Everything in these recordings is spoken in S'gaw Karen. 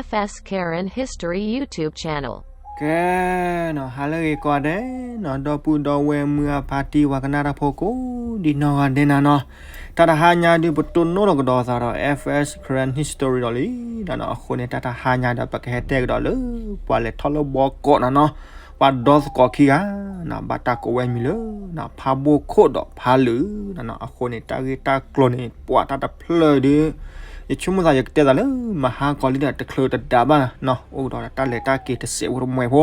F S Karen History YouTube channel. ကဲနီၤ ဟါလၢအဂ့ၤကိးဂၤဒဲးနီၤ ဒီပုၢ်ဒီဝဲၢ်မုၢ်အဖါတံၢ် ပှၤကနၣ်တၢ်ဖိကိးဒံနီၢ်ဂၤဒဲးနၤနီၤ, တၢ်တဟါညါဒုး ပတိၢ်နီၣ်လီၤကဒီးသးဒီး F S Karen History ဒီးလံနီၤနီၤ. အဃိန့ၣ် တၢ်တဟါညါဒီး ပကဟဲတဲကဒီးလၢ ပှၤလဲၤထီၣ်လၢဘီကီးနၤနီၤ, ပှၤဒီသကိးခံဂၤနီၤ ဘၣ်တၢ်ကိးဝဲအမံၤလၢ ဖးဘိၣ်ခိၣ်ဒီးဖးလုာ်နၤနီၤ. အဃိန့ၣ် တၢ်ဂ့ၢ်တၢ်ကျိၤန့ၣ် ပှၤတၢ်တဖျၢၣ်ဒုး ယဆိကမိၣ်သး ယကတဲသးလၢ မဟါကီၤလံဒီး တချုးတဒါဘၣ်နီၤ, အိၣ်ကဒီးတၢ်လဲၤတၢ်က့ၤတစဲးဖိတမှဲဖိ.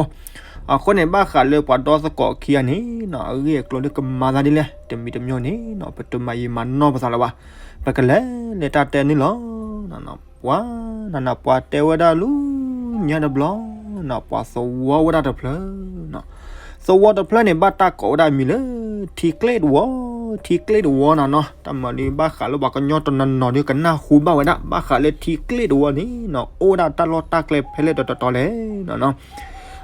အဃိန့ၣ် ဘၣ်ဃးလၢပှၤဒီသကိးခံဂၤန့ၣ်နီၤ အဂ့ၢ်အကျိၤဒုးကမၤသးဒ်လဲၣ် တမံၤတမံၤန့ၣ်နီၤ ပတမၤယံာ်မၤနီၢ်ပသးလၢၤဘၣ်, ပကလဲၤလၢတၢ်တဲန့ၣ်လီၤ. ပှၤနၤနီၤ ပှၤတဲဝဲဒၣ်လၢညါတဘျီနီၤ ပှၤသဝီဝဲဒၣ်တဖျၢၣ်နီၤ, သဝီတဖျၢၣ်န့ၣ် ဘၣ်တၢ်ကိးဝဲဒၣ်မံၤလၢ ထံကျ့တဝီ, ထံကျ့တဝီနၤနီၤ. တၢ်မၤဒုး ဘၣ်ဃးလၢပှၤကညီတနီၤနီၤဒုး ကနၢ်ဟူဘၣ်ဝဲဒၣ် ဘၣ်ဃးလၢထံကျ့တဝီန့ၣ်နီၤ အိၣ်ဝဲဒၣ်တၢ်လီၢ်တၢ်ကျဲဖဲလဲၣ်တတီၤတီၤလဲၣ်နီၤနီၤ.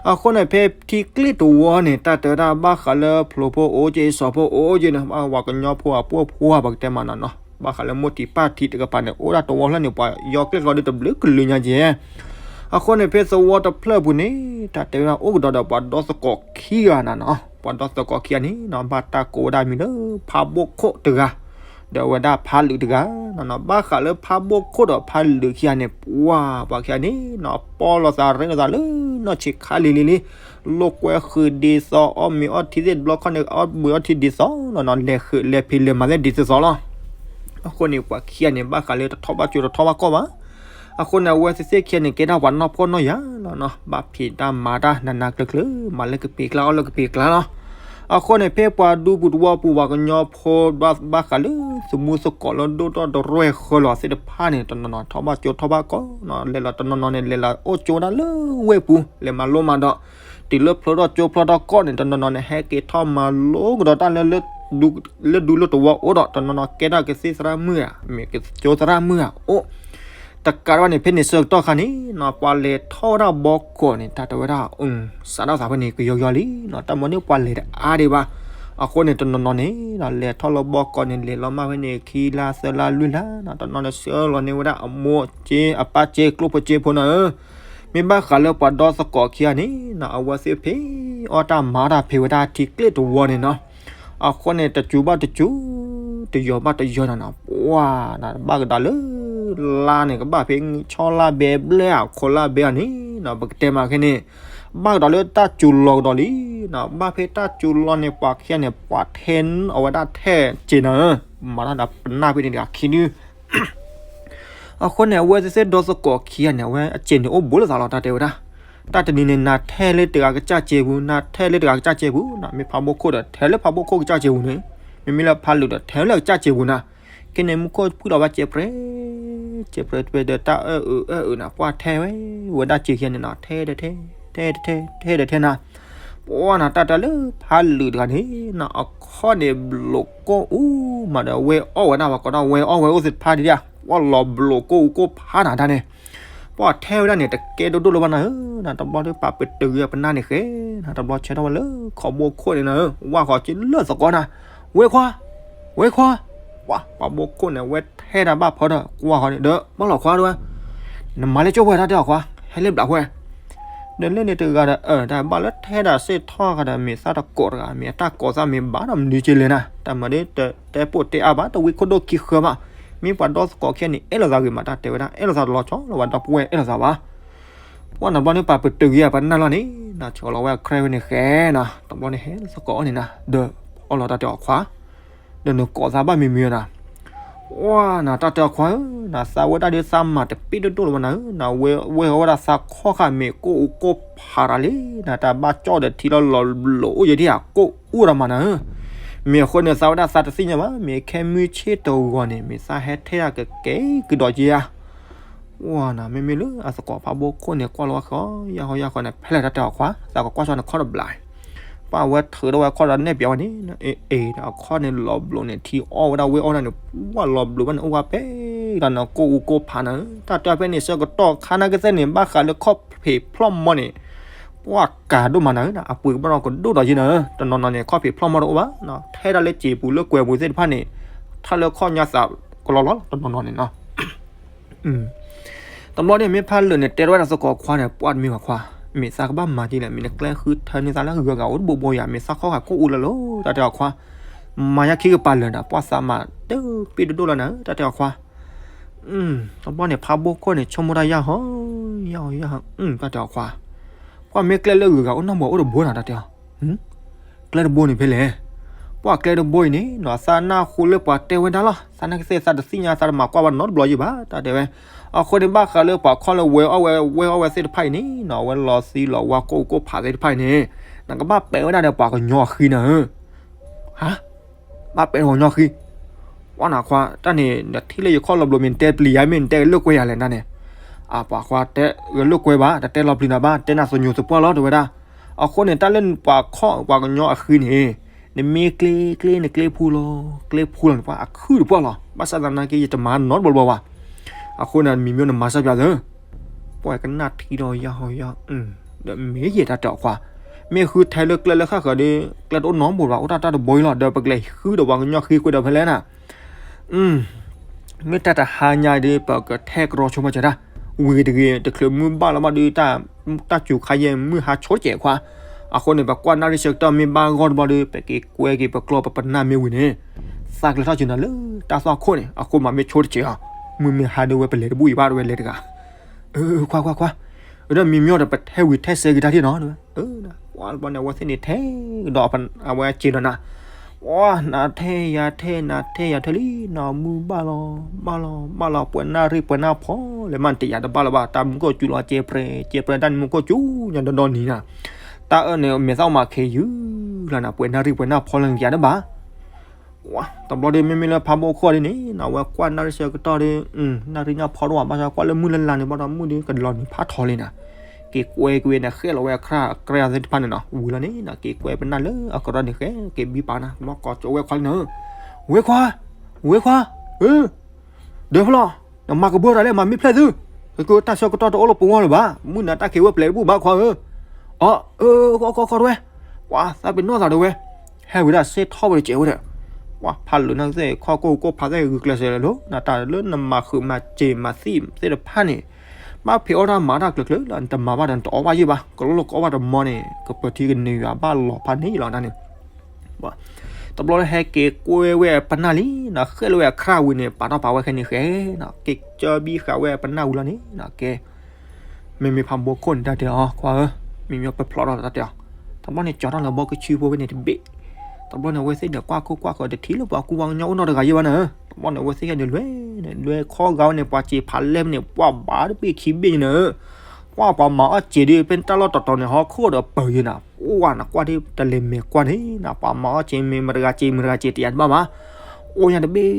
အဃိန့ၣ် ဖဲထံကျ့တဝီန့ၣ် တၢ်တဲဝဲဒၣ် ဘၣ်ဃးလၢဖျိးဖိအိၣ်က့ၤ စီၤဖိအိၣ်က့ၤန့ၣ် ဘၣ်ပှၤကညီဖိအပိာ်ဖိ ပကတဲမးနီၤနီၤ, ဘၣ်ဃးလၢမိၢ်ထံးပၢ်ထံးတကပၤန့ၣ် အိၣ်ဒၣ်တဝီဖျၢၣ်န့ၣ် ပှၤယီၤကျဲၣ်ကျီဒုး တဘျုးကလုာ်ညါက့ၤ. အဃိန့ၣ် ဖဲသဝီတဖျၢၣ်ပူၤန့ၣ် တၢ်တဲဝဲဒၣ် အိၣ်ကဒီးဒီးပှၤဒီသကိးခံဂၤနၤနီၤ, ပှၤဒီသကိးခံဂၤန့ၣ်နီၤ ဘၣ်တၢ်ကိးဝဲဒၣ်မံၤလၢ ဖးဘိၣ်ခိၣ်တဂၤ ဒီးဝဲဒၣ်ဖးလုာ်တဂၤနၤနီၤ. ဘၣ်ဃးလၢဖးဘိၣ်ခိၣ်ဒီးဖးလုာ်ခံဂၤန့ၣ် ပှၤ ပှၤခံဂၤန့ၣ်နီၤ ပီၣ်လိာ်သးရ့လိာ်သးလၢနီၢ်ဆံးခါလံၤလံၤလံၤ, လိာ်ကွဲဃုာ်ဒ်သိး အီၣ်မ့ၤအီထံသ့ၣ်တဘျီခီန့ၣ် အီၣ်မ့ၤအီထံဒ်သိးနီၤနီၤ, လဲၤဃုာ်လဲၤဖံးလဲၤမၤသ့ၣ်ဒ်သိးသိးလီၤ. အဃိန့ၣ် ပှၤခံဂၤန့ၣ် ဘၣ်ဃးလၢတထီၣ်ဘၣ်ကၠိတထီၣ်ဘၣ်ကီၢ်ဘၣ်. အဃိန့ၣ် အဝဲသ့ၣ်သ့ၣ်ခံဂၤန့ၣ် ကဲဒၣ်ပှၤနီၢ်ဖှီၣ်နီၢ်ယာ်လီၤနီၤ, ဘၣ်ဖံးတၢ်မၤတၢ်နးနးကျၢၤကျၢၤ, မၤလၢကပံာ်ကျါ အီၣ်လၢကပံာ်ကျါလီၤ. အဃိန့ၣ် ဖဲပှၤဒူပူၤသဝီပူၤ ပှၤကညီဖိ ဘၣ်ဃးလၢ သမူသကိးလၢဒိၣ်ထီၣ်တရဲၢ်ဃၢလီၤသ့ၣ်တဖၣ်န့ၣ် တနီၤနီၤထီၣ်ဘၣ်ကၠိထီၣ်ဘၣ်ကီၢ်နီၤ, လဲၤလီၤတနီၤနီၤန့ၣ် လဲၤလီၤအိၣ်ကၠိဒၣ်လၢဝ့ၢ်ပူၤ လဲၤမၤလိမၤဒိး, တုၤလၢဖျိထီၣ်ကၠိဖျိထီၣ်ကီၢ်န့ၣ် တနီၤနီၤန့ၣ် ဟဲက့ၤထီၣ်မၤလိကဒီးတၢ်လၢ လၢဒူလၢသဝီအိၣ်ဒီး တနီၤနီၤကဲထီၣ်ကသ့ၣ်သရၣ်မုၣ်ဧါ, မ့ၢ်ကၠိသရၣ်မုၣ်ဧါအိၣ် တကးဒံးဘၣ်န့ၣ် ဖဲန့ၣ်ဆၢကတီၢ်ခါန့ၣ်နီၤ ပှၤလဲၤထီၣ်ဝဲဒၣ်ဘီကီးန့ၣ် တၢ်တဲဝဲဒၣ် စးထီၣ်သးဖဲန့ၣ် ကယီကယီလံနီၤ, တၢ်မၤန့ၣ်ပှၤလဲၤတအါဒံးဘၣ်. အဃိန့ၣ် တနီၤနီၤန့ၣ်နီၤ လဲၤထီၣ်လၢဘီကီးန့ၣ် လဲၤလီၤမၢ်ဖဲန့ၣ် ခံလါသၢလါလွံၢ်လါနီၤ, တနီၤန့ၣ်ဆှၢလီၤန့ၢ်ဝဲဒၣ်အမိၢ်ကၠ့ အပၢ်ကၠ့ ကျိၣ်ဖိကၠ့ဖိနီၤဧၢ. မ့ၢ်ဘၣ်ဃးလၢပှၤဒီသကိးခံဂၤန့ၣ်နီၤ အဝဲသ့ၣ်ဖံးအီၣ်တၢ်မၤတၢ်ဖံးဝဲဒၣ်ထံကျ့တဝီန့ၣ်နီၤ. အဃိန့ၣ် တစူၤဘၣ်တစူၤ တယီၤဘၣ်တယီၤနီၤနီၤ ပှၤနီၤ ဘၣ်ကဒီးလၢ လါန့ၣ် ကဘၣ်ဖဲဆီလါဘဲဘျဲၣ်ဧါ ခိးလါဘဲဧါန့ၣ်နီၤ ပကတဲမးခဲန့ၣ် ဘၣ်ကဒီးလၢတၢ်စူၤလီၤကဒီးလံနီၤ. ဘၣ်ဖဲတၢ်စူၤလီၤန့ၣ် ပှၤခံဂၤန့ၣ် ပှၤထဲအီၣ်ဝဲဒၣ်ထဲစ့နီၤဧၢ, မၤတၢ်ဒီးပနၢ်ဖဲန့ၣ်တဂၤခံဒု အဃိန့ၣ် အဝဲသ့ၣ်သ့ၣ်ဒီသကိးခံဂၤန့ၣ် အဝဲအစ့န့ၣ်အိၣ်ဘူးလိာ်သးလီၤ တၢ်တဲဝဲဒၣ်. တၢ်တနံၤန့ၣ် နၤထဲလၢတဂၤကစၢ်စ့ပူၤ နၤထဲလၢတဂၤကစၢ်စ့ပူၤနီၤ, မ့ၢ်ဖးဘိၣ်ခိၣ်ဒီး ထဲလၢဖးဘိၣ်ခိၣ်ကစၢ်စ့ပူၤန့ၣ်, မ့မ့ၢ်လၢဖးလုာ်ဒီး ထဲလၢကစၢ်စ့ပူၤနီၤ. ခဲန့ၣ်မူခိၣ်ဖုၣ်လီၤဝဲစဲးပြဲ စဲးပြဲပြဲဒီးတၢ်အၢၣ်အၢၣ်အၢၣ်နီၤ ပှၤထဲဝဲ ဝဲဒၣ်စ့ခံဂၤန့ၣ်နီၤ ထဲဒီးထဲ ထဲဒီးထဲ ထဲဒီးထဲနီၤ ပှၤနီၤ တၢ်တဲလၢဖးလုာ်တဂၤန့ၣ်နီၤ အခီၣ်န့ၣ်ဘျိးကိၢ်အူမးဒီး ဝဲအီၣ်ဝဲဒၣ် ပှၤကိးဒၣ်ဝဲအီၣ်ဝဲအိၣ်သ့ၣ်တဖၣ်ဒံးဒၣ် ပှၤလီၤဘျိးကိၢ်အူကိၢ်ဖးနၤတၢ်န့ၣ် ပှၤထဲဝဲဒၣ်န့ၣ် တကဲဒိၣ်ဒိၣ်လၢၤဘၣ်နၤဧၢ, နၤတဘျီဒုးပာ်ပတုာ်ဂ့ၤပနၢ်န့ၣ်ဃဲ, နၤတဘျီဆၢထၢၣ်ဝဲလၢခီဘိခိၣ်န့ၣ်နၤဧၢ, ဝၢ်ဃီက့လၢသကိးနၤ, ဝဲခွါ, ဝဲခွါ, ပှၤပှၤဘိခိၣ်န့ၣ် ဝဲထဲတၢ်ဘၣ်ဖီဒီး ကွၢ်ဃီန့ၣ်ဒီး ဘၣ်လီၤခွါဒဝဲ, နမၤလၢကၠိဝဲတၢ်တဲအီၤခွါ, ဟဲလၢဘျးဝဲ ဒီးလၢန့ၣ်တဂၤဒီး အၢ တၢ်ဘၣ်လၢထဲဒၣ်စ့ၢ်ထီၣ်ဃီဒီး မ့ၢ်သၣ်တကိးသၣ်မ့ၢ်ဘၣ်ဒီးမနုၤက့လဲၣ်နၤ, တၢ်မၤဒ်တတဲပိာ်တဲအါဘၣ် တဝံခိၣ်ဒိၣ်ခံဃၢဘၣ်, မ့ၢ်ပှၤဒီသကိးခံဂၤန့ၣ် အဲၣ်လိာ်သးဂ့ၤမး တၢ်တဲဝဲဒၣ် အဲၣ်လိာ်သးတလီၤဆီလၢၤဘၣ်ဒီပုၢ်ဝဲၢ်အဲၣ်လိာ်သးဘၣ် ပှၤနၤဘျီန့ၣ် ပာ်ပတုာ်ဂ့ၤပနၢ်လီၤန့ၣ် နၤဆှၢလီၤဝဲအခရၢၣ်ဝဲန့ၣ်ဃဲနီၤ, တဘျီန့ၣ်ဟဲသကိးအီၤန့ၣ်နၤ, ဒီးအီၣ်လီၤတၢ်တဲအီၤခွါ ဒီးနကိးသးဘၣ်မံၤမံၤနၤ, အိၣ်နၤတၢ်တဲအီၤခွါဧၢ, နၤသးဝဲဒၣ်ဒ်သးမၤတပ့ၢ်ဒိၣ်ဒိၣ်လၢၤဘၣ်နၤဧၢ, နၤဝဲဝဲဝဲဒၣ်သးခီၣ်ဃာ်မ့ၢ်ကိၢ်အူကိၢ်ဖးတၢ်လံ, နၤတၢ်ဘၣ်ကၠီၣ်ဒီးထံလီၤလီၤဘျိးအိၣ်ယဲဒၣ်ဧါ ကိၢ်အူတၢ်မးနၤဧၢ, မ့ၢ်အဃိန့ၣ် သးဝဲဒၣ်သးတသ့ၣ်ညါဘၣ်, မ့ၢ်ခဲမုၢ်ဆ့ၣ်တဂီၤန့ၣ် မ့ၢ်သးဟဲထဲဒၣ်ကကဲကဒီးက့ဧါ ဝဲနၤမ့မ့ၢ်လၢအသကိးဖးဘိခိၣ်န့ၣ် ကွၢ်လီၤဝဲဃီ ယၢ်ဃီယၢ်ဃီန့ၣ် ဖဲလဲၣ်တၢ်တဲအီၤခွါ သးကကွၢ်ဆီန့ၣ်ခီၣ်တဘျီ, ပှၤဝဲထုးထီၣ်ဝဲခီၣ်ဒီးနဲၣ်ပၠးဝဲန့ၣ်, အ့ အခီၣ်န့ၣ်လီၤဘျိးန့ၣ် ထံအီၣ်ဝဲဒၣ်ဝဲအီၣ်ဒၣ်န့ၣ် ပှၤလီၤဘျိးဘၣ်န့ၣ် အိၣ်ဝဲပဲၢ်ဒီးနၤ ကိၢ်အူကိၢ်ဖးနၤဧၢ, တၢ်တဲဖဲန့ၣ်ဆၢကတီၢ်ခါနၢ်ကသ့ၣ်န့ၣ် ဘၣ်ဃးလၢခီၣ်ဖံးဖျီၣ်မီၢ်န့ၣ် ပှၤကၤဒိၣ်မးနၤဧၢ, အပှ့ၤကဘၣ်ဒီးကဒိၣ်ဒီးယ့နၤဧၢ, တနီၤနီၤန့ၣ် ခီၣ်ဖံးဖျီၣ်မီၢ်တအိၣ်ဘၣ်, ထဲဒၣ်လၢစံာ်ပူၤလၢကွဲၤပူၤသ့ၣ်တဖၣ်န့ၣ် ထီၣ်လၢခီၣ်ညါသးကလီလီၤ တနီၤနီၤန့ၣ်နီၤ တ တဘျီန့ၣ်မ့ၢ်ဖးလၢာ်န့ၣ် တဲထီၣ်ဝဲဒၣ်သကိးခွါန့ၣ် ပှၢ်တမ့ၢ်ဘၣ်ခွါ, မ့ၢ်သးကဘၣ်မၤဒ်လဲၣ်, မ့ၢ်နကျဲဃုထၢန့ၢ်သးလၢဂုၤဂၤအိၣ်တဘိဘိယၤ, မ့ၢ်သးခီဂာ်ကိၣ်အူလၢလီၤ, တၢ်တဲအီၤခွါ, မၤယါခံကပၤလၢာ်နၤ, ပှၢ်သးမၤတပ့ၢ်တဒိၣ်လၢနၤ, တၢ်တဲအီၤခွါ. တဘျီန့ၣ် ဖးဘိခိၣ်န့ၣ် ဆိကမိၣ်တၢ်ယၢ်ဟီ, ယၢ်ဟီယၢ်ဟီ, တၢ်တဲအီၤခွါ, ပှၢ်မ့ၢ်ကျဲလၢဂုၤဂၤအိၣ်နီတဘိအိၣ်တဘိနၤ, တၢ်တဲအီၤ. ကျဲတဘိန့ၣ်ဖဲလဲၣ်, ပှၢ်ကျဲတဘိအံၤန့ၣ်နီၤ သးနၢ်ဟူလၢပှၤတဲဝဲဒၣ်လီၤ, သးနာ်က့သ့ၣ်သးတသ့ၣ်ညါ သးတမၤကွၢ်ဘၣ်နီတဘျီယံၤဘၣ် တၢ်တဲဝဲ. အဃိန့ၣ် ဘၣ်ဃးလၢပှၤခီၣ်လၢဝဲအီၣ်ဝဲ ဝဲအီၣ်ဝဲသ့ၣ်တဖၣ်အံၤန့ၣ်နီၤ အဝဲလီၤသံလီၤဝါကိၣ်ကိၣ်ဖးသ့ၣ်တဖၣ်အံၤန့ၣ် နကဘၣ်ပဲးဝဲဒၣ်ဒီးပှၤကညီအဃံနၤဧၢ. ဟါ, ဘၣ်ပဲးဒီးပှၤကညီအဃံ, ပှၢ်နၤခွါ တၢ်န့ၣ် နထံၣ်လၢယခီၣ်လီၤဘျိးမ့ၢ်နတဲပျံၤယါ မ့ၢ်နတဲကလၢာ်ကွဲယၤလဲၣ်နၤန့ၣ်, အပှၤခွါတဲကလၢာ်ကွဲဘၣ် တတဲလီၤပျံၤနၤဘၣ် တဲနၤသညူးသပှၢ်လီၤ တဲဝဲဒၣ်. အဃိန့ၣ် တၢ်လၢပှၤခီၣ်ပှၤကညီအဃံန့ၣ် နမ့ၢ်ကျ့ကျ့နကျ့ဖူလီၤ, ကျ့ဖူလီၤန့ၣ် ပှၢ်အခုၣ်တပှၢ်လီၤ, ဘၣ်ဆၣ်သနာ်က့ ယတမၤနီတဘျီဘၣ်. အဃိန့ၣ် မံၤမၠိနမၤစၢ်ပၠးသၢ ပှၢ်ကနၣ်ထံဒီးယၢ်ဟီယၢ်, ဒီးမ့ၢ်ယဲၢ်တၢ်တဲအီၤခွါ, မ့ၢ်ဃုထဲလၢကျဲလၢဃၣ်ဃၢၤဒီး ကျဲတအိၣ်နီတဘိဘၣ် အိၣ်တၢ်တၢ်တဘိအံၤလီၤ ဒီးပကလဲၤဃုဒီးပှၤကညီဃံကွံာ်ဒီးဖဲလဲၣ်နၤ. မ့ၢ်တၢ်တဟါညါဒီး ပကထဲကရီဆိကမိၣ်စၢၤတၢ်, ဝံၤတဂ့ၤ တချုးမုၢ်ဘၣ်လီၤဘၣ်ဒီး တၢ်စူၤခါယဲၢ်မုၢ်ဟါဆိတစဲးခွါ, အဃိန့ၣ် ပကွၢ်နၣ်ရံၣ်ဆၢကတီၢ်မ့ၢ်ဘၣ်ဂီၢ်တဘျီဒီး ပက့ၤကွဲက့ၤပကျီၢ်ပပနၢ်မ့ၢ်ဝံၤန့ၣ်, သးကျဲထီၣ်စၢၤနၤလၢတၢ်သွၣ်ခိၣ်န့ၣ် အဃိမးမ့ၢ်ဆိတစဲးအီၤ, မုၢ်မ့ၢ်ဟါဒီးဝဲပလဲၤတဘူၣ်အံၤဘၣ် တဝဲလဲၤတဂၤ ခွါခွါခွါ, ဒီးမံၤမၠိဒီးပထဲဝံၤထဲစဲးက့ၤတၢ်ထံၣ်နီၤ, ပှၢ်တဘျီန့ၣ် အဝဲသ့ၣ်န့ၣ်ထဲကဒီးအဝဲစ့ဒီးနၤ, ပှၢ်နၤထဲယၤထဲနၤထဲယၤထဲလံနီၤ, မုၢ်ဘၣ်လီၤ ဘၣ်လီၤ ဘၣ်လီၤ ပှဲၤနၣ်ရံၣ်ပှဲၤနၣ်ဖီလဲၣ်မး တယာ်တဘၣ်လၢၤဘၣ်, တၢ်မူခိၣ်စူၤလီၤ ကဲပြဲ ကဲပြဲ တၢ်နမူခိၣ်စူၤညါဒီဒီနံၤနၤ, တၢ်အၢၣ်န့ၣ် မဲာ်သၣ်မၤခဲယုၢ်လီၤနၤ, ပှဲၤနၣ်ရံၣ်ပှဲၤနၣ်ဖီလၢနကယၤတဘၣ် တဘျီဒီး မ့မ့ၢ်လၢဖးဘိခိၣ်ဒ်န့ၣ်နီၤ အဝဲကွၢ်နၣ်ရံၣ်ဆၢကတီၢ်ဒီး နၣ်ရံၣ်ညါဖီတအိၣ်ဘၣ်, ဘၣ်ဆၣ်ကွၢ်လၢမုၢ်လၢ်လၢ်န့ၣ် ဘၣ်ဒီးမုၢ်ဒီးကလီၤနံၤဖးထီလံနၤ, က့ၤကွဲက့ၤဝဲန့ၣ် ဃဲၣ်လီၤဝဲအခရၣ်အကြဲၢ်သ့ၣ်တဖၣ်န့ၣ်နီၤ, ဝံၤလီၤန့ၣ်နီၤ က့ၤကွဲပနၢ်လၢအကရီန့ၣ် ဃဲက့ၤဘံပာ်နၤ ဘျီကိးကၠိဝဲခွါလံနၤ, ဝဲခွါ, ဝဲခွါ, ဒၢဖျီၣ်, နမၤကဘၢတၢ်လၢမၤမ့ၢ်ဖျဲၣ်သု, ကတၢ်ဆၢကတီၢ်တအိၣ်လၢပဂီၢ်လၢၤဘၣ်, မုၢ်နၤတၢ်ခံးဝဲပျဲၤတဘူၣ်ဘၣ်ခွါဧၢ, အၢ, ကီကီကီတဝဲ, ပှၤသးပ့ၤနီၣ်သးတဝဲ, ဟဲဝံၤဒၣ်စ့ထီၣ်ဝဲတစဲးဝဲဒီး, ပှၤဖးလၢာ်နၢ်သ့ၣ်ခီၣ်ကိၢ်ကိၢ်ဖးသ့ၣ်ဂုာ်ကျဲးစၢးလၢၤလီၤ, နတၢ်လၢနမၤဃုာ်မၤစၢၤမၤသံသ့ၣ်တဖၣ်န့ၣ်, ဘၣ်ဖံးအီၣ်တၢ်မၤတၢ်ကျၢၤကျၢၤလီၤ, နတမၤဘၣ်ဒီးနတအီၣ်ဘၣ်ယံၣ်ဘၣ်, ကလီကီဘၣ်တမီန့ၣ် ကပၢၤထံကန့ၢ်ယွၤဘၣ်လီၤဖးန့ၣ်လီၤနၤန့ၣ် တဘျီလၢဟဲက့ၤကွဲဝဲပနၢ်လံနီၤ, ဃဲၣ်လီၤဝဲအခရၣ်ဝံၤန့ၣ် ပာ်ထီၣ်ပာ်ဝဲခဲန့ၣ်ဃဲနီၤ, က့ၤကၢဘံဃာ်ဝဲပနၢ်ဝံၤလီၤန့ၣ်နီၤ, ကဲ မ့မ့ၢ်ဖးဘိခိၣ်န့ၣ်တၢ်တဲအီၤ ခွါဧၢ, မံၤမၠိပဖျိးထီၣ်တၢ်တဲအီၤ, တဘျီန့ၣ် ကၠီထီၣ်လၢဘီကဆံဖိဖဲန့ၣ်တဘ့ၣ်, တဘျီန့ၣ် အဝဲသ့ၣ်န့ၣ် ကွၢ်ခိၣ်ကွၢ်ဃၢၤတထံၣ်လၢပှၤကူပှၤကညီအိၣ်နီတဂၤယံၣ်ဘၣ်နၤ, တဘျီန့ၣ် အဝဲသ့ၣ်ခဲန့ၣ် လွဲၢ်န့ၣ် လွဲၢ်ခီဂာ်ဝဲန့ၣ် ပှၤစံးဖးလဲၢ်ဖဲန့ၣ် ပှၤဘၣ်တဘ့ၣ်ခံဘ့ၣ်န့ၣ်နၤ, ကွၢ်ပှၤမၤအီၣ်စ့ဒ်ဖဲတၢ်လီၢ်တီၤတီၤန့ၣ် ဟီၣ်ခိၣ်ဒီးပၢၤယံၤနၤ, ပှၢ်နကွၢ်ဒ်တလဲၤမဲာ်ကွၢ်န့ၣ်နၤ, ပှၤမၤအီၣ်စ့မ့ၢ်မတဂၤစ့မတဂၤစ့တယာ်တဘၣ်ဘၣ် အိၣ်ညါတဘ့ၣ်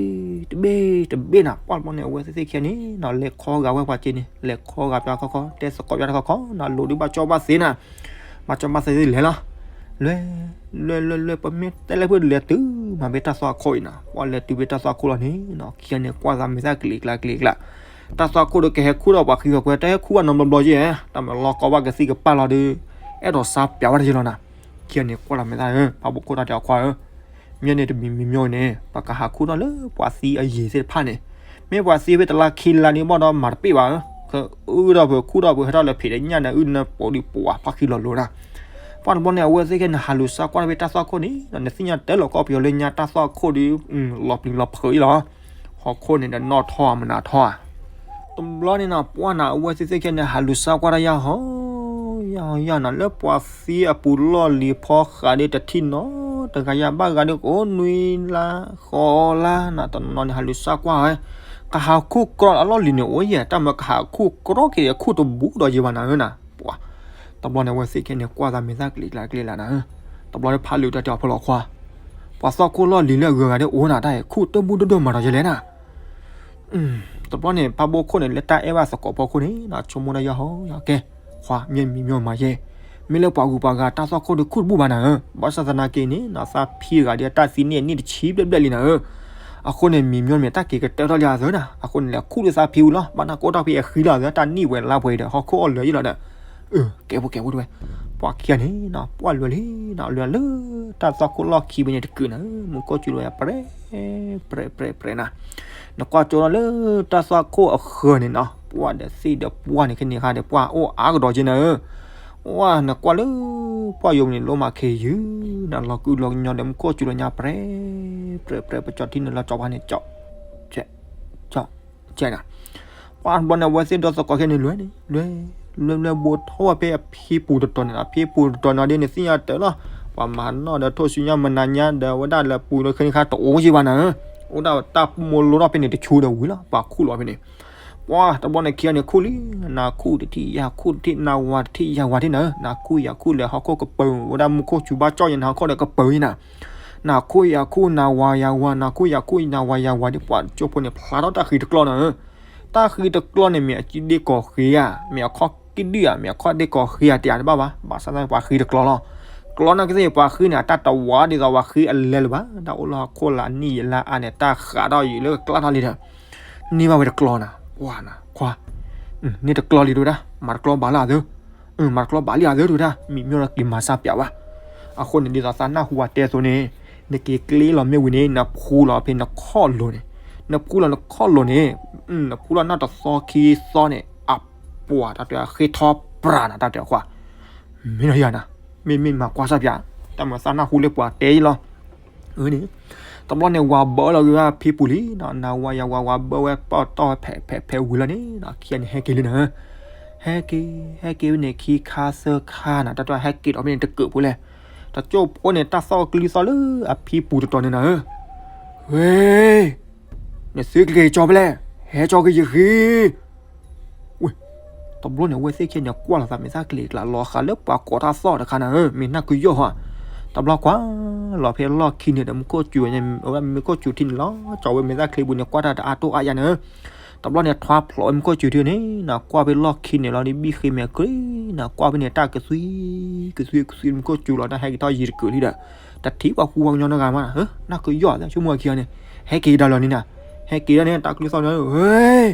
တဘ့ၣ် တဘ့ၣ်နၤ, ပှၢ်တဘျီန့ၣ် အဝဲသ့ၣ်သ့ၣ်ခံဂၤန့ၣ်နီၤ လဲၤခီဂာ်ဝဲပှၤစ့န့ၣ် လဲၤခီဂာ်ပှၤခီခီ တဲသကိးပှၤတၢ်ခီခီနီၤ လိၤဒုးဘၣ်ကၠီဘၣ်သ့နၤ, ဘၣ်ကၠီဘၣ်သ့သ့လဲၤလီၤ, လွဲၢ် လွဲၢ် လွဲၢ် လွဲၢ် ပမ့ၢ်တဲလၢဖုလဲၤတုၤမးဖဲတၢ်သွၣ်ခိၣ်အံၤနီၤ, ပှၢ်လဲၤတုၤဖဲတၢ်သွၣ်ခိၣ်လီၤန့ၣ်နီၤ ခံဂၤန့ၣ် ကွၢ်သးမဲာ်သၣ်ကလံၤကျါကလံၤကျါ, တၢ်သွၣ်ခိၣ်ဒီးကဟဲခူၣ်ထီၣ်ပှၤခံဂၤကွဲ တဟဲခူၣ်ဘၣ်နီတဘျီဘျီယဲၢ်, တၢ်မၤလီၢ်ကီဘၣ်ကသံၣ်ကပၢ်လီၤဒီး အဲၣ်ဒိးစါပျးဝဲတယဲၢ်လီၤနၤ, ခံဂၤန့ၣ် ကွၢ်လီၤမဲာ်သၣ်ဧၢ ဖးဘိခိၣ်တၢ်တဲအီၤခွါဧၢ မ့ၢ်န့ၣ်တမံၤမံၤမ့ၢ်န့ၣ် ပကဟးခူၣ်ထီၣ်လၢပှၤသံအယံၤသ့ၣ်တဖၣ်န့ၣ်, မ့ၢ်ပှၤသံဖဲတလါခံလါဒ်ဘၣ်ဒီးမၤတပ့ၢ်ဘၣ်ဧၢ, အုၣ်ဒီးပခူၣ်ဒီးပဟဲထီၣ်လၢဖံးဒီးညၣ်န့ၣ် အုၣ်နၢပိာ်ဒံးပှၤဖီၣ်ခံလီၤလိၤနၤ, ပှၢ်တဘျီန့ၣ် အဝဲသ့ၣ်ခဲန့ၣ် ဟးလူၤစါကွၢ်တၢ်ဖဲတၢ်သွၣ်ခိၣ်န့ၣ် နသ့ၣ်ညါတဲလီၤကီၢ်ပယီၤလၢညါတၢ်သွၣ်ခိၣ်ဒီး လီၤပျံၤလီၤဖုးအံၤလီၤ, ဟီၣ်ခိၣ်န့ၣ်ဒီးနီၣ်ထီၣ်မနၤထီၣ်ဧါ တဘျီန့ၣ်နီၤ ပှၢ်နၤ အဝဲသ့ၣ်သ့ၣ်ခဲန့ၣ် ဟးလူၤစါကွၢ်တၢ်ယၢ်ဟီ ယၢ်ဟီယၢ်နၤ လၢပှၤသံအပူၤလီၢ်လံၤဖီဃးဒီးတထံၣ်နီတဂၤယၤဘၣ်ဂၤဒီး ကအိၣ်နွံလါ ဃိးလါနၤ တနီၤနီၤန့ၣ် ဟးလူၤစါကွၢ်ဝဲ ကဟးခူၣ်ကြီအလီၢ်လံၤန့ၣ် အိၣ်ယဲၢ် တၢ်မၢကဟးခူၣ်ကြီက့ၤ ခူၣ်တဘူးဒီးယံၤဘၣ်နၤဧၢနၤ ပှၤ တဘျီန့ၣ် အဝဲသ့ၣ်ခဲန့ၣ် ကွၢ်သးမဲာ်သၣ်ကလံၤကျါကလံၤလၢနၤဧၢ, တဘျီန့ၣ် ဖးလၢာ်တၢ်တဲအီၤဖီလီၤခွါ, ပှၤသီၣ်ခိၣ်လီၢ်လံၤလၢအဂုၤအဂၤဒ်အိၣ်နၤတၢ်အံၤ ခူၣ်တဘူးဒိၣ်ဒိၣ်မၤဒီးယဲၢ်လဲၣ်နၤ တဘျီန့ၣ် ဖးဘိခိၣ်န့ၣ် လၢတၢ်အဲၣ်ဘၣ်သကိးဖီခိၣ်န့ၣ် ဆိကမိၣ်တၢ်ယၢ်ဟီယၢ်ကဲ, ခွါ မ့ၢ်မံၤမ့ၢ်မၤယဲၢ်, မ့ၢ်လၢပှၤဂုၤပှၤဂၤတၢ်သွၣ်ခိၣ်ဒီးခူၣ်တဘူးဘၣ်နၤဧၢ, ဘၣ်ဆၣ်သနာ်က့န့ၣ် သးဖံဂၤဒီးတၢ်သံန့ၣ် အနံၣ်တဆံဘျဲၣ်ဘျဲၣ်လံနၤဧၢ, အဃိန့ၣ် မံၤမ့ၢ်မ့ၢ်တၢ်က့ၤကတၢၢ်ထီၣ်လံအသၢနၤ, အဃိန့ၣ် လဲၤခူၣ်ဒီးသးဖံဝံၤလီၤ, ဘၣ်နၢ်ကအိၣ်တၢ်ဖံအဃံလီၤသၢ တၢ်နံၣ်ဝဲလါပှဲၤဒီး ဟီၣ်ခိၣ်အီၣ်လၢာ်ယံၣ်လီၤဒီး ကဲဖိကဲဖိတဝဲ, ပှၤခံဂၤန့ၣ် ပှၢ်လွဲၤလံနၤ, လွဲၤလၢတၢ်သွၣ်ခိၣ်လီၢ်ခံဘ့ၣ်န့ၣ်တကုာ်နၤ, မူခိၣ်စူၤလီၤယၤ ပြဲ ပြဲ ပြဲ ပြဲနၤ, နကွၢ်ကၠိလီၤလၢတၢ်သွၣ်ခိၣ်အဃၢၤန့ၣ်နီၤ, ပှၢ်ဒီးသ့ၣ်ဒီးပှၢ်န့ၣ် ခဲန့ၣ်ခါဒီး ပှၢ်အိၣ်အါကဒီးက့နၤဧၢ, ဝဲနကွၢ်လၢ ပှၢ်ယိၤမနုၤ လီၤမၢ်ခဲယုၢ် နလီၤကုလီၤကညီဒီး မူခိၣ်စူၤလီၤညါပြဲ ပြဲ ပြဲ ပကၠီထံန့ၣ်လီၤ ကၠီပှၤန့ၣ် ကၠီ ကၠီ ကၠီ ကၠီနၤ, ပှၢ်တဘျီန့ၣ် အဝဲသ့ၣ်ဒီသကိးခဲန့ၣ် လွဲန့ၣ် လွဲ လွဲ လွဲ ဘိးထီၣ်ဝဲဖဲအဖံပူၤတတီၤန့ၣ်ဒီး အဖံပူၤတတီၤန့ၣ်ဒ်န့ၣ် သ့ၣ်ညါတၢ်လီၤ, ပှၤမၤနီၣ်ဒီး ထိၣ်ဆူညါမနၤညါဒီး ဝဲဒၣ်လၢပူၤလၢခဲန့ၣ်ခါ တအိၣ်က့ဘၣ်နၤဧၢ, အိၣ်ဒၣ်တၢ်မိၢ်လိထီၣ်ဖဲန့ၣ် တဆူဒီးဝံၤလီၤ ပှၤခူၣ်လီၤဖဲန့ၣ် ပှၢ်တဘျီန့ၣ် ခံဂၤန့ၣ်ခူၣ်လံ, နၤခူၣ်တထံၣ် ယၤခူၣ်တထံၣ် နၤဝၤတထံၣ် ယၤဝၤတထံၣ်နၤဧၢ, နၤခူၣ်ယၤခူၣ်လဲၤဟီၣ်ခိၣ်ကပၤ ဝဲဒၣ်မူခိၣ်စူၤဘၣ်ကၠီၣ်ယဲ နၤဟီၣ်ခိၣ်ဒီးကပၤယဲနၤ, နၤခူၣ်ယၤခူၣ် နၤဝၤယၤဝၤ နၤခူၣ်ယၤခူၣ် နၤဝၤယၤဝၤဒီး ပှၤကၠိဖိန့ၣ် ဖျါထီၣ်တၢ်ဃံတကျီနၤဧၢ, တၢ်ဃံတကျီန့ၣ် မ့ၢ်အကံဒ့ၣ်ကီၤဃ့ဧါ, မ့ၢ်အခီၣ်ကံၣ်ဒုၣ်ဧါ, မ့ၢ်အခီၣ်ဒ့ၣ်ကီၤဃ့ဧါ တယၤတဘၣ်ဘၣ်, ဘၣ်ဆၣ်သနာ်က့ ပှၤဃံတကျီလီၤ, ကျီနာ်က့သ့ၣ် ပှၤဃံန့ၣ် အတၢ်တဝါဒ်သိးပှၤဃံအလဲလၢၤဘၣ်, တၢ်အိၣ်လၢဟီၣ်ခိၣ်လၢအနံၣ်ယံာ်လၢအါန့ၣ် တၢ်ဃးထီၣ်ယံာ်လၢကျါထီၣ်လံဒီး န့ၢ်ဘၣ်ဝဲတကျီနၤ, ပှၢ်နၤ ခွါ, န့ၢ်တကျီလံတဲဝဲဒၣ်, မၤတကျီဘၣ်လၢအသၢ, မၤတကျီဘၣ်လံအသၢတဲဝဲဒၣ်, မံမ့ၢ်ဒီးက့ၤမၤစၢ်ပၠးဘၣ်, အဃိန့ၣ် ဒ်သိးသးနၢ်ဟူဝဲတဲအသိးန့ၣ်, နက့ၤကျ့လီၤမ့ၢ်ဝံၤန့ၣ် နဖူလီၤဖဲနခီၣ်လိၤန့ၣ်, နဖူလီၤနခီၣ်လိၤန့ၣ်, နဖူလီၤနီၣ်တသီခံသီန့ၣ် အပှၤတၢ်တဲဃ့ထီပြးနၤ တၢ်တဲခွါ မ့ၢ်နီၢ်ယၤနၤ, မ့မ့ၢ်မၤကွၢ်စၢ်ပၠး, တၢ်မၤသးနၢ်ဟူလၢပှၤတဲအံၤလီၤ, အန့ၣ်, တဘျီန့ၣ် ဝၤဘၢလီၤက့ၤဝဲဖံပူၤလံ, နၤဝၤယၤဝၤ ဝၤဘၢဝဲပီၣ်တီၢ်ဝဲဖဲးဖဲးဖဲးဝံၤလီၤန့ၣ်, ခံဂၤန့ၣ်ဟဲက့ၤလံနၤဧၢ, ဟဲက့ၤ ဟဲက့ၤဝဲန့ၣ်ခံခါသၢခါနၤ တၢ်တဲဟဲက့ၤဒီးဖဲန့ၣ်တကၢးဖိလဲၣ်, တကၠိၢ်ဖိန့ၣ် တၢ်သီၣ်ကလုၢ်သီၣ်လၢအဖံပူၤတတီၤန့ၣ်နၤဧၢ, ဝဲ နသုကလဲၤကၠီဖဲလဲၣ်, ဟဲကၠီက့ၤယဃံ ဝဲ, တဘျီန့ၣ် အဝဲသ့ၣ်ခံဂၤန့ၣ် ကွၢ်လိာ်သး မ့ၢ်သၣ်ချ့ကျးလီၤဃာ်လၢပှၤကိးတၢ်သီၣ်တခါနၤဧၢ, မ့ၢ်နၢ်ကယီၢ်ဧါ, တဘျီကွၢ်လီၤဖဲလီၢ်ခံန့ၣ်ဒီး မူခိၣ်စူၤန့ၣ် မူခိၣ်စူၤထံန့ၣ်လီၤ, ကၠီဝဲမ့ၢ်သၣ်ချ့ပူၤန့ၣ် ကွၢ်တၢ်တအါတိၢ်အါယါနၤဧၢ, တဘျီန့ၣ် ထွါဖျိးဝဲမူခိၣ်စူၤထံန့ၣ် နကွၢ်ဖဲလီၢ်ခံန့ၣ်လီၤ ဒ်ဘံၣ်ဃ့မဲာ်ကြ့ နကွၢ်ဖဲန့ၣ် တၢ်ကသွံ ကသွံ ကသွံ မူခိၣ်စူၤလီၤ တၢ်ဟဲက့ၤထီၣ်ယံၤတကၢးလံဒီး တထံၣ်ပှၤဃူပှၤကညီနီတဂၤမးနၤဧၢ, နၢ်ကယီၢ်သး ဆိကမိၣ်ခံဂၤန့ၣ် ဟဲက့ၤဒၣ်လီၤန့ၣ်နၤ, ဟဲက့ၤဒၣ်န့ၣ် တၢ်ကလုၢ်သီၣ်န့ၣ် ဝဲ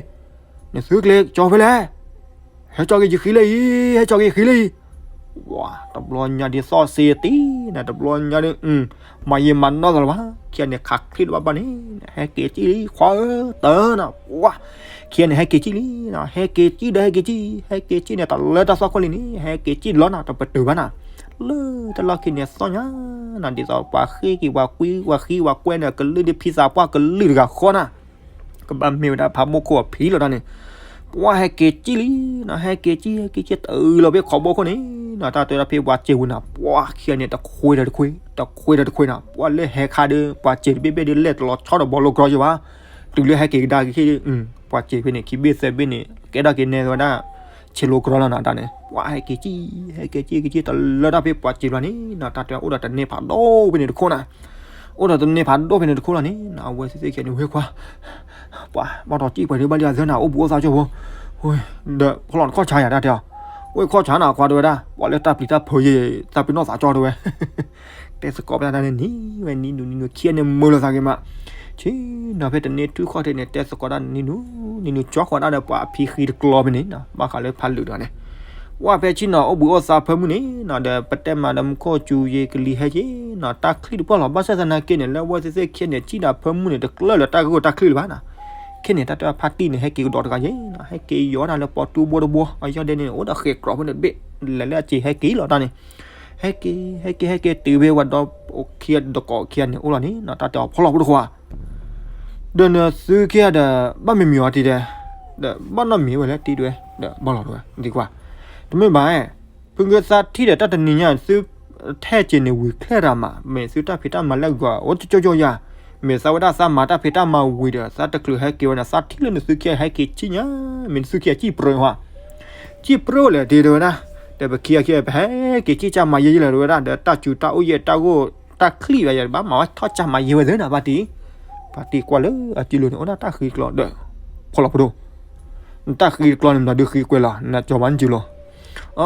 နသုကလဲၤကၠီဖဲလဲၣ်, ဟဲကၠီက့ၤယဃံလၢအံၤ, ဟဲကၠီက့ၤယဃံလၢအံၤ, ဝါ တဘျီညါဒ်သီၣ်စ့တံၢ်နၤ တဘျီညါဒ် မၤယံာ်မၤနီၢ်သးလၢၤဘၣ်, ခံဂၤန့ၣ် ခးချံတဘၣ်ဘၣ်န့ၣ် ဟဲက့ၤကံၣ်လံ ခွါဧၢ တၢ်နၤ, ဝါ ခံဂၤန့ၣ် ဟဲက့ၤကံၣ်လံနၤ, ဟဲက့ၤကံၣ်ဒီး ဟဲက့ၤကံၣ်, ဟဲက့ၤကံၣ်န့ၣ် တၢ်လၢတၢ်သီၣ်ခိၣ်လံန့ၣ် ဟဲက့ၤကံၣ်လီၤနၤ တပတုာ်ဘၣ်နၤ, လၢတၢ်လီၢ်ခံန့ၣ်သီၣ်ညါနၤ ဒ်သိးပှၤဃ့က့ၤ ပှၤကွံ ပှၤဃံပှၤကွဲန့ၣ် ကလုာ်ဒ်ဖံသးပှၢ်ကလုာ်တဂၤဃီနၤ ကဘၣ်မ့ၢ်ဝဲဒၣ်ဖးဘိၣ်ခိၣ်အဖံလီၤတၢ်န့ၣ်, ပှၢ်ဟဲက့ၤကံၣ်လံနၤ, ဟဲက့ၤကံၣ် ဟဲက့ၤကံၣ် တုၤလီၤဖဲခိးဘိၣ်ခိၣ်န့ၣ်နၤ, တၢ်တဲဒၣ်ဖဲပှၤစဲးပူၤနၤ, ပှၢ်ခံဂၤန့ၣ် တခွ့ဒီးတခွ့, တခွ့ဒီးတခွ့နၤ, ပှၢ်လၢဟဲခါဒီး ပှၤစဲးတဘ့ၣ်ဘ့ၣ်ဒီး လဲၤတလီၤဆီဒီးဘီလိကရီယဘၣ်, တုၤလၢဟဲက့ၤကဒါက့ၤ ပှၤစဲးဖဲန့ၣ် ခံဘ့ၣ်သၢဘ့ၣ်န့ၣ် ကဲထီၣ်က့ၤနဲဝဲဒၣ် ဆဲးလိကရီလီၤနၤတၢ်န့ၣ်, ပှၢ်ဟဲက့ၤကံၣ် ဟဲက့ၤကံၣ် ဟဲက့ၤကံၣ် တၢ်လၢတၢ်ဖဲပှၤစဲးဘျီန့ၣ်နၤ, တၢ်တဲအိၣ်ဒီးတန့ၢ်ဖးဒိၣ်ဖဲန့ၣ်တခိၣ်နၤ အိၣ်ဒီးတန့ၢ်ဖးဒိၣ်ဖဲန့ၣ်တခိၣ်လီၤန့ၣ်နၤ, အဝဲသ့ၣ်သ့ၣ်ခံဂၤန့ၣ် ဝဲခွါ ပှၤဘၣ်တီၤကံၣ်ပှဲၤဒုးဘၣ်လံအသၢနၤ, အိၣ်ဘူးအိၣ်သးကၠိဖိ, ဒီးဖီလီၤနခီၣ်ဆါယၤတၢ်တဲအီၤ, အိၣ်ခီၣ်ဆါနၤခွါတဲဝဲဒၣ်, ပှၤလၢတၢ်ပျံၤတၢ်ဖုးယံၤ သးပ့ၤနီၣ်သးကၠီတဲဝဲ တဲသကိးပတၢ်န့ၣ် နံၤဝဲနံၤနုၤနံၤနုၤ ခံဂၤန့ၣ်မုာ်လိာ်သးက့ၤမး, ဆ့ၣ်နီၤဖဲတန့ၢ်ထူၣ်ခီၣ်ထံးန့ၣ် တဲသကိးတၢ်န့ၣ် နံၤနုၤနံၤနုၤ ကၠီဃီၤတၢ်ဒီးပှၤအဖံဃံတကျီဖဲန့ၣ်နၤ, ဘၣ်ဃးလၢဖးလုာ်တဂၤန့ၣ် ဝဲဖဲဆ့ၣ်နီၤအိၣ်ဘှံးအိၣ်သါဖၢမုၢ်န့ၣ်နၤ, ဒီးပတဲမးဒီးမူခိၣ်စူၤယံၤကလံၤဟဲက့ၤနၤ, တၢ်ချံတပှၢ်လီၤ, ဘၣ်ဆၣ်သနာ်က့န့ၣ် လၢအဝဲသ့ၣ်သ့ၣ်ခံဂၤန့ၣ် စံၣ်ဒီးဖၢမုၢ်န့ၣ် တကျၢၢ်လၢတၢ်ဂ့ၢ်တၢ်ချံလၢၤဘၣ်နၤ, ခဲန့ၣ် တၢ်တဲဖါတံၢ်န့ၣ် ဟဲက့ၤကဒီးတဂၤယဲနၤ, ဟဲက့ၤယီၤနၤလၢပီၣ်တူၢ်ဘိတဘိ, အယီၢ်ဒဲးန့ၣ် အိၣ်ဒီးဃဲးကြီဖဲန့ၣ်တဘ့ၣ်, လဲၤလၢအစ့ၤဟဲက့ၤလီၤတၢ်န့ၣ် ဟဲက့ၤ ဟဲက့ၤ ဟဲက့ၤ ဟဲက့ၤတုၤဖဲဝဲဒီး ခံဂၤဒီးကိးခံဂၤန့ၣ်အိၣ်လီၤန့ၣ်နၤ, တၢ်တဲအီၤဖီလီၤဖိတဃီဧါ ဒီးနသုခံဂၤဒီး ဘၣ်မ့ၢ်မံၤအီၤတံၤဒီး, ဒီးဘၣ်နီတမံၤဝဲလၢတံၤဒဝဲ, ဒီးဘၣ်လီၤတဝဲ, ဒ်ကွၢ်, တမ့ၢ်ဘၣ်, ဖုကသါထံၣ်ဒီးတၢ်တနံၤညါ သုထဲက့ၤန့ၣ်ဝံၤချဲတၢ်မး, မ့ၢ်သုတၢ်ဖံးတၢ်မၤလၢဂီၤ အိၣ်ကၠိကၠိယၤ, မ့ၢ်သးဝဲဒၣ်သးမၤတၢ်ဖံးတၢ်မၤဝံၤဒီး သးတချုးဟဲက့ၤဝဲန့ၣ် သးထံၣ်လၢနသုခံဂၤဟဲက့ၤကံၣ်ညါ, မ့ၢ်နသုခံဂၤကံၣ်ပြၢဝဲ, ကံၣ်ပြၢလဲၣ်တံၤဒဝဲဒၣ်, ဒီးပခံဂၤခံဂၤ ပဟဲက့ၤကံၣ်ကၢ်မၤယဲယဲလဲၣ်တဝဲဒၣ်, ဒီးတၢ်စူၤတၢ်အိၣ်ယဲၢ်တၢ်ဂိၢ် တၢ်ချံၣ်ဘၣ်ယဲၢ် ဘၣ်မၤဝဲထီၣ်ကၢ်မၤယဲၢ်ဝဲသ့ၣ်နၤ ဖါတံၢ်, ဖါတံၢ်ကွၢ်လၢအစုလိၤန့ၣ် အိၣ်ဒၣ်တၢ်ဃံတကျီဒီး, ဖီလီၤဖိဒိၣ်, နတၢ်ဃံတကျီန့ၣ် မတၤဒုဃံကွဲလီၤ နကၠီၤဘၣ်နစုလိၤ, အ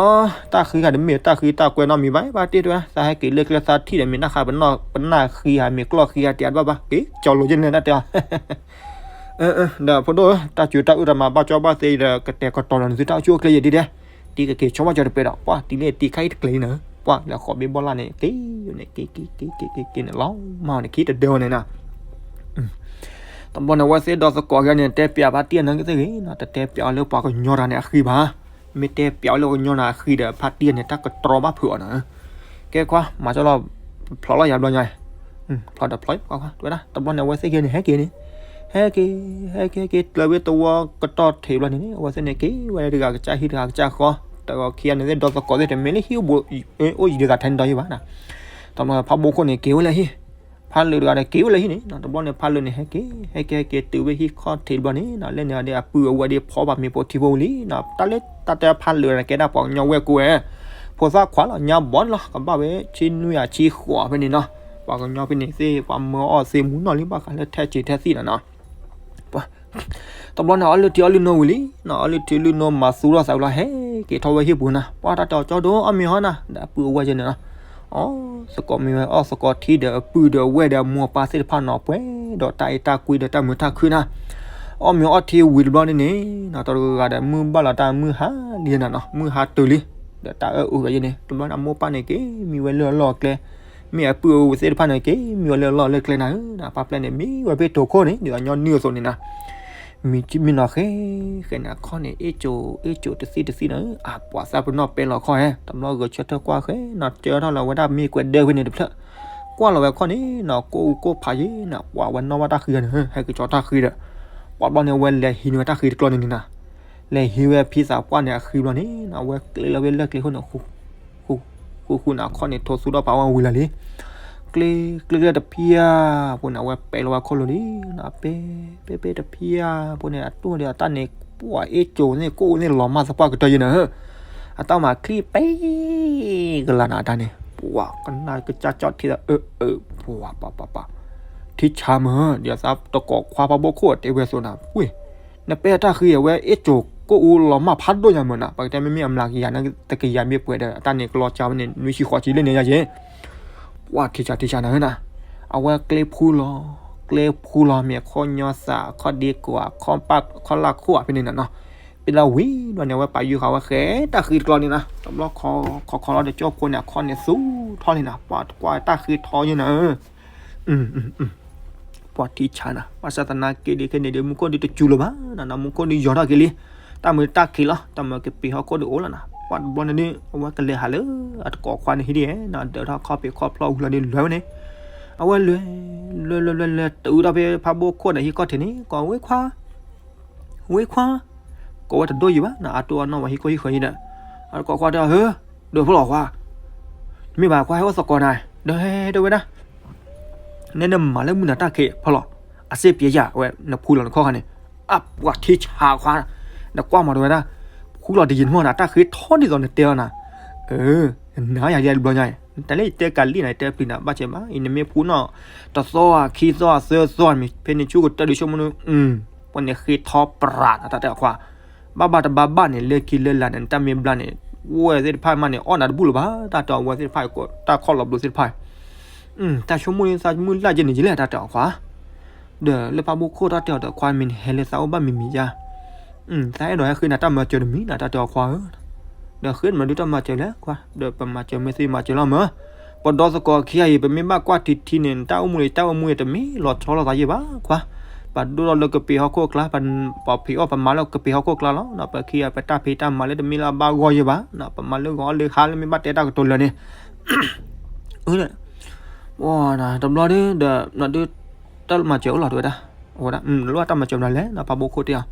တၢ်ဃံဂၤတမ့ၢ်တၢ်ဃံတၢ်ကွဲနီတမံၤဘၣ်, ဖါတံၢ်တဝဲ သးဟဲက့ၤလၢကျဲသးထံၣ်ဒီး မ့ၢ်နၢ်ဃါပနၢ်ဃံဧါ မ့ၢ်ကျီၢ်ဃံဧါ တယၤတဘၣ်ဘၣ်, က့ၤကၠီၤလိၤက့ၤနၤတၢ်တဲအီၤ ဒီးဖိဒိၣ်ဧၢ, တၢ်စူၤတၢ်အုၣ်တၢ်မၤဘၣ်ကၠီဘၣ်သ့ဒီး ကတဲာ်ကတီၤလီၤနသုတၢ်အိၣ်ဆူၣ်အိၣ်ချ့ယဲၢ်ဒ်ဒဲး, တံၤကက့ၤဆီဘၣ်ကၠီတပဲဒီး ပှၢ်တံၤလၢတံၤခါအံၤတကျဲၤလံနၤ, ပှၢ်လၢဃိးဘ့ၣ်ဘီလၢ်န့ၣ် က့ၤန့ၣ် က့ၤက့ၤက့ၤက့ၤက့ၤက့ၤန့ၣ်လီၤ, မၤန့ၣ်ခံတဒၢဝဲန့ၣ်နၤ, တ တဘျီန့ၣ် အဝဲသ့ၣ်ဒီသကိးက့ၤန့ၣ် တဲပျးဖါတံၢ်န့ၣ်ကသ့ၣ်ဂ့ၤနီၤ, တတဲပျးအီၤလၢပှၤကညီတဂၤန့ၣ်အဃံဘၣ်. မ့ၢ်တဲပျးအီၤလၢကညီန့ၣ်အဃံဒီး ဖါတံၢ်န့ၣ် တၢ်ကတြီဘၣ်ဖုးအီၤနီၤ. ကဲခွါ မၤကၠီလီၤ, ဖျိးလီၤယၤဘျီညါ, ဖျိးဒီးဖျိး, တဝဲဒၣ် တဘျီန့ၣ် အဝဲသ့ၣ်က့ၤန့ၣ် ဟဲက့ၤ, ဟဲက့ၤ ဟဲက့ၤ ဟဲက့ၤ ကျၢၤဝဲသဝီကတီၢ်ထံးဘျီန့ၣ် အဝဲသ့ၣ်န့ၣ်က့ၤဝဲတဂၤကစၢ်ဟံၣ်တဂၤကစၢ်ဃီ, တဂီၤခံဂၤန့ၣ်သ့ၣ်ဒီသကိးသ့ၣ်တမ့ၢ်လၢဟံၣ်အိၣ်ဘိ, အိၣ်ယံၤတဂၤထဲန့ၣ်ဒီးယံၤဘၣ်နီၤ. တဘျီဖါဘိခိၣ်န့ၣ်က့ၤဝဲလၢဟံၣ်, ဖါလၢာ်တဂၤဒီးက့ၤဝဲလၢဟံၣ်န့ၣ်နီၤ. တဘျီန့ၣ် ဖါလၢာ်န့ၣ် ဟဲက့ၤ ဟဲက့ၤ ဟဲက့ၤတုၤဝဲဟံၣ်ခီၣ်ထံးတဘျီန့ၣ်နီၤ, လဲၣ်န့ၣ်ဒီးအပုၢ်အဝဲၢ်ဒီးဖီဘၣ်မ့ၤဖိထံဖိဝံၤလံနီၤ. တၢ်လၢတၢ်တဲဖါလၢာ်န့ၣ် ကဲဒၣ်ပှၤကညီဝဲၢ်ကိးဝဲ, ဖိသၣ်ခွါလီၤ ညါဘီန့ၣ်လီၤ, ကဘၣ်ဝဲဆံနွံယၤဆံဃိးဖဲန့ၣ်နီၤ. ပှၤကညီဖဲန့ၣ်သ့ၣ် ပှၤမၢအီၣ်သ့မူနီၢ်လံ ဘၣ်ဃးလၢထဲးစံးထဲးသံၣ်နီၤနီၤ. တဘျီန့ၣ် အီလုၢ်ထံအီလုၢ်နိဝံၤလံနီၤ, အီလုၢ်ထံလုၢ်နိမၤသူထီၣ်သးဝံၤလီၤ ဟဲက့ၤထီၣ်ဝဲဟံၣ်ပူၤနီၤ. ပှၤတၢ်တဲအီၤကၠီဒိၣ် အီၣ်မ့ၤဟီနီၤ, ဒီးအပုၢ်အဝဲၢ်က့ၤန့ၣ်နီၤ. အီၣ်သကိးမ့ၤဝဲ အီၣ်သကိးထံဒီးအပုၢ်ဒီးအဝဲၢ်ဒီးအမိၢ်အပၢ်သ့ၣ်တဖၣ်နီၤ, ပှဲၤဒီးတၢ်အဲၣ်တၢ်ကွံဒီးတၢ်မုာ်တၢ်ခုၣ်နီၤ. အီၣ်မ့ၤအီၣ်ထံဝံၤတဘျီန့ၣ်န့ၣ်နီၤ, တဂၤဒီးမုၢ်ဘၣ်လီၤတၢ်မုၢ်ဟါလံနီၤနီၤ, မုၢ်ဟါတုၤလံ, ဒီးတၢ်အၢၣ်အုးဝဲယဲန့ၣ် တဘျီန့ၣ် အမိၢ်ပၢ်န့ၣ်က့ၤ မံဝဲလၢအလီၢ်အကျဲ, မ့ၢ်အပုၢ်အဝဲၢ်သ့ၣ်တဖၣ်န့ၣ်က့ၤ မံဝဲလၢအလီၢ်လၢကျဲနၤဧၢနီၤ. ပၢ်ပျဲၢ်န့ၣ် မံဝဲဖဲတိၤခိၣ်န့ၣ် ဒ်သိးညီနုၢ်အသိးန့ၣ်နီၤ. မံမံနီၤ ဃဲဃဲန့ၣ် အခီၣ်န့ၣ် အ့ၣ်ကၠိ အ့ၣ်ကၠိတသံၣ်တသံၣ်နီၤ, အပှၤသးပ့ၤနီၣ်ပဲလီၤခီၣ်ဟဲ, တဘျီဂဲၤဆၢထၢၣ်ကွၢ်ဃဲနီၤ, ကၢထီၣ်လီၤဝဲဒၣ်မ့ၢ်ကွဲးဒၢဖဲန့ၣ်တဖျၢၣ်, ကွၢ်လီၤဝဲခီၣ်န့ၣ်နီၤ ကိၣ်အူကိၣ်ဖးယဲနီၤ, ပှၤဝဲနီၣ်ဘၣ်တၢ်ဃံဂၤန့ၣ် ဟဲက့ၤကၠီတၢ်ဃံဒီး, ပှၤဘျီန့ၣ် အဝဲလဲၤဟံးန့ၢ်ဝဲတၢ်ဃံတကျီန့ၣ်န့ၣ်နီၤ, လဲၤဟံးဝဲဖံသးပှၢ်န့ၣ်အဃံဘျီန့ၣ်နီၤ, အဝဲကျဲလၢဝဲလၢကျဲခိၣ်န့ၣ် ဃူဃူန့ၣ် အခီၣ်န့ၣ် ထိးသူဒီးပာ်ဝဲဝံၤလီၤလံ. ကျ့ကျ့ကျ့တဖျၢၣ်ဖိန့ၣ် အဝဲပဲာ်လီၤဝဲခိၣ်လိၤလံနီၤ, ပဲပဲပဲတဖျၢၣ်ဖိန့ၣ် အတိၢ်ဒီးအတၢ်န့ၣ် ပှၤအ့ၣ်ကၠိန့ၣ် ကိၣ်န့ၣ်လီၤမၢ်သပှၢ်ကတၢၢ်ယဲနီၤ, အတၢ်မၤချံပ့ကလၤနၤတၢ်န့ၣ် ပှၤကနၣ်ကစၢ်ကၠီၣ်ထံဒီး အၢအၢ ပှၤပှၤပှၤပှၤ ထံဆါမး ဒ်သိးသးတကိးခွါဖးဘိခိၣ်တဲဝဲအသိးနီၤ, ဝ့ၢ် နပဲာ်တၢ်ဃံအဝဲအ့ၣ်ကၠိကိၣ်အူလီၤမၢ်ဖးဒိၣ်ညါမးနီၤ, ပကတဲမ့မ့ၢ်အမျးကယၤန့ၣ် တကယၤမ့ၢ်ပှဲၤဒီး အတၢ်န့ၣ်ကလီၤကၢဝဲန့ၣ် နွံဆံဃိးဆံလၢန့ၣ်ယါယဲ ပှၤထံဆါထံဆါနၤဧၢနီၤ, အဝဲကျဲဖူလီၤ, ကျဲဖူလီၤ မ့ၢ်အခီၣ်ညီသး အခီၣ်ဒ့ကိး အခီၣ်ပၢ် အခီၣ်လၢ်ခိၣ်ဧါဖဲန့ၣ်နီၤနီၤ, ပလီၤဝံၤဒီးန့ၣ် အဝဲပာ်ယုၢ်ဃာ်ဝဲဃဲတၢ်ဃံတကျီန့ၣ်နီၤ, တဘျီခီခီခီလီၤဒီးကၠိဖိန့ၣ် အခီၣ်န့ၣ်သူထီၣ်လံနီၤ, ပှၤကွၢ်တၢ်ဃံထီယဲနီၤဧၢ ပှၤထံဆါနၤ, ဘၣ်ဆၣ်သနာ်က့ဒ်ခဲန့ၣ်ဒီး မူခိၣ်ဒုးတစူၤလၢၤဘၣ်နီၤ, မူခိၣ်ဒုးယီၤထီၣ်က့ၤလံ, တၢ်မုာ်တၢ်ခံးလီၤ, တၢ်မုာ်ကပ့ၤဟီၣ်ခိၣ်ဒုးအိၣ်လီၤနီၤ, ပှၤတဘျီန့ၣ်ဒုး အဝဲကလဲၤဟးလၢအတကိးခွါန့ၣ်ဟံၣ်ဒ်နီၤ, ဒၢးထီၣ်ခီၣ်ဖံးခီၣ်ဖျီဝံၤလီၤန့ၣ် လဲၤဝဲန့ၣ်, အဝဲလဲၤ လဲၤလဲၤလဲၤလဲၤ တုၤဒၣ်ဖဲဖးဘိခိၣ်န့ၣ် ဟံၣ်ခီၣ်ထံးန့ၣ် ကိးဝဲခွါ ဝ့ခွါ, ကိးဝဲတဒိၣ်ယံၤဘၣ်နီၤ, အတိၢ်အနီၣ်ဝဲဟံၣ်ခိၣ်ဟံၣ်ဃၢၤယံၤဒီး, အတကိးခွါတဲအီၤ ဟၢ ဒိးဖဲလီၤခွါ, နမ့ၢ်ဘၣ်ခွါဟဲအိၣ်သကိးနၤ, ဒီးဟဲဟဲဒိၣ်ဝဲဒၣ်, နဲနမၤလၢမုၢ်နၤတၢ်ခံးဖဲလီၤ, အစ့ပျဲယၤဝဲ နဖူလီၤနခီၣ်ခါန့ၣ်, အပှၤထံဆါခွါ, နကွၢ်မၤတဝဲဒၣ်, ဖူလီၤတယံာ်မီၢ်နၤ တၢ်ဃံထီဒ်သိးနတဲလီၤနၤ, အၢ နၤယၤယဲတဘျီညါ, တၢ်လၢယတဲကၤလံၣ်နၤ ယတဲပျံၤနၤ ဘၣ်ကဲဘၣ်, အံၤနမ့ၢ်ဖူနီၢ် တသီဧါခံသီဧါသၢသီဧါမ့ၢ် ဖဲန့ၣ်ဆူကတၢၢ်ဒုးဆိကမိၣ်န့ၣ်, ပှၤန့ၣ်ဃ့ထီပြးနၤ တၢ်တဲအီၤခွါ, ဘၣ်ဘၣ်တဘၣ်ဘၣ်န့ၣ် လၢခံလၢလာ်န့ၣ် နတၢ်မ့ၢ်ဘျါန့ၣ်, ဝဲၢ်သ့ၣ်တဖၣ်မးန့ၣ် အီၣ်နၤတဘူၣ်လၢၤဘၣ်, တၢ်တဲအီၤဝဲသ့ၣ်တဖၣ် တၢ်ခီၣ်လီၤဘျိသ့ၣ်တဖၣ်, တၢ်ဆိကမိၣ်န့ၣ် သးမုၢ်လၢ်ကဲန့ၣ်ယလဲၣ် တၢ်တဲအီၤခွါ, ဒီးလၢဖးဘိခိၣ်တၢ်တဲအီၤဒီးခွါ မ့ၢ်နဟဲလၢသးအိၣ်ဘၣ်မံၤမံၤယါ သးအဲၣ်ဒိးဟဲဃ့နၤတၢ်မၤစၢၤတမံၤနၤ တၢ်တဲအီၤခွါဧၢ, ဒီးဃ့နမၤဒုးတၢ်မၤစၢၤလဲၣ်ခွါ, ဒီးပမၤစၢၤမ့ၢ်သ့မၤစၢၤလီၤမး, ပဒီသကိးခံဂၤအံၤ ပမ့ၢ်ဘၣ်ကွၢ်ထံထံန့ၣ် တၢ်အိၣ်မူန့ၣ် တၢ်အိၣ်မူအံၤတမ့ၢ်လီၤဆီလိာ်သးယဲၢ်ဘၣ်ခွါ, ပဒိၣ်ထီၣ်လၢကပ့ၤဟီၣ်ခိၣ်ကျါ, ပဖံးအီၣ်ပမၤလၢကပ့ၤဟီၣ်ခိၣ်ကျါလီၤ, ပခံဂၤပတၢ်ဖံးတၢ်မၤလၢတမ့ၢ်လၢအဘၣ်ဂီၢ်ယဲၢ်ဘၣ်, ပမၤလၢဂီၤအီၣ်လၢဟါလၢမ့ၢ်ဘၣ်တဲတၢ်ကတိၤလၢာ်န့ၣ် တဘျီဒီး ဒုး တၢ်မၤစၢၤအိၣ်လီၤတဝဲဒၣ်, အဝဲဒၣ် လိၣ်တၢ်မၤစၢၤဘျီလဲၣ်နီၤ ဖးဘိခိၣ်တဲအီၤ,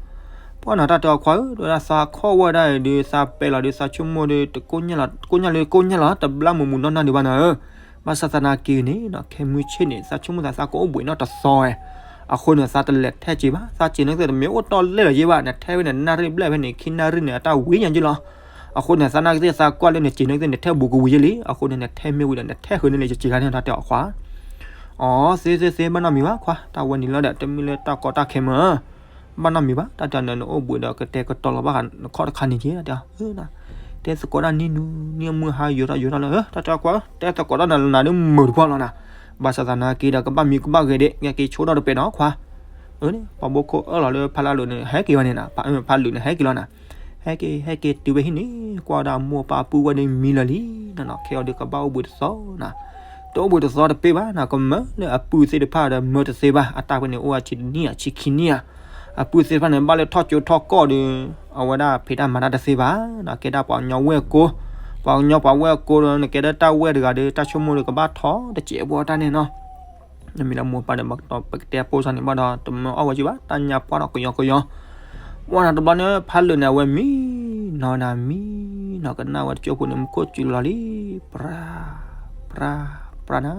ပှၤနီၤ တၢ်တဲအီၤခွါဧၢ, တဝဲဒၣ်သးခီၣ်ဝဲဒၣ်အံၤဒီး သးပဲာ်လီၤဒီး သးဆိကမိၣ်ဒီး ကိၣ်ညါလၢကိၣ်ညါလီၤ တဘျါမုၢ်မုၢ်နီၢ်နီၢ်ဒံးဘၣ်နီၤဧၢ, ဘၣ်ဆၣ်သနာ်က့န့ၣ်နီၤ ခဲမုၢ်ဆ့ၣ်န့ၣ် သးဆိကမိၣ်သး သးကအိၣ်ဘှံးနီၣ်တသီဝဲ, အဃိန့ၣ် သးတလဲၤထဲးစ့ဘၣ်, သးစ့န့ၣ်ကသ့ၣ်တမ့ၢ်အိၣ်တီၢ်လဲၢ်လီၤယဲၢ်ဘၣ်, နထဲးဝဲန့ၣ် နၣ်ရံၣ်ဘျဲၣ်ဖဲန့ၣ် ခံနၣ်ရံၣ်န့ၣ်အတၢ်ဝံၤညါယဲၢ်လီၤ. အဃိန့ၣ် သးနာ်က့သ့ၣ် သးကွၢ်လၢနစ့န့ၣ်ကသ့ၣ် နထဲးဘူးကဝံၤယဲၢ်လံ, အဃိန့ၣ် နထဲးမ့ၢ်ဝံၤဒီး နထဲးဃုာ်န့ၢ်လၢယစ့ခါန့ၣ် တၢ်တဲအီၤခွါ. အီ သ့သ့သ့ ဘၣ်နီတမံၤဘၣ်ခွါ, တၢ်ဝဲန့ၣ်လီၤဒီး တမ့ၢ်လၢတၢ်ကီတၢ်ခဲမး, ဘၣ်နီတမံၤဘၣ်, တၢ်တဲအီၤ နအိၣ်ဘှံးဒီးကတဲာ်ကတီၤလီၤဘၣ်ဃးနခီၣ်တခါန့ၣ်က့, တၢ်တဲအီၤ, တဲသကိးတၢ်နံၣ်နူနံၣ်အမုၢ်ဟါယိာ်ထီၣ်ယိာ်ထီၣ်လၢ, တၢ်တဲအီၤခွါ, တဲသကိးတၢ်နၤလၢနၤဒ်မုာ်တပှၢ်လီၤနၤ, ဘၣ်ဆၣ်သနာ်က့ဒီး ကဘၣ်မံကဘၣ်ဂဲၤဒံး ကက့ၤဆိထီၣ်တပဲာ်နီၤခွါ. အၢ ဖးဘိခိၣ်အၢၣ်လီၤလၢဖးလၢအလိၤန့ၣ် ဟဲက့ၤဝဲန့ၣ်နၤ, ဖးလၢာ်န့ၣ် ဟဲက့ၤလီၤနၤ, ဟဲက့ၤ ဟဲက့ၤတုၤဝဲဟံၣ်န့ၣ် ကွၢ်ဝဲဒၣ်အမိၢ်အပၢ်အပုၢ်ဝဲၢ်န့ၣ်မံလၢာ်လံနီၤနီၤ, ခဲအံၤဒီးကဘၣ်အိၣ်ဘှံးတသီနၤ, တအိၣ်ဘှံးတသီတပ့ၢ်ဘၣ်နီၤ, ကမၢလၢအပုၢ်သ့ၣ်တဖၣ်ဒီးမၢတသ့ဘၣ်, အတၢ်ဖဲန့ၣ်အိၣ်အဆံတနံၣ်အဆံခံနံၣ်ဧါ, အပုၢ်သ့ၣ်တဖၣ်န့ၣ် ဘၣ်လၢထီၣ်ကၠိထီၣ်ကီၢ်ဒီး အဝဲဒၣ်ဖံးတၢ်မၤတၢ်တသ့ဘၣ်နီၤ, ကဲဒၣ်ပှၤကညီဝဲၢ်ကိ, ပှၤကညီပှၤဝဲၢ်ကိဒီး နကဲဒၣ်တၢ်ဝဲၢ်တဂၤဒီး တၢ်ဆိကမိၣ်ဒီးကဘၣ်ထီတစဲးဖိတၢ်န့ၣ်နီၤ. နမ့ၢ်လၢမိၢ်ပၢ်ဒီး ပကတဲပိာ်စၢ်န့ၣ်ဘၣ်ဒီး တမၢအီၣ်ဝဲက့ဘၣ်, တၢ်ညါပှၢ်ဒီးကယီကယီ ပှၢ်နၤတဘျီန့ၣ် ဖးလၢာ်န့ၣ် အဝဲမံနီၤနၤမံနီၤ ကနၣ်ဝဲတကၠိဖိန့ၣ် မူခိၣ်စူၤလီၤလံ, ပြၤ ပြၤနၤ,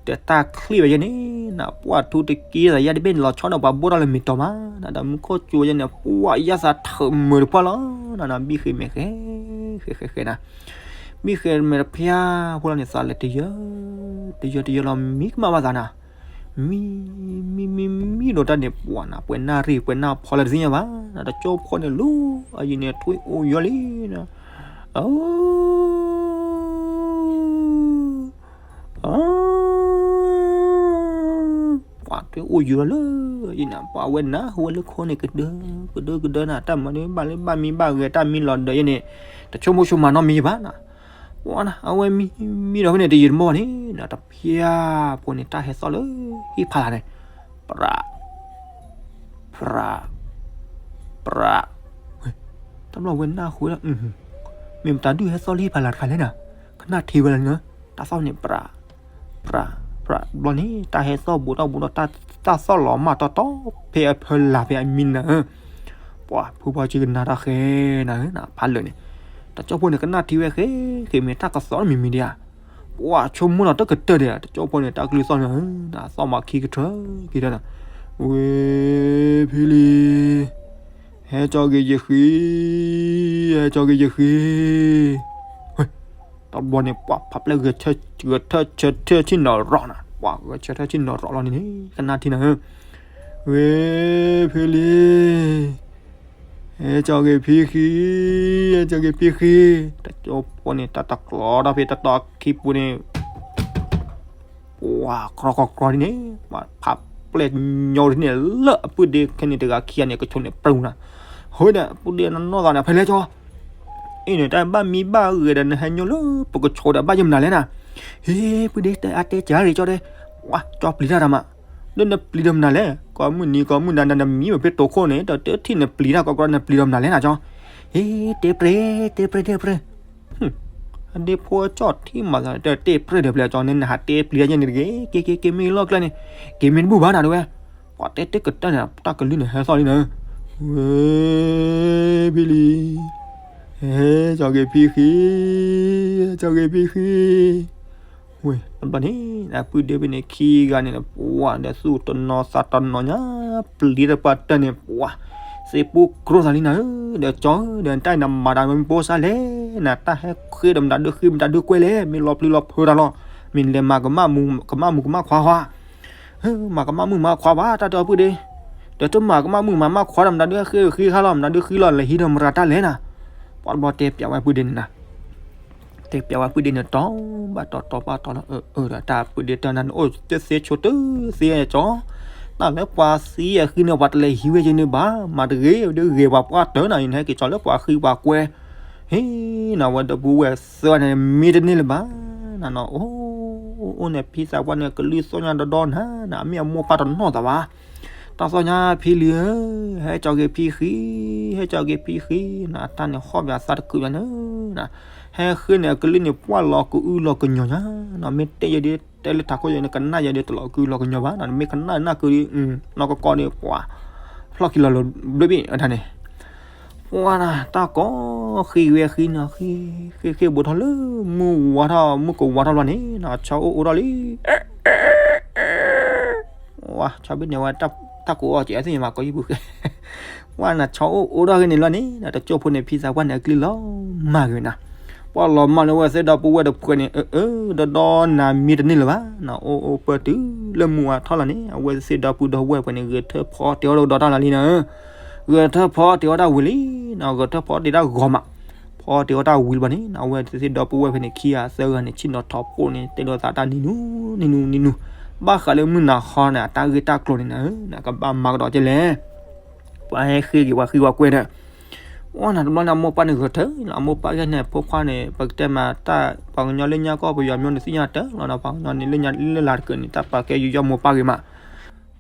ဒီးတၢ်ချံၣ်ဝဲယဲန့ၣ်နၤ ပှၢ်ထူတက့ၢ်သးယါတဘ့ၣ်န့ၣ် လီၤဆီဒီးပှၤဘိၣ်ထီၣ်လၢမ့ၢ်တီၤမးနၤ, ဒီးမူခိၣ်စူၤဝဲယဲန့ၣ် ပှၢ်ယါသးထၢၣ်မုာ်တပှၢ်လီၤနၤ, ဘံၣ်ဃ့မဲာ်ဃဲ ဃဲဃဲဃဲနၤ, ဘံၣ်ဃ့မဲာ်တဖျါဖိလီၤန့ၣ် သးလဲၤတယၢ တယၢတယၢလီၤ မံကမၣ်ဘၣ်သးနၤ မံ မံ မံ မံဒီးတၢ်န့ၣ် ပှၤနၤ ပှဲၤနၣ်ရံၣ် ပှဲၤနၣ်ဖီလၢတသ့ၣ်ညါဘၣ်နၤ, တကၠိဖိန့ၣ်လူၤ အယံၤန့ၣ် ထွံၣ်အိၣ်ယွၤလံနၤ, အ ပှၤထွံၣ်အိၣ်ယွၤလၢ ယံၤနၤ ပှၤဝဲနၤ ဟူဝဲလၢခိန့ၣ် ကဒၢ ကဒၢ ကဒၢနၤ, တၢ်မၤဒ်ဘၣ်လၢဘၣ်မံဘၣ်ဂဲၤ တၢ်မံလီၤဒီးယဲန့ၣ် တဆိကမိၣ်ဆိကမးနီတမံၤဘၣ်နၤ, ပှၤနၤ အဝဲမံ မံဒီးဖဲန့ၣ် တယံာ်တမီၢ်ဘၣ်န့ၣ်နၤ တဖျါဖိန့ၣ် တၢ်ဟဲသီၣ်လၢဟံၣ်ဖးလၢ်န့ၣ် ပြၤ ပြၤ ပြၤ, တဘျီဝဲနၢ်ဟူဝဲဒၣ် မ့ၢ်မတၤဒုးဟဲသီၣ်လၢဟံၣ်ဖးလၢ်တခါလဲၣ်နၤ, ကနၣ်ထံဝဲလီၤန့ၣ်, တၢ်သီၣ်န့ၣ် ပြၤ ပြၤ ပြၤ တဘျီန့ၣ် တၢ်ဟဲသီၣ်ဘူးထီၣ်ဘူးထီၣ် တၢ်သီၣ်လီၤမၢ်တီတီ ဖဲအဖၢလၢ်ဖဲအမံနၤဧၢ, ပှၤဖုဖီကံကနၤတၢ်ဃဲနၤဧၢ ဖးလၢာ်န့ၣ်, တကၠိဖိန့ၣ် ကနၣ်ထံဝဲဃဲ ဃဲမ့ၢ်တၢ်ကသီၣ်မံၤမံၤဒံးဧါ ပှၤဆိကမိၣ်လီၤတကတၢၢ်ဒီး တကၠိဖိန့ၣ် တၢ်ကလုၢ်သီၣ်န့ၣ် သီၣ်မၤခံကထၢက့ၤတၢ်နၤ, ဝ့ၢ်ဖံလံၤ, ဟဲကၠီက့ၤယဃံ, ဟဲကၠီက့ၤယဃံ, တဘျီန့ၣ် ပှၤဖးပျဲၢ် ဂဲၤဆၢထၢၣ်ဆၢထၢၣ်ဆံၣ်နီၤရီၤနၤ, ပှၤဂဲၤဆၢထၢၣ်ဆံၣ်နီၤရီၤလီၤန့ၣ်န့ၣ် ကနၣ်ထံနၤဧၢ, ဝ့ၢ်ဖံလံၤ ဟဲကၠီက့ၤဖံဃံ, ဟဲကၠီက့ၤဖံဃံ, တကၠိဖိန့ၣ် တၢ်တကျီတၢ်ဖဲတတီခံပူၤန့ၣ်, ပှၤကြီကြီကြီဒ်န့ၣ်, ပှၤဖးပျဲၢ်ညီဒ်န့ၣ် လၢအပုၢ်ဒ့ခဲန့ၣ်တဂၤခံဂၤန့ၣ် ကဆိးန့ၣ်ပြူၤနၤ, ဟိဒၣ် ပုၢ်ဒ့နနီၢ်သးန့ၣ် ဖဲလဲၣ်ကၠီ အံၤန့ၣ် တၢ်ဘၣ်မံဘၣ်ဂဲၤဒီး နဟဲညိလၢပကဆိးဒီးဘၣ်ယမနုၤလဲၣ်နၤ, ဟ့ ပုၢ်ဒ့တဲအါတဲကၢ်ရ့ၣ်ကၠီတဲ, ဝါ ကၠီပျံၤတၢ်တၢ်မး, ဒီးနပျံၤဒီးမနုၤလဲၣ်, ကိးမုၢ်နံၤကိးမုၢ်နၤ နမံမ့ၢ်ဖဲတိခိၣ်န့ၣ် တၢ်တထံၣ်နပျံၤတၢ် ကီကီနပျံၤဒီးမနုၤလဲၣ်နၤကၠီ, ဟ့ တဲပြဲ တဲပြဲ တဲပြဲ အဒ့ဖိကၠီထံၣ်မး တတဲပြဲဒီးပျဲၢ်ကၠီန့ၣ် နဟးတဲပျံၤတၢ်ယဲန့ၣ်တဂ့ၤ, က့ၤက့ၤက့ၤမ့ၢ်လီၢ်ကျဲန့ၣ်, က့ၤမ့ၢ်တဘူၣ်ဘၣ်နၤတဝဲ, ပှၤတဲတဲကတၢၢ်န့ၣ် တၢ်ကလုၢ်န့ၣ်ဟဲသီၣ်လံနၤ, ဝ့ၢ်ဖံလံၤ, ဟဲကၠီက့ၤဖံဃံ, ကၠီက့ၤဖံဃံ, ဝ့ၢ် တဘျီန့ၣ် အပုၢ်ဒ့ဖဲန့ၣ်ခံဂၤန့ၣ် ပှၤဒီးသူၣ်တနီၤသးတနီၤညါ, ပျံၤတပှၢ်တၢၢ်န့ၣ် ပှၤ သ့ၣ်ပူၤကြီသးလံနၤဧၢ, ဒီးကၠီဧၢ ဒီးတၢ်အံၤနမၤတၢ်မ့ၢ်ပိစါလဲၣ်, နတၢ်ဟဲဃ့ဒီးမတၤဒုးဃ့မတၤဒုးကွဲလဲၣ်, မ့ၢ်လီၤပျံၤလီၤဖုးတၢ်လီၤ, မ့ၢ်လဲၤမၤကမၣ်မူကမၣ်ခွါဧါ, မၤကမၣ်မူမၤခွါဘၣ် တၢ်တဲအီၤပုၢ်ဒ့, ဒီးတမၤကမၣ်မူမၤမၣ်ခွါဒီးမတၤဒုးဃ့ဃ့ခါလီၤ, မတၤဒုးဃ့လီၤ လဲၤဟံးဒီးမရၤတၢ်လဲၣ်နၤ, ပှၤတဘျီတဲပျးဝဲပုၢ်ဒ့န့ၣ်နၤ တဲပျးဝဲပုၢ်ဒ့န့ၣ် တီဘၣ်တီတီဘၣ်တီလီၤ, အၢ အၢ ဒီးတၢ်ပုၢ်ဒ့တၢ်နၤန့ၣ် အိၣ်တသ့ဆိတသ့ကၠီ, တၢ်လၢပှၤသံအဃံန့ၣ် ပှၤတလဲၤဟံးဝဲက့ၤန့ၣ်ဘၣ်, မၤတဂ့ၤ ဒုးဂ့ၤပှၤပှၢ်တၢၢ်နၤ, ယနဟဲက့ၤကၠီလၢပှၤဃံပှၤကွဲ, ဟ့ၣ် နဝဲဒီပုၢ်ဝဲၢ်သၢဂၤန့ၣ် မံတန့ၢ်လၢၤဘၣ်, နနီၤ အိၣ် အိၣ်န့ၣ်ဖံသးပှၢ်န့ၣ် ကလုၢ်သီၣ်ညါဒီဒီနၤ, နမ့ၢ်အမိၢ်ပၢ်တနီၢ်သးဘၣ် တၢ်သီၣ်ညါဖံလံၤဧၢ, ဟဲကၠီက့ၤဖံဃံ, ဟဲကၠီက့ၤဖံဃံ, နတၢ်န့ၣ်ဟီၣ်ပၠးသးတကုးညါန့ၣ်, ဟဲဃ့န့ၣ် အကလုၢ်န့ၣ် ပှၢ်လီၤကအုလီၤကညီၤညါ, နမ့ၢ်တဲယဲဒ် တဲလၢထးခိၣ်ယဲန့ၣ် ကနၣ်ယဲဒ်တလီၤကအုလီၤကညီၤဘၣ်, နမ့ၢ်ကနၣ်နၢ်ကုဒ် နီၢ်ကီၢ်ကီၢ်ဒ်ပှၤ ဖျီၣ်ခံလီၤလိၤဘျၢဘ့ၣ်အတၢ်န့ၣ် ပှၤနၤ တၢ်ကိးဃံဝဲဃံနီၤ ဃံ ဃံဃံဘူးထီၣ်လၢ မုၢ်ဝါထီၣ် မုၢ်ကဝါထီၣ်ဘျီန့ၣ် ဆီအိၣ်အိၣ်ထီၣ်လံ ဝါ ဆီဘ့ၣ်န့ၣ်ဝဲ တၢ်ကိးအီၤကဲးသ့ၣ်ညါမး ကိးယံၢ်ပူၤဃဲ ဝါနၤ ဆီအိၣ်အိၣ်ထီၣ်ဂ့ၤန့ၣ်လီၤန့ၣ် တကၠိဖိန့ၣ် ဖံသးပှၢ်န့ၣ် အကလုၢ်လီၤမၢ်ဂ့ၤနၤ ပှၤလီၤမၢ်န့ၣ် ဝဲသ့ၣ်ဒီပုၢ်ဝဲၢ်တဖှဲးန့ၣ် အၢ အၢ ဒီဒီနၤမံတန့ၢ်လၢၤဘၣ် နအိၣ်အိၣ်ပၢၢ်တုၤလၢမုၢ်ဝါထီၣ်လီၤန့ၣ် အဝဲသ့ၣ်ဒီပုၢ်ဒီဝဲၢ်ဖှဲးန့ၣ် ဂဲၤထၢၣ်ဖီတ့ၤအီၣ်ဒီးဒီတၢ်လီၤလံနၤ ဂဲၤထၢၣ်ဖီတ့ၤအီၣ်တၢ်ဝံၤလံ ဂဲၤထၢၣ်ဖီတ့ၤတၢ်ဂီၤမး ဖီတ့ၤအီၣ်တၢ်ဝံၤလံဘၣ်န့ၣ် အဝဲသ့ၣ်ဒီပုၢ်ဝဲၢ်ဖဲန့ၣ် ခံဂၤသၢဂၤန့ၣ် ဆ့ၣ်နီၤထီၣ်ဖိန့ၣ် တဲလိာ်သးတၢ်နံၤနူနံၤနူနံၤနူ ဘၣ်ဃးလၢမုၢ်နၤဟီန့ၣ် အတၢ်ဂ့ၢ်တၢ်ကျိၤန့ၣ်နၤ နကဘၣ်မၤကဒီးကဲလဲၣ် ပှၤဟဲဃ့က့ၤပှၤဃံပှၤကွဲဒီး အိၣ်နၤတဘျီန့ၣ် အမိၢ်ပၢ်န့ၣ်ဂဲၤထၢၣ်လီၤ. အမိၢ်ပၢ်ဂ့ၢ်န့ၣ် ဖိခွါန့ၣ် ပကတဲမးတၢ် ပှၤကညီလၢညါကီၢ်ပယီၤမၠိန့ၣ် သ့ၣ်ညါတၢ်လီၤနီၤ. ပှၤကညီန့ၣ်လၢညါလၢလၢ်တကၢၢ်န့ၣ် တၢ်ပာ်ကဲယူးယီၣ်မိၢ်ပၢ်ဂ့ၤမး.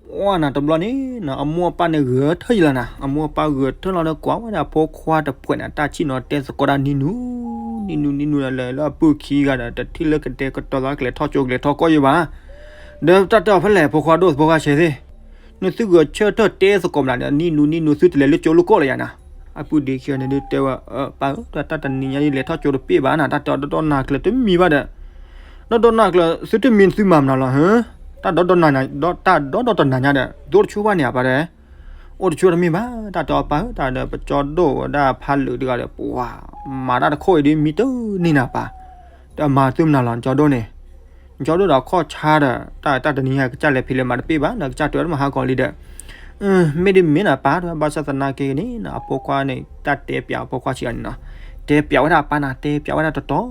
အိၣ်နၤတဘျီန့ၣ်နီၤ အမိၢ်အပၢ်န့ၣ်ဂဲၤထၢၣ်ယံၤလီၤနၤ. အမိၢ်အပၢ်ဂဲၤထၢၣ်လီၤဒီး ကွၢ်ဝဲဒၣ်အဖိခွါတဖှဲးန့ၣ် တၢ်ဆံၣ်နီၤတဲသကိးတၢ်နံၤနူၤ နံၤနူၤနံၤနူၤ လၢလၢအပုၢ်ခံဂၤဒီး တထံၣ်လၢကတဲာ်ကတီၤသးကလဲၤထီၣ်ကၠိကလဲၤထီၣ်ကီၢ်ယံၤဘၣ်. ဒီးတၢ်တဲအီၤဖဲလဲၣ် ဖိခွါဒိၣ်ဖိခွါဆဲးသ့ၣ် နသုဂဲၤဆၢထၢၣ်တဲသကိးမနုၤဒီး နံၤနူၤနံၤနူၤ သုတလဲၤလၢကၠိလၢကီၢ်လၢယၤနၤ. အပုၢ်ဒ့ခံဂၤန့ၣ်ဒုးတဲဝဲ ပၢ်ဧၢ တၢ်တနံၤညါအံၤလဲၤထီၣ်ကၠိတပ့ၢ်ဘၣ်နၤ တၢ်တဲအီၤဒီဒီနၤကျၢၤတမံၤဘၣ်ဒီး ဒီဒီနၤကျၢၤ သုတမံၤသုမၤမနုၤလီၤဟၢ တၢ်ဒီဒီနၤ တၢ်ဒီဒီတနၤညါဒီး ဒိၣ်တဆိဘၣ်န့ၣ်အပၢ်ဒီး အိၣ်တဆိတမ့ၢ်ဘၣ် တၢ်တဲအီၤပၢ်ဧၢ တၢ်ဒီးပကၠီဒိၣ်ဝဲဒၣ်ဖးလၢာ်တဂၤဒီး ပှၤ မၤတၢ်တခိၣ်အံၤဒ်မံတန့ၢ်နၤပၢ် ဒီးမၤသုမနုၤလီၤ ကၠီဒိၣ်န့ၣ် ကၠီဒိၣ်ဒီးခီၣ်ဆါဒီး တၢ်တၢ်တနံၤညါကစၢ်လဲၤဖံးလဲၤမၤတပ့ၢ်ဘၣ်ဒီး ကစၢ်တဲဝဲတမၤဟးဂီၤလံဒီး မ့ၢ်ဒ်မ့ၢ်နၤပၢ် တဲဝဲဘၣ်ဆၣ်သနာ်က့န့ၣ် အဖိခွါန့ၣ် တၢ်တဲပျးအဖိခွါဆံးဂၤန့ၣ်နီၤ တဲပျးဝဲဒၣ်အပၢ်နၤ တဲပျးဝဲဒၣ်တတီၤ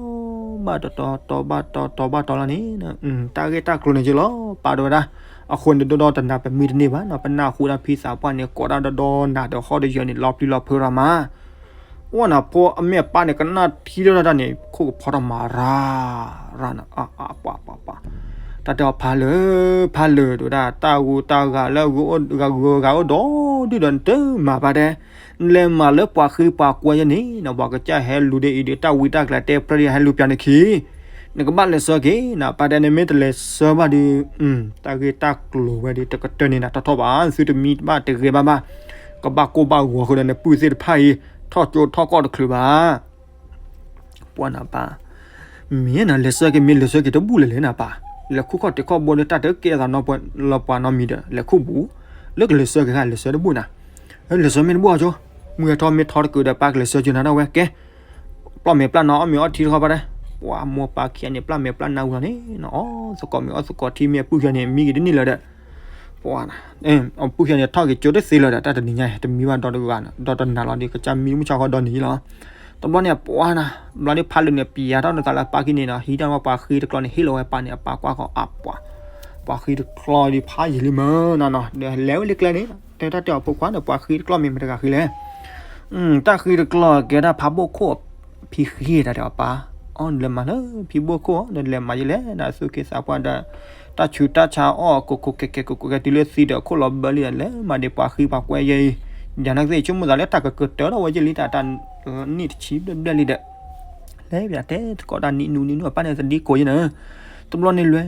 ဘၣ်တတီၤ တီၤဘၣ်တီၤ တီၤဘၣ်တီၤလီၤန့ၣ် တၢ်ဂ့ၢ်တၢ်ကျိၤန့ၣ်က့လီၤ ပၢ်တဲဝဲဒၣ် အဃိန့ၣ်ဒီဒီတနၤပမံတန့ၢ်ဘၣ်နီၤ ပနၢ်ဟူဒၣ်ဖံသးပှၢ်န့ၣ် ကိးဒၣ်ဒီဒီနၤဒီးဟီၣ်ဒီးယၢၤန့ၣ် လီၤပျံၤလီၤဖုးရၤမး အိၣ်နၤဖိအမ့ၢ်အပၢ်န့ၣ် ကနၣ်ထံဒီးတၢ်န့ၣ် ခိၣ်ကဖီထီၣ်မၤရၤ ရၤနၤ အပှၤပှၤပှၤ တၢ်တဲအီၤဖးလၢာ် ဖးလၢာ် တဲဝဲဒၣ် တၢ်ဂုၤတၢ်ဂၤလၢဂုၤဂၤအိၣ်ဒီးဒုၣ်ဒီးနတမၤဘၣ်တဲ နလဲၤမၤလၢပှၤဃံပှၤကွဲယဲန့ၣ်နီၤ ပှၤကစၢ်ဟဲလူၤဒ်အံၤဒီး တၢ်ဝံတၢ်ကျါတဲပြၢဒ်ဟဲလူၤပျးန့ၣ်ခံ နကဘၣ်လဲၤဆှၢက့ၤနၤ ပၢ်တဲန့ၣ် မ့ၢ်တလဲၤဆှၢဘၣ်ဒီး တၢ်ဂ့ၢ်တၢ်ကျိၤဝဲဒီး တကတၢၢ်န့ၣ်နၤထီၣ်ထီၣ်ဘၣ် သုတမံဘၣ်တဂဲၤဘၣ်ဘၣ် ကဘၣ်ကိၢ်ဘၣ်ဂီၤဃုာ်ဒီးနပုၢ်သ့ၣ်တဖၣ်အံၤ ထီၣ်ကၠိထီၣ်ကီၢ်တချုးဘၣ် ပှၤနၤပၢ် မ့ၢ်နၤလဲၤဆှၢက့ၤ မ့ၢ်လဲၤဆှၢက့ၤတဘူၣ်လဲၣ်လဲၣ်နၤပၢ် လဲၤခူၣ်ခီၣ်တ့ၢ်ခီၣ်ဘိဒီး တၢ်တကဲအသးနီတပှဲၤလၢပှၤနီတမံၤဒီး လဲၤခူၣ်ဘူး လၢကလဲၤဆှၢက့ၤခါ လဲၤဆှၢတဘူၣ်နၤ လဲၤဆှၢမ့ၢ်တဘူၣ်အီၤကၠိ မုၢ်ဟဲထီၣ်မ့ၢ်ထီတကုာ်ဒီး ပၢ်ကလဲၤဆှၢကၠိနၤဒၣ်ဝဲကဲ ပျီၢ်မဲာ်ပျၢ်နါအီၣ်မ့ၤအီထံတခီဘၣ်တဲ ပှၤမိၢ်ပၢ်ခံဂၤန့ၣ် ပျၢ်မဲာ်ပျၢ်နါဝံၤလီၤန့ၣ် အီၣ်သကိးမ့ၤအီၣ်သကိးထံမ့ၢ်အပုၢ်ခံဂၤန့ၣ် မံက့ၤတန့ၢ်လၢၤဒီး ပှၤနၤ အပုၢ်ခံဂၤန့ၣ် ထီၣ်က့ၤကၠိတသ့လၢၤဒီး တၢ်တနံၤညါတမံဘၣ်ဒီတဂၤ ဒီတနၤလီၤဒီး ကစၢ်မံမုၢ်ဆါဃီဒီနံၤလီၤ တဘျီန့ၣ် ပှၤနၤ ဘျီဒ်ဖးလၢာ်န့ၣ် ပျးထီၣ်နသးလၢပၢ်ခံန့ၣ်နီၤ ဟံးတၢ်ဝဲပှၤဃံတကျီန့ၣ် ဟ့ၣ်လီၤဝဲပၢ်န့ၣ် အပၢ်ကွၢ်ဃီအပှၤ ပှၤဃံတကျီဒ်ဖးယံာ်လံမ့ၢ်နီၤနီၤ ဒီးလဲၤဝဲလၢကျဲန့ၣ် တဲတၢ်တဲအီၤဖိခွါဒီး ပှၤဃံတကျီမ့ၢ်မတၤတဂၤဃံလဲၣ် တၢ်ဃံတကျီကဲဒၣ်ဖးဘိၣ်ခိၣ် ဖံဃံတၢ်တဲအီၤပၢ် အီၣ်နလဲၤမၤလၢဖံဘိၣ်ခိၣ် နလဲၤမၤယဲလဲၣ် နသူၣ်က့သးပှၢ်ဒီး တၢ်ဆူးတၢ်ဆါအီၣ် ကိးကိးကဲကဲ ကိးကိးကဲတုၤလၢသံဒီး ခိၣ်လီၤဘၢလံဒီး လဲၤမၤဒံးပှၤဃံပှၤကွဲယဲအံၤ ယၤနာ်ကသ့ၣ် ဆိကမိၣ်သးလၢတၢ်ကကတၢၢ်ထီၣ်ဝဲယဲလံ တၢ်တၢ်နံၣ်တဆံဘျဲၣ်ဘျဲၣ်လံဒီး လဲၤပၠးတဲသကိးတၢ်နံၣ်နူနံၣ်နူ အပၢ်န့ၣ်သဒံကိးယဲန့ၣ် တဘျီန့ၣ်လွဲ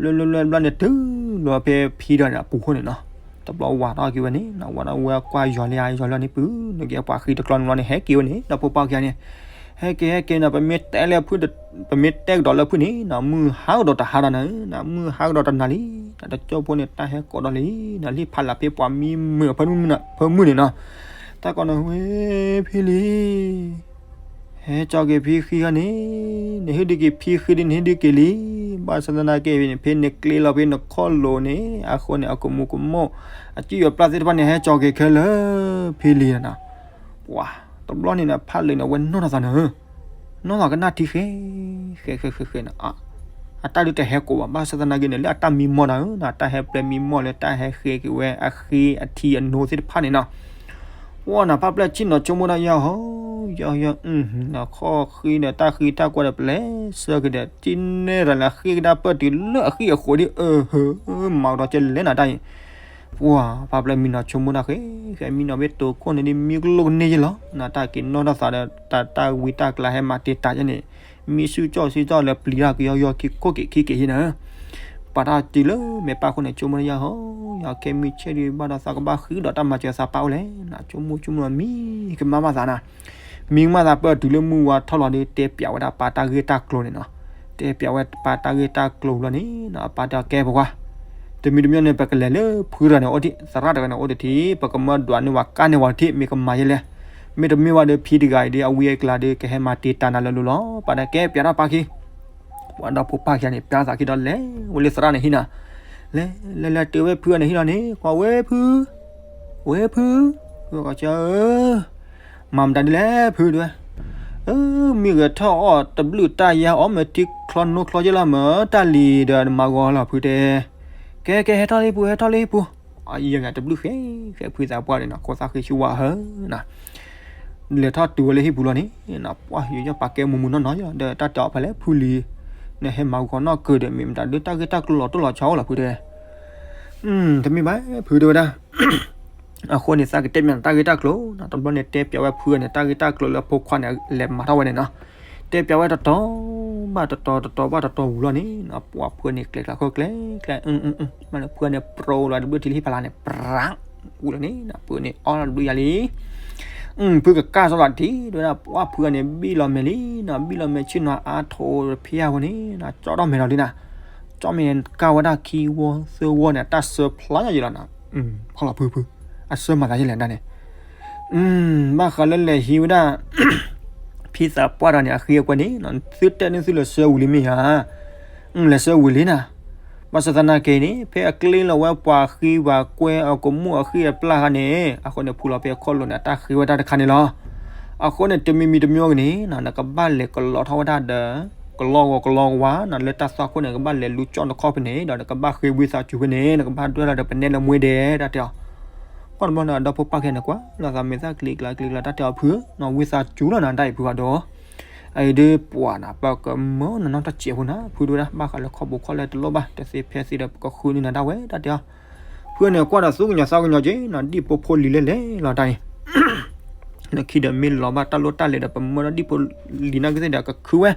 လွဲလွဲလွဲတဘျီန့ၣ် တုၤလီၤဖဲဖံဒီးန့ၣ် အပူၤခိၣ်န့ၣ်နီၤ တဘျီဝးထီၣ်က့ၤဝဲန့ၣ် ဝးထီၣ်ဝဲကွၢ်ယီၤလံ ယီၤလံန့ၣ် ပုၢ် နကဲပှၤဃံတကျီန့ၣ်လီၤန့ၣ် ဟဲက့ၤဝဲန့ၣ် ဒီးဖိပၢ်ခံဂၤန့ၣ် ဟဲက့ၤဟဲက့ၤန့ၣ် ပမ့ၢ်တဲလၢဖု ပမ့ၢ်တဲကဒီးလၢဖုန့ၣ်နီၤ မုၢ်ဟါကဒီးတဟါဒီးနၤ မုၢ်ဟါကဒီးတနၤလံ တကၠိဖိန့ၣ် တၢ်ဟဲကိးဒီးလံနီၤ လံဖးလၢ်ဖဲပှၤမံမုာ်အဖၢမုၢ်န့ၣ်နီၤ တၢ်ကိးန့ၣ် ဝဲဖံလံ ဟဲကၠီက့ၤဖံဃံခါန့ၣ် နဟ့ၣ်ဒုးက့ၤဖံဃံဒ်နဟ့ၣ်ဒုးက့ၤလံ ဘၣ်ဆၣ်သနာ်က့န့ၣ် ဖဲနကျ့လီၤဖဲနခီၣ်လိၤန့ၣ် အဃိန့ၣ် အကမူးကမိၣ် အစံၣ်ယီၤပျၢ်သ့ၣ်တဖၣ်န့ၣ် ဟဲကၠီက့ၤခဲလၢာ် ဖံလံနီၤ ပှၤ တဘျီန့ၣ်န့ၣ် ဖးလၢာ်န့ၣ် အဝဲနီၢ်ထီၣ်သးန့ၣ် နီၢ်သးကနၣ်ထံဃဲ ဃဲဃဲဃဲဃဲန့ၣ် အတၢ်ဒုးတဟဲကိးဘၣ် ဘၣ်ဆၣ်သနာ်က့န့ၣ် လၢအတၢ်မံမီၢ်တၢ်ဧၢ တၢ်ဟဲပျဲမံမီၢ်လၢတၢ်ဟဲဃ့က့ၤဝဲအဃံအထံအနိသ့ၣ်တဖၣ်န့ၣ်နီၤ ဝဲန့ၣ် ဖးပျဲၢ်ဆံၣ်နီၤဆိကမိၣ်ဒၣ်ယၤဟီ ယီၤယီၤ ခီၣ်ဃံဒီးတၢ်ဃံတၢ်ကွဲဒီး ပျဲဆၢက့ၤဒီး ကန့ၢ်ရၤလၢအဃ့ကဒါပၢၢ်တုၤလၢအဃံအဃိးဒ်အဟၢ မၤကဒီးကဲလဲၣ်နၤတၢ်အံၤ ပှၤ ဖးပျဲၢ်မံနီၤဆိကမိၣ်ဒၣ်ဃဲ ဃဲမံနီၤမ့ၢ်တိၤခိၣ်န့ၣ်ဒ်မံကလိာ်ကန့ၢ်ယဲလီၤ နတၢ်က့ၤနီၢ်ထီၣ်သးဒီး တၢ်တၢ်ဝံတၢ်ကျါဟဲမၤတ့ၢ်တၢ်ယဲန့ၣ် မံဆူၣ်ကၠီၣ်ဆူၣ်ကၠီၣ်လၢပျံၤတၢ်ကယီယီခံခိၣ်က့ၤခံက့ၤယဲန့ၣ် ပာ်တၢ်တုၤလၢမဲာ်ပၢ်ခိၣ်န့ၣ် ဆိကမိၣ်ဒၣ်ယၤဟီ ယၤခဲမုၢ်ဆ့ၣ်ဒံးဘၣ်ဒီးသးကဘၣ်ဃံဒီးတၢ်မၤစၢၤသးပၢ်အိၣ်လဲၣ် နဆိကမိၣ်ဆိကမိၣ်မံကမၣ်မးသးနၤ မံကမၣ်သးပၢၢ်တုၤလၢမုၢ်ဝါထီၣ်လီၤဒီး တဲပျးဝဲဒၣ်ပၢ်တၢ်ဂ့ၢ်တၢ်ကျိၤန့ၣ်နီၤ တဲပျးဝဲပၢ်တၢ်ဂ့ၢ်တၢ်ကျိၤဘျီန့ၣ်နီၤ အပၢ်တဲကဲပှၤ တမံၤတမံၤန့ၣ် ပကလဲၤလၢဖုတဂၤန့ၣ်အိၣ်ထံၣ် သရၣ်တဂၤန့ၣ်အိၣ်တထံၣ် ပကမၢဒွးန့ၢ်ဝဲကါန့ၢ်ဝဲတထံၣ် မ့ၢ်ကမၤယဲလဲၣ် မ့တမ့ၢ်ဘၣ်ဒီးဖံတဂၤအံၤဒီး အဝံအကျါဒီး ကဟဲမၤတ့ၢ်တၢ်နၤလၢလိၤလီၤ ပၢ်တဲကဲပျးထီၣ်ပၢ်ခံ ပှၤဒီးဖိပၢ်ခံဂၤန့ၣ် ပျးသးခံဒီးလဲၤဝဲလၢသရၣ်န့ၣ်ဟံၣ်နီၤ လဲၤလဲၤလဲၤတုၤဝဲဖုန့ၣ် ဟံၣ်လီၤန့ၣ် ကွၢ်ဝဲဖု ဝဲဖု ဝဲကီၢ်ဆၢဧၢ မၤမတၤဒ်လဲၣ်ဖုတဲဝဲ အၢ မ့ၢ်ဂဲၤထီၣ်အီၣ်တဘျုးတၢ်ယါ အီၣ်မ့ၢ်ထံချီနိချီယဲလီၤ မ့ၢ်တၢ်လံၤဒီးနမၤဂီၤလီၤဖုတဲ ကဲကဲဟဲထီၣ်လံဖု ဟဲထီၣ်လံဖု အယံၤတဘျုးဃဲ ဃဲဖုသးပှၢ်န့ၣ်နီၤ ခိးသၣ်ဃံဆူဝါဟၢနီၤ လဲၤထီၣ်တုၤဝဲလၢဟံၣ်ပူၤလီၤန့ၣ်, ပှၢ်ယိယီၣ်ပာ်ကဲမူးမူးနီၢ်နီၢ်ယီၤ ဒီးတၢ်တဲအီၤဖဲလဲၣ်ဖုလံၤ, နဟဲမၤဂီၤနီၢ်ကၢၤဒီး မ့ၢ်မတၤဒုးတၢ်ဂ့ၢ်တၢ်ကျိၤလီၤတိၢ်လီၤဆီအိၣ်လီၤဖုတဲ, တမ့ၢ်ဘၣ်ဖုတဲဝဲဒၣ် အဃိန့ၣ် သးကတဲပၠးနၤတၢ်ဂ့ၢ်တၢ်ကျိၤနီၤ, တဘျီန့ၣ်တဲပၠးဝဲဖုန့ၣ် တၢ်ဂ့ၢ်တၢ်ကျိၤလၢဖိခွါန့ၣ် လဲၤမၤထီၣ်ဝဲန့ၣ်နီၤ, တဲပၠးဝဲတတီၤဘၣ်တတီၤ တတီၤဘၣ်တတီၤဝံၤလီၤန့ၣ်နီၤ, ပှၢ်ဖုန့ၣ်ကျဲၤကျါခိၣ်ကျဲၤကျဲၤ, မ့ၢ်လၢဖုန့ၣ် ပြိလီၤတဘျုးထံလၢဟံၣ်ဖးလၢ်န့ၣ် ပြး, ဝံၤလီၤန့ၣ်နီၤ, ဖုန့ၣ်အီၣ်လီၤတဘျုးယၤလံ ဖုကကၢ်စီလီၤတထံၣ် တဲဝဲဒၣ် ပှၢ်ဖုန့ၣ် ဘံၣ်လီၤမဲာ်လံနီၤ, ဘံၣ်လီၤမဲာ်ဆ့ၣ်နီၤအါထိးတဖျၢၣ်အဃိန့ၣ်နီၤ, ကၠီထီၣ်မဲာ်လီၤလံနီၤ, ကၠီမဲာ်န့ၣ်ကၢ်ဝဲဒၣ်ခံဝီသၢဝီန့ၣ် အတၢ်ဆၢဖျါယံၤလီၤနီၤ, ဖီလီၤဖုဖု, အဆၢမၤသးယံၤလဲၣ်ဒၣ်န့ၣ် ဘၣ်ဃးလၢလဲၤဟံးဝဲဒၣ် ဖံသးပှၢ်တဂၤန့ၣ် အဃ့အကွဲန့ၣ်နီၤ, သုတဲန့ၢ်သုလၢဆၢဝံၤလံမ့ၢ်ဧါ, လဲၤဆၢဝံၤလံနီၤ, ဘၣ်ဆၣ်သနာ်က့န့ၣ် ဖဲအကျ့လီၤဝဲပှၤဃံပှၤကွဲအကမူၣ်အဃံအပျၢ်ခါန့ၣ် အဃိန့ၣ် ဖုလီၤဖဲအခီၣ်လိၤန့ၣ် အတၢ်ဃ့ဝဲတၢ်တခါန့ၣ်လီၤ. အဃိန့ၣ် တမံၤမံၤတမံၤဂ့ၤန့ၣ်နီၤ နကဘၣ်လဲၤကလီထီၣ်ဝဲဒၣ်ဒီး ကလီဂီၤကလီဝါနီၤ လၢတၢ်သွၣ်ခိၣ်န့ၣ် နကဘၣ်လဲၤလူၤကၠီနခီၣ်ဖဲန့ၣ် ဒီးနကဘၣ်ဃ့ဝံသးစူၤဖဲန့ၣ် နကဘၣ်ဒွဲၣ်လီၤဒီးပနဲလၢမွ့ဒဲး တၢ်တဲအီၤ ပှၢ်တဘျီန့ၣ် အဒီဖိပၢ်ခဲန့ၣ်ကွၢ်လီၤသးမဲာ်သၣ်ကျံၤကျါကျံၤကျါ တၢ်တဲအီၤဖုနီၤ ဝံသးစူၤလီၤနၤ တၢ်အံၤဖုအဒီး အအံၤဒ်ပှၤနီၤ ပကမၢနနီၢ်တၢ်စဲးဖိနီၤ ဖုဒိၣ်ဝဲဒၣ် ဘၣ်ဃးလၢခီၣ်ဘိခီၣ်လဲတလိၣ်ဘၣ် တသ့ဖဲသ့ဒီး ပကဃုန့ၢ်နၤဒၣ်ဝဲ တၢ်တဲအီၤ ဖုန့ၣ်ကွၢ်ဒီးသူၣ်ကညီၤသးကညီၤက့ၤနီၤ ဒ်ဖိဖိလံၤလဲၣ်လဲၣ်လီၤတၢ်အံၤ လၢခံဒီးမ့ၢ်လီၤဘၣ်တၢ်လိၣ်တၢ်လဲၤဒီး ပမၢဒီးဒ်ဖိလံၤနာ်က့သ့ၣ်ဒီး ကခုဝဲ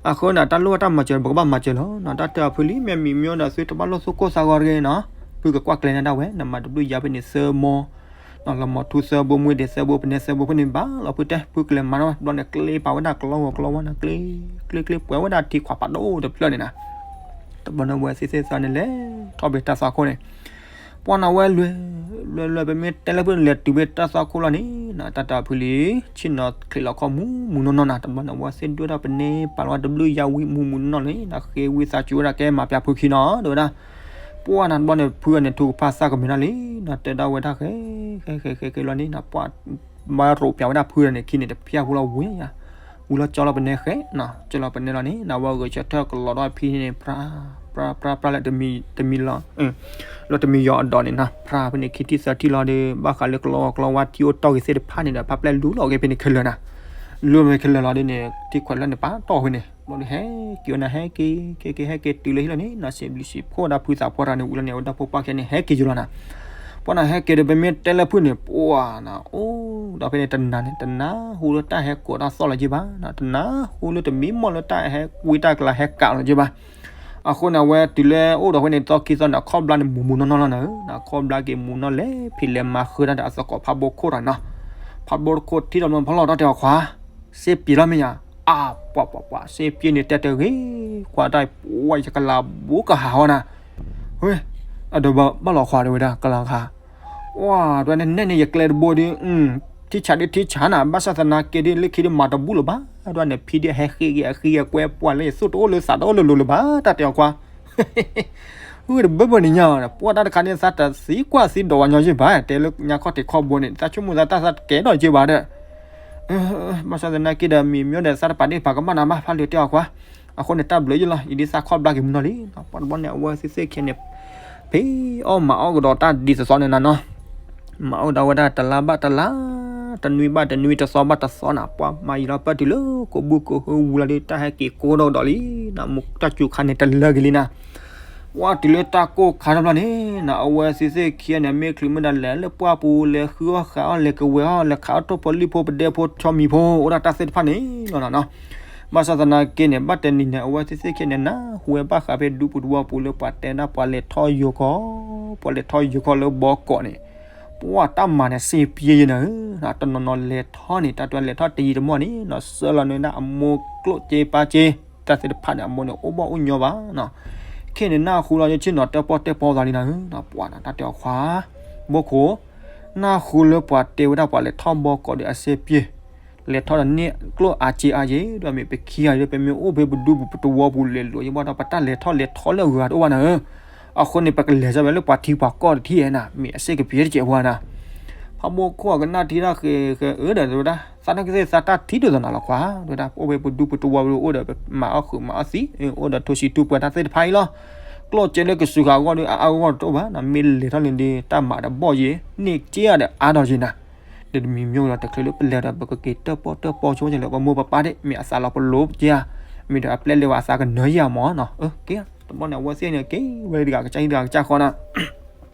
အဃိန့ၣ် တၢ်လိၣ်ဘၣ်တၢ်မၤစၢၤ ပကဘၣ်မၤစၢၤလီၤနီၤ တၢ်တဲအီၤဖုလံ မ့ၢ်မံၤမ့ၢ်ဒီး သုတဘၣ်လိၣ်သူၣ်ကိၢ်သးဂီၤတဂ့ၤနီၤ ဖုကကွၢ်ကျဲၤန့ၢ်ဒၣ်ဝဲ နမၤတဘျုးယၤဖဲန့ၣ်သၢမီ လီၤမီၤထူသၢဘိ မွ့ဒဲးသၢဘိ ပနဲသၢဘိဖဲန့ၣ် ဘၣ်လီၤဖုတဲ ဖုကလဲၤမၤနီၤ ဘျီန့ၣ် ကျ့ပာ်ဝဲဒၣ်ကလီဂီၤကလီဝါနီၤ ကျ့ ကျ့ ကျ့ ပှဲၤဝဲဒၣ် ထံခွးဖးဒိၣ်တဖျၢၣ်န့ၣ်နီၤ တဘျီန့ၣ် အဝဲသ့ၣ်သ့ၣ်သီန့ၣ်လဲၤထီၣ်ဖဲတၢ်သွၣ်ခိၣ်န့ၣ် ပှၢ်န့ၣ် အဝဲလွဲ လွဲ လွဲ ပမ့ၢ်တဲလၢဖုန့ၣ် လဲၤတုၤဖဲတၢ်သွၣ်ခိၣ်လီၤန့ၣ်နီၤ တၢ်တဲအီၤဖုလံ ဆ့ၣ်နီၤချံးလီၤခီၣ်မူးမူးနီၢ်နီၢ်နီၤ တဘျီန့ၣ် အဝဲသ့ၣ်ဒွဲၣ်ထီၣ်ပနဲပာ်လီၤဝဲတဘျုးယၤဝံမူးမူးနီၢ်နီၢ်န့ၣ်နီၤ ဃ့ဝံသးစူၤဝဲဒၣ် ကဲမၤပၠးဖုခံနီၤ တဲဝဲဒၣ် ပှၢ်န့ၣ် တဘျီန့ၣ် ဖုန့ၣ် ထုကဖၣ်သၣ်ကမဲာ်ထီၣ်လံနီၤ တဲဒၣ်ဝဲဒၣ်ဃဲ ဃဲ ဃဲ ဃဲ ဃဲလီၤန့ၣ်နီၤ ပှၢ် ဘၣ်ရိးပၠးဝဲဒၣ်ဖုန့ၣ် ခံန့ၣ် တဖျၢၣ်ဖိလီၤဝံၤယၤ ဝံၤလီၤကၠီလီၤပနဲဃဲနီၤ ကၠီလီၤပနဲလီၤန့ၣ်နီၤ အဝဲဂဲၤဆၢထၢၣ်ကလီၤဒီးဖံန့ၣ် ပြါ ပြါ ပြါ ပြါ လၢတမံၤ တမံၤလီၤ လၢတမံၤယီၤအဒီးန့ၣ်နီၤ ပြါဖဲန့ၣ် ခံထံၣ်သၢထံၣ်လီၤဒီး ဘၣ်ဃးလၢကလီဂီၤကလီဝါထံအိၣ်တီၢ်ဂ့ၤသ့ၣ်တဖၣ်န့ၣ်ဒီး ဖးပျဲၢ်လူလီၤက့ၤဖဲန့ၣ်ခဲလၢာ်နီၤ လူမ့ၢ်ခဲလၢာ်လီၤဒ်န့ၣ် ထံခွဲးလၢန့ၣ် ပာ်တီၢ်ဖဲန့ၣ် ဘျီဒီးဟဲက့ၤဝဲန့ၣ် ဟဲက့ၤ က့ၤ က့ၤ ဟဲက့ၤတုၤလၢဟံၣ်လီၤန့ၣ်နီၤ စံးဘျုးစံးဖှိၣ်ဒၣ်ဖုသးပှၢ်တဂၤန့ၣ် ဝံၤလီၤန့ၣ် အဝဲဒီဖိပၢ်ခဲန့ၣ် ဟဲက့ၤယိၤလီၤနီၤ ပှၢ်န့ၣ် ဟဲက့ၤဒီး ပမ့ၢ်တဲလၢဖုန့ၣ် ပှၢ်န့ၣ် အိၣ်ဒီးဖဲန့ၣ် တနၤန့ၣ် တနၢ်ဟူလၢတၢ်ဟဲကိးတၢ်သီၣ်လီၤက့ၤဘၣ်နီၤ တနၢ်ဟူလၢတမံၤမီၢ်လၢတၢ်ဟဲကွံ တၢ်ကလၤဟဲကးလီၤက့ၤဘၣ် အဃိန့ၣ် အဝဲတုၤလၢအိၣ်ဒီးဖဲန့ၣ် သီခံသီန့ၣ် အခီၣ်ဘျါန့ၣ် မူးမူးနီၢ်နီၢ်လီၤနီၤ အခီၣ်ဘျါက့ၤမူးနီၢ်လဲၤဖံးလဲၤမၤဃုတၢ်ဒီးအသကိးဖးဘိခိၣ်တဂၤနီၤ ဖးဘိခိၣ်ထံၣ်ဒီးမ့ၢ်ဖီလီၤတၢ်တဲအီၤခွါ စ့ပျ့ၤလီၤမ့ၢ်ယၤ အါ ပှၤ ပှၤ ပှၤ စ့ပျ့ၤန့ၣ်တဲတဂ့ၤ ခွါတၢ် ပှၢ် ယကလၤဘူးကဟးဟီနၤ ဝဲ အဒိးဘၣ်လီၤခွါဒီးဝဲဒၣ် ကလၤခါ ပှၢ် ဒွဲန့ၣ်နဲၣ်န့ၣ် ယကျဲတဘိဒီး ထံဆးဒ်ထံဆးနၤ ဘၣ်ဆၣ်သနာ်က့ဒ် လၢခံဒ်မၤတဘူၣ်လၢၤဘၣ် ဒွဲန့ၣ် ဖံဒ်အဟဲဃ့က့ၤ အဃံအကွဲ ပှၢ်လၢယသူၣ်တအိၣ်လၢသးတအိၣ်လၢၤလၢၤဘၣ် တၢ်တဲအီၤခွါ ဝဲတဘၢဘၢန့ၣ်ညါ ပှၢ်တၢ်တခါန့ၣ် သးတသံကွၢ်သံဒိးဝဲညီယ့ၢ်ဘၣ် တဲလၢညါခီၣ်ထံးခီၣ်ဘိန့ၣ် သးဆိကမိၣ်သးတၢ်သးတကဲထီၣ်က့ၤဘၣ်ဒီး ဘၣ်ဆၣ်သနာ်က့ဒီး မံၤမ့ၢ်ဒီး သးတပာ်ဒ့ၣ်ပာ်ကမၣ်နၤဘၣ် ဖးလၢတဲအီၤခွါ အဃိန့ၣ် တၢ်ဘျုးယလီၤ အံၤဒ်သးခီၣ်ဘျါက့ၤမူးနီၢ်လံ ပှၢ်တဘျီန့ၣ် အဝဲသ့ၣ်သ့ၣ်ခံန့ၣ် ဖံးအီၣ်မၤအီၣ်ကဒီးတၢ်ဒ်သိးသိးန့ၣ်နၤနီၤ မၤအီၣ်ကဒီးဝဲဒၣ်တလါဘၣ်တလါ တနွံဘၣ်တနွံ တသီဘၣ်တသီနၤ ပှၢ်မၤယံၤလီၤပၢၢ်တုၤလၢကိးဘုကိးဟုဝံၤလီၤဒီး တၢ်ဟဲက့ၤကိးဒီးကဒီးလံ နမူတၢ်စူၤခါန့ၣ်တလၢက့ၤလံနၤ ပှၢ်တုၤလၢတၢ်ကိၢ်ခါတဘျီန့ၣ် နအဝဲသ့ၣ်သ့ၣ်ခံဂၤန့ၣ် မ့ၢ်ချုးမ့ၢ်ဒၣ်လဲၤလၢပှၢ်ပူၤ လဲၤဃုအီၣ်ဃးအီၣ် လဲၤကဝဲၤအီၣ် လဲၤခးအီၣ်ထိၣ်ဖိလံၣ်ဖိ ပဒဲဖိဆီမံၤဖိ အိၣ်ဒၣ်တၢ်သ့ၣ်တဖၣ်န့ၣ်လီၤနၤနီၤ ဘၣ်ဆၣ်သနာ်က့န့ၣ် ဘၣ်တနံၤန့ၣ် အဝဲသ့ၣ်သ့ၣ်ခံဂၤန့ၣ် နၢ်ဟူဝဲဘၣ်ဃးဖဲဒူပူၤတဝီပူၤလၢပှၤတဲဒၣ်ပှၤလဲၤထီၣ်ယိၤကီၢ် ပှၤလဲၤထီၣ်ယိၤကီၢ်လၢဘီကီးန့ၣ် ပှၢ်တၢ်မၤန့ၣ် စ့ပျ့ယဲနၤဧၢ တနီၤနီၤလဲၤထီၣ်န့ၣ် တၢ်တွဲလဲၤထီၣ်တယံာ်တမီၢ်န့ၣ် နဆှၢလီၤန့ၢ်ဒၣ်အမိၢ်ကျိၣ်စ့ပၢ်စ့ တၢ်သ့ၣ်တဖၣ်န့ၣ် အမိၢ်န့ၣ်အိၣ်ဘၣ်အိၣ်ညီဘၣ်နီၤ ခဲန့ၣ်နၢ်ဟူလီၤယဆ့ၣ်နီၤ တဲပီၣ်တဲပီသးလံနၤဧၢ ပှၢ်နၤတၢ်တဲအီၤခွါ ဘီခိၣ် နၢ်ဟူလၢပှၤတဲဝဲဒၣ်ပှၤလဲၤထီၣ်ဘီကီးဒီးအစ့ပျ့ လဲၤထီၣ်ဒီးန့ၢ်ကျိၣ်အါစ့အါယဲ ဒီးမ့ၢ်ပခံဂၤဒီး ပမ့ၢ်အိၣ်ဖဲပဒူပူၤပတဝီပူၤလဲၤလိာ်ယဲဘၣ်ဒီး ပတၢ်လဲၤထီၣ်လဲၤထီလၢအဂၤတအိၣ်ဘၣ်နၤဧၢ အဃိန့ၣ် ပကလဲၤစၢၤဝဲလၢပှၤထံပှၤကီၢ်တထံၣ်ဧါနၤ မ့ၢ်အစ့ကပျ့တကဲးဝဲနၤ ဖးဘိခိၣ်အကနၣ်ထံတၢ်ဃဲၤဃဲၤအၢဒီးတဲဝဲဒၣ် သးနာ်က့သ့ၣ်သးတၢ်ထံၣ်ဒ်သိးနၤလီၤခွါ တဲဝဲဒၣ် အိၣ်ဖဲပဒူပတဝီပူၤအိၣ်ဒီး ပမၤအီၣ်ဃုာ်မၤအီၣ်သံ အိၣ်ဒီးထိၣ်စံၣ်ထူပှဲၤတၢ်သ့ၣ်တဖၣ်အံၤလီၤ ကျိၣ်စ့လၢကစူၤဃာ်အဂီၢ်ဒီး အအါဂီၢ်တအိၣ်ဘၣ်နၤ မ့ၢ်လဲၤထီၣ်န့ၣ်ဒီး တၢ်မၤတဘီၣ်ယဲ န့ၢ်က့ၤအါဒီးအါဒီးယဲနၤ ဒီးတမံၤမ့ၢ်လီၤတချုးလၢပလဲၤဒီး ပကက့ၤတၢၣ်ပီၣ်တၢၣ်ပီၣ်ဆိကလဲၣ် ပမိၢ်ပပၢ်ဒၣ် မ့ၢ်အသးလီၤပလိာ်က့ဧါ, မ့ၢ်ဒီးအပျဲၢ်လၢပှၤအသးကနၢယၤမၢ်နီၤ. အၢ က့ၤ တဘျီန့ၣ် အဝဲသ့ၣ်န့ၣ် က့ၤဝဲတဂၤကစၢ်ဟံၣ်တဂၤကစၢ်ဃီနီၤ.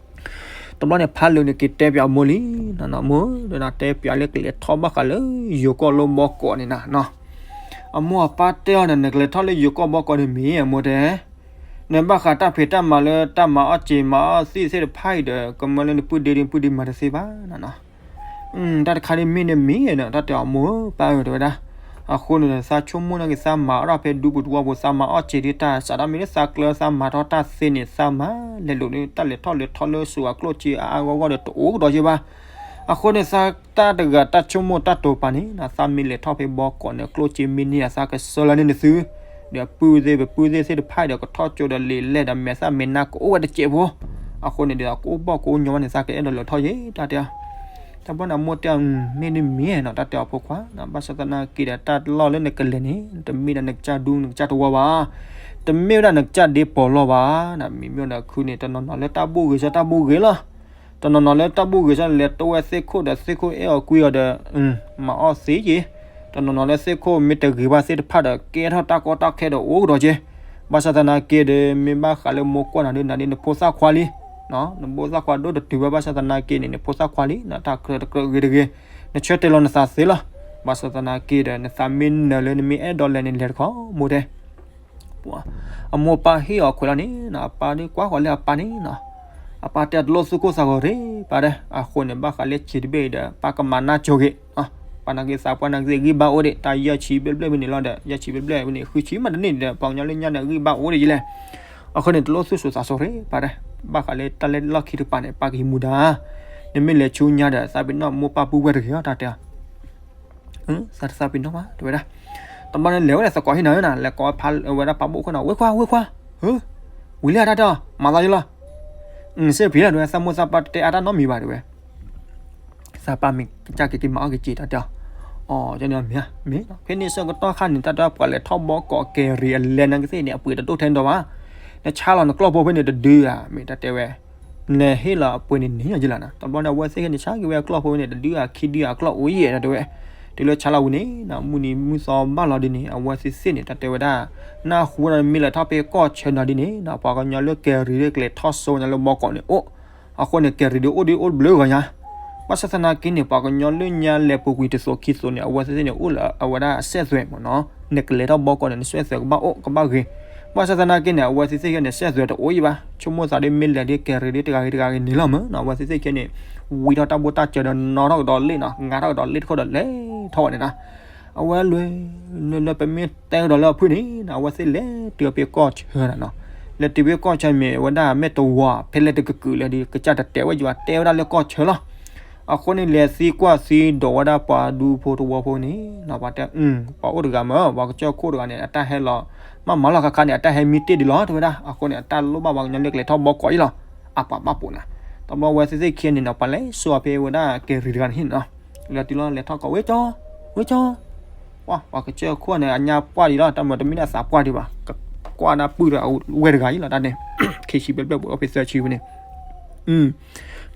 တဘျီန့ၣ် ဖးလၢာ်န့ၣ် က့ၤတဲပၠးအမိၢ်လံ, မိၢ်ဒီးနတဲပၠးလၢကလဲၤထီၣ်ဘၣ်ဃးလၢ ယိၤကီၢ်လၢဘီကီးန့ၣ်နၤနီၤ. အမိၢ်အပၢ်တဲအီၤဒီး နကလဲၤထီၣ်လၢယိၤကီၢ်ဘီကီးန့ၣ်မ့ၢ် အမိၢ်တဲ နဘၣ်ဃးတၢ်ဖံးတၢ်မၤလၢတၢ်မၤအီၣ်စ့မၤအီၣ်သံသ့ၣ်တဖၣ်အံၤဒီး ကမၢလၢနပုၢ်ဒ့ဒ့ နပုၢ်ဒ့မၤတသ့ဘၣ်နီၤ. တၢ်တခါဒ်မ့ၢ်န့ၣ်မ့ၢ်နီၤ တၢ်တဲအီၤ မိၢ်ပၢ်ဧၢ တဲဝဲဒၣ်. အဃိန့ၣ်ဒီး သးဆိကမိၣ်နာ်က့ၤ သးမၤအီၣ်ထီၣ်ဖဲဒူပူၤတဝီပူၤ သးမၤအီၣ်စ့ဒ်တၢ်စးထီၣ်မ့ၢ်လၢသးကျၢၤသးမၤထီၣ်တၢ်သ့န့ၣ် သးမၤလဲၤလိာ်န့ၣ် တၢ်လဲၤထီၣ်လဲၤထီလၢစိၤအကျိၣ်စ့အါအါဂီၢ်ဂီၢ်ဒီးတအိၣ်ကဒီးက့ဘၣ်. အဃိန့ၣ် သးတၢ်တဂၤတၢ်ဆိကမိၣ်တၢ်တိာ်ပာ်န့ၣ် သးမ့ၢ်လဲၤထီၣ်ဖဲဘီကီးန့ၣ် ကျိၣ်စ့မ့ၢ်န့ၢ် သးကဆှၢလၢန့ၢ်နသု ဒီးပုၢ်သ့ၣ် ပပုၢ်သ့ၣ်သ့ၣ်တဖၣ်ဒီး ကထီၣ်ကၠိဒီးလံာ်လဲၢ်ဒီး မဲာ်သၣ်မဲာ်နါကအိၣ်ဝဲတစဲးဖိ. အဃိန့ၣ်ဒီး ကအိၣ်ဘီၣ်ကအိၣ်ညီဘၣ်န့ၣ် သးကအဲၣ်ဒိးလဲၤထီၣ်ယဲ တၢ်တဲအီၤ. တဘျီန့ၣ် အမိၢ်တဲအီၤ မ့ၢ်ဒ်မ့ၢ်နီၤ တၢ်တဲအီၤ ဖိခွါ, ဘၣ်ဆၣ်သနာ်က့ဒီး တၢ်လီၢ်လၢနကလဲၤန့ၣ် တမ့ၢ်ဒၣ်နကစၢ်ဒူနကစၢ်တဝီဘၣ်, တမ့ၢ်ဝဲဒၣ်နကစၢ်ဒ့ပီၤလီၢ်ဘၣ်, မ့မ့ၢ်ဒီးခုန့ၣ် တနီၤနီၤလၢတၢ်ဘူၣ်ဂ့ၤဆၢတၢ်ဘူၣ်ဂ့ၤလီၤ. တနီၤနီၤလၢတၢ်ဘူၣ်ဂ့ၤဆၢန့ၣ် လဲၤတိဝဲသ့ၣ်ခိၣ်ဒီး သ့ၣ်ခိၣ်အဲၣ်အီၤကွံအီၤဒီး မၤအီၣ်သ့က့ၤ, တနီၤနီၤလၢသ့ၣ်ခိၣ်မ့ၢ်တဂ့ၤဘၣ်သ့ၣ်တဖၣ်ဒီး ကဲထီၣ်တၢ်ကီတၢ်ခဲဒီးအိၣ်ကဒီးက့. ဘၣ်ဆၣ်သနာ်က့ဒီး မ့ၢ်ဘၣ်ဃးလၢမိၢ်ကွၢ်နၤဒ်နၤဒ်နဖိသၣ်ခွါလံ, နဖိသၣ်ခွါဒိၣ်တတုၤဝဲ ဘၣ်ဆၣ်သနာ်က့န့ၣ် နဖိသၣ်ခွါလံ, နတၢ်ကြၢးတကြၢးဂ့ၤတဂ့ၤ, နဆၢတဲာ်လီၤနသးသ့လီၤ. ဘၣ်ဆၣ်သနာ်က့ဒီး နသးမ့ၢ်နၢၤလၢနမ့ၢ်အဲၣ်ဒိးလဲၤန့ၣ် လဲၤတခီ မိၢ်တဲ အမိၢ်ပၢ်ဟ့ၣ်အီၤခွဲးလီၤန့ၣ် အပၢ်ဒ်ကွၢ်ဃီၤလၢအပၢ်န့ၣ်နီၤ, အပၢ်တဲတလိၣ်သူၣ်ကိၢ်သးဂီၤရ့ ပၢ်တဲ. အဃိန့ၣ် ဘၣ်ဃးလၢစံးတဘ့ၣ်အံၤဒီး ပၢ်ကမၤနၢ်ကၠိဂ့ၤ, ပၢ်နာ်က့သးပှၢ်နာ်က့ဂံၢ်ဘါအိၣ်ဒံး တၢ်ယဲၢ်ဆံဘျဲၣ်ဘျဲၣ်ဖဲန့ၣ်လီၤဒီး ယဲၢ်ဆံဘျဲၣ်ဘျဲၣ်ဖဲန့ၣ် ဃုဆံမးတန့ၢ်ဒီး ပှၤကညီလၢညါန့ၣ် ဂံၢ်ဘါအိၣ်ဒံးယလဲၣ်. အဃိန့ၣ် တလိၣ်သူၣ်စူၤသးစူၤရ့ ပၢ်တဲ. ဘၣ်ဃးလၢတၢ်လဲၤလီၢ်ခံတကပၤန့ၣ် ပၢ်ကဟံးမူဒါ နမ့ၢ်လဲၤဆူညါဒီး သးပ့ၤနီၣ်မိၢ်ပၢ်ပုၢ်ဝဲၢ်တဂ့ၤအီၤ တၢ်တဲအီၤ. သးတသးပ့ၤနီၣ်ဘၣ် တဲဝဲဒၣ်. တဘျီန့ၣ် လဲၤဝဲဒၣ်သကိးဟံၣ်နီၤနၤ လဲၤကိးဖးဝဲဒၣ်ပာ်ဘိၣ်ခိၣ်နီၤ ဝ့ခွါ ဝ့ခွါ, ဝံၤလံဧါ တၢ်တဲအီၤ မၤသးယလီၤ. စ့ၢ်ဖံးလီၤ တဲဝဲ သးမိၢ်သးပၢ်တတဲအါတၢ်နီတမံၤဘၣ် တဲဝဲ. သးပၢ်မ့ၢ်ကစၢ်က့ၤက့ၤမၤအီၣ်က့ၤစ့ တၢ်တဲအီၤ. အီ ကန့ၣ်မ့ၢ်ဧါ မ့ၢ်နီၤ ဖဲန့ၣ်ဆၢကတီၢ်ခါန့ၣ် တၢ်တဲအီၤ ပှၤလဲၤထီၣ်ဘီကီးကဲၤရံၤအလဲၢ်နာ်က့သ့ၣ်န့ၣ် အပှ့ၤတဒိၣ်ထဲန့ၣ်ဒီးဘၣ်. နဆါလီၤနကျီၢ်ဖိဖဲန့ၣ်တဒုဧါ မ့ၢ်တၢ်တဲဝဲ နဟ့ၣ်လီၤအပှ့ၤန့ၣ်န့ၣ်ယလီၤနၤ. တဘျီန့ၣ် အဝဲသ့ၣ်ခဲန့ၣ် ဆါက့ၤဝဲအကျီၢ်ဖိဖဲန့ၣ် တဒုဧါခံဒုဧါ အကျီၢ်အိၣ်ယဲၢ် တၢ်တဲဝဲ. တုၤလၢဆါလီၤဝံၤန့ၣ် မုၢ်နံၤမုၢ်သီဘၣ်လီၤဒ်န့ၣ် အဝဲသ့ၣ်သ့ၣ်န့ၣ် တၢ်တဲဝဲဒၣ် နၢ်ဟူဝဲဒီး မ့ၢ်လဲၤထီၣ်ဖဲကီၢ်ဆၢနီၤဒ်န့ၣ် ပှၤကညီလၢကဲၤရံၤဒ်ကလဲၤထီၣ်စိဝဲညါလၢဘီကီးန့ၣ်အိၣ်. အဃိန့ၣ် ကဲၤရံၤဒ်အိၣ်ဒ်အိၣ်ဘျုးဂီၤညါ. ဘၣ်ဆၣ်သနာ်က့န့ၣ် ပှၤကညီလၢညါလဲၤပူၤကွံာ်တသိးခံသိးန့ၣ် အဝဲသ့ၣ်သ့ၣ်န့ၣ် အိၣ်လၢအဝဲဒၣ်အစဲးသွဲးမ့ၢ်နီၤ နကလဲၤထီၣ်ဘီကီးန့ၣ် နစဲးသွဲးကဘၣ်အိၣ်ကဘၣ်ဂ့ၤ. ဘၣ်ဆၣ်သနာ်က့န့ၣ် အဝဲသ့ၣ်သ့ၣ်ခဲန့ၣ် စဲးသွဲးတအိၣ်အံၤဘၣ်. ဆိကမိၣ်သးဒ်မ့ၢ်လဲၤဒ်ကဲၤရံၤဒ်တဂၤဂ့ၤတဂၤဂ့ၤန့ၣ်လီၤမ့ၢ်နီၤ အဝဲသ့ၣ်သ့ၣ်ခဲန့ၣ် ဝံထီၣ်တၢ်ဘိၣ်တၢ်စၢၤဒီး နီၣ်ထီၣ်ကဒီးလ့ၣ်နီၤ ငါထီၣ်ကဒီးလ့ၣ်တခိၣ်ဒီးလဲၤထီၣ်ဝဲန့ၣ်နီၤ. အဝဲလဲၤ လၢပမ့ၢ်တဲကဒီးလၢအဖုၣ်န့ၣ် အဝဲသ့ၣ်လဲၤတုၤဖဲကီၢ်ဆၢနီၤ. လဲၤတုၤဖဲကီၢ်ဆၢမ့ၢ်ဝဲဒၣ်မဲာ်တဝီ ဖဲလဲၣ်တကကုာ်လဲၣ်ဒီး ကစၢ်တတဲဝဲယွၤ တဲဝဲဒၣ်လၢကီၢ်ဆၢလီၤ. အဃိန့ၣ် လဲၤသံကွၢ်သံဒိးဝဲဒၣ်ပှၤဒူဖိတဝီဖိန့ၣ် ပှၤတဲ ပှၤအိၣ်တဂၤမ့ၢ် ပှၤကစၢၢ်ခိၣ်တဂၤန့ၣ် အတၢ်ဟဲလီၤ မ့ၢ်မၤလီၤခါခါန့ၣ် အတၢ်ဟဲမံတ့ၢ်ဒံးလီၤ တဲဝဲဒၣ်. အဃိန့ၣ် အတၢ်လိၣ်ဘၣ်ပှၤကညီလၢကလဲၤထီၣ်ဘီကီးအံၤလီၤ. အပှၤဘၣ်ပိာ်နၤ တဘျီဝဲသ့ၣ်သ့ၣ်ခံန့ၣ်နီၤ ပှၤလဲၤစိာ်ဖဲဝဲဒၣ်ကဲၤရံၤတဂၤန့ၣ်နီၤ. လဲၤတုၤလီၤလဲၤထီၣ်ကိး ဝ့ကၠီ ဝ့ကၠီ ပှၤကစၢၢ်ခိၣ်န့ၣ် အညါပှၢ်ဒံးလီၤ တၢ်မၤတမ့ၢ်ဒၣ်သးပှၢ်ဒံးဘၣ် ကကွၢ်ဒၣ်ပုၢ်ဒီးအဝဲတဂၤအံၤလီၤ တၢ်န့ၣ် ခံဆံဘျဲၣ်ဘျဲၣ်ပှဲၤအီၣ်ဖဲသၢဆံဖဲန့ၣ် ဒီ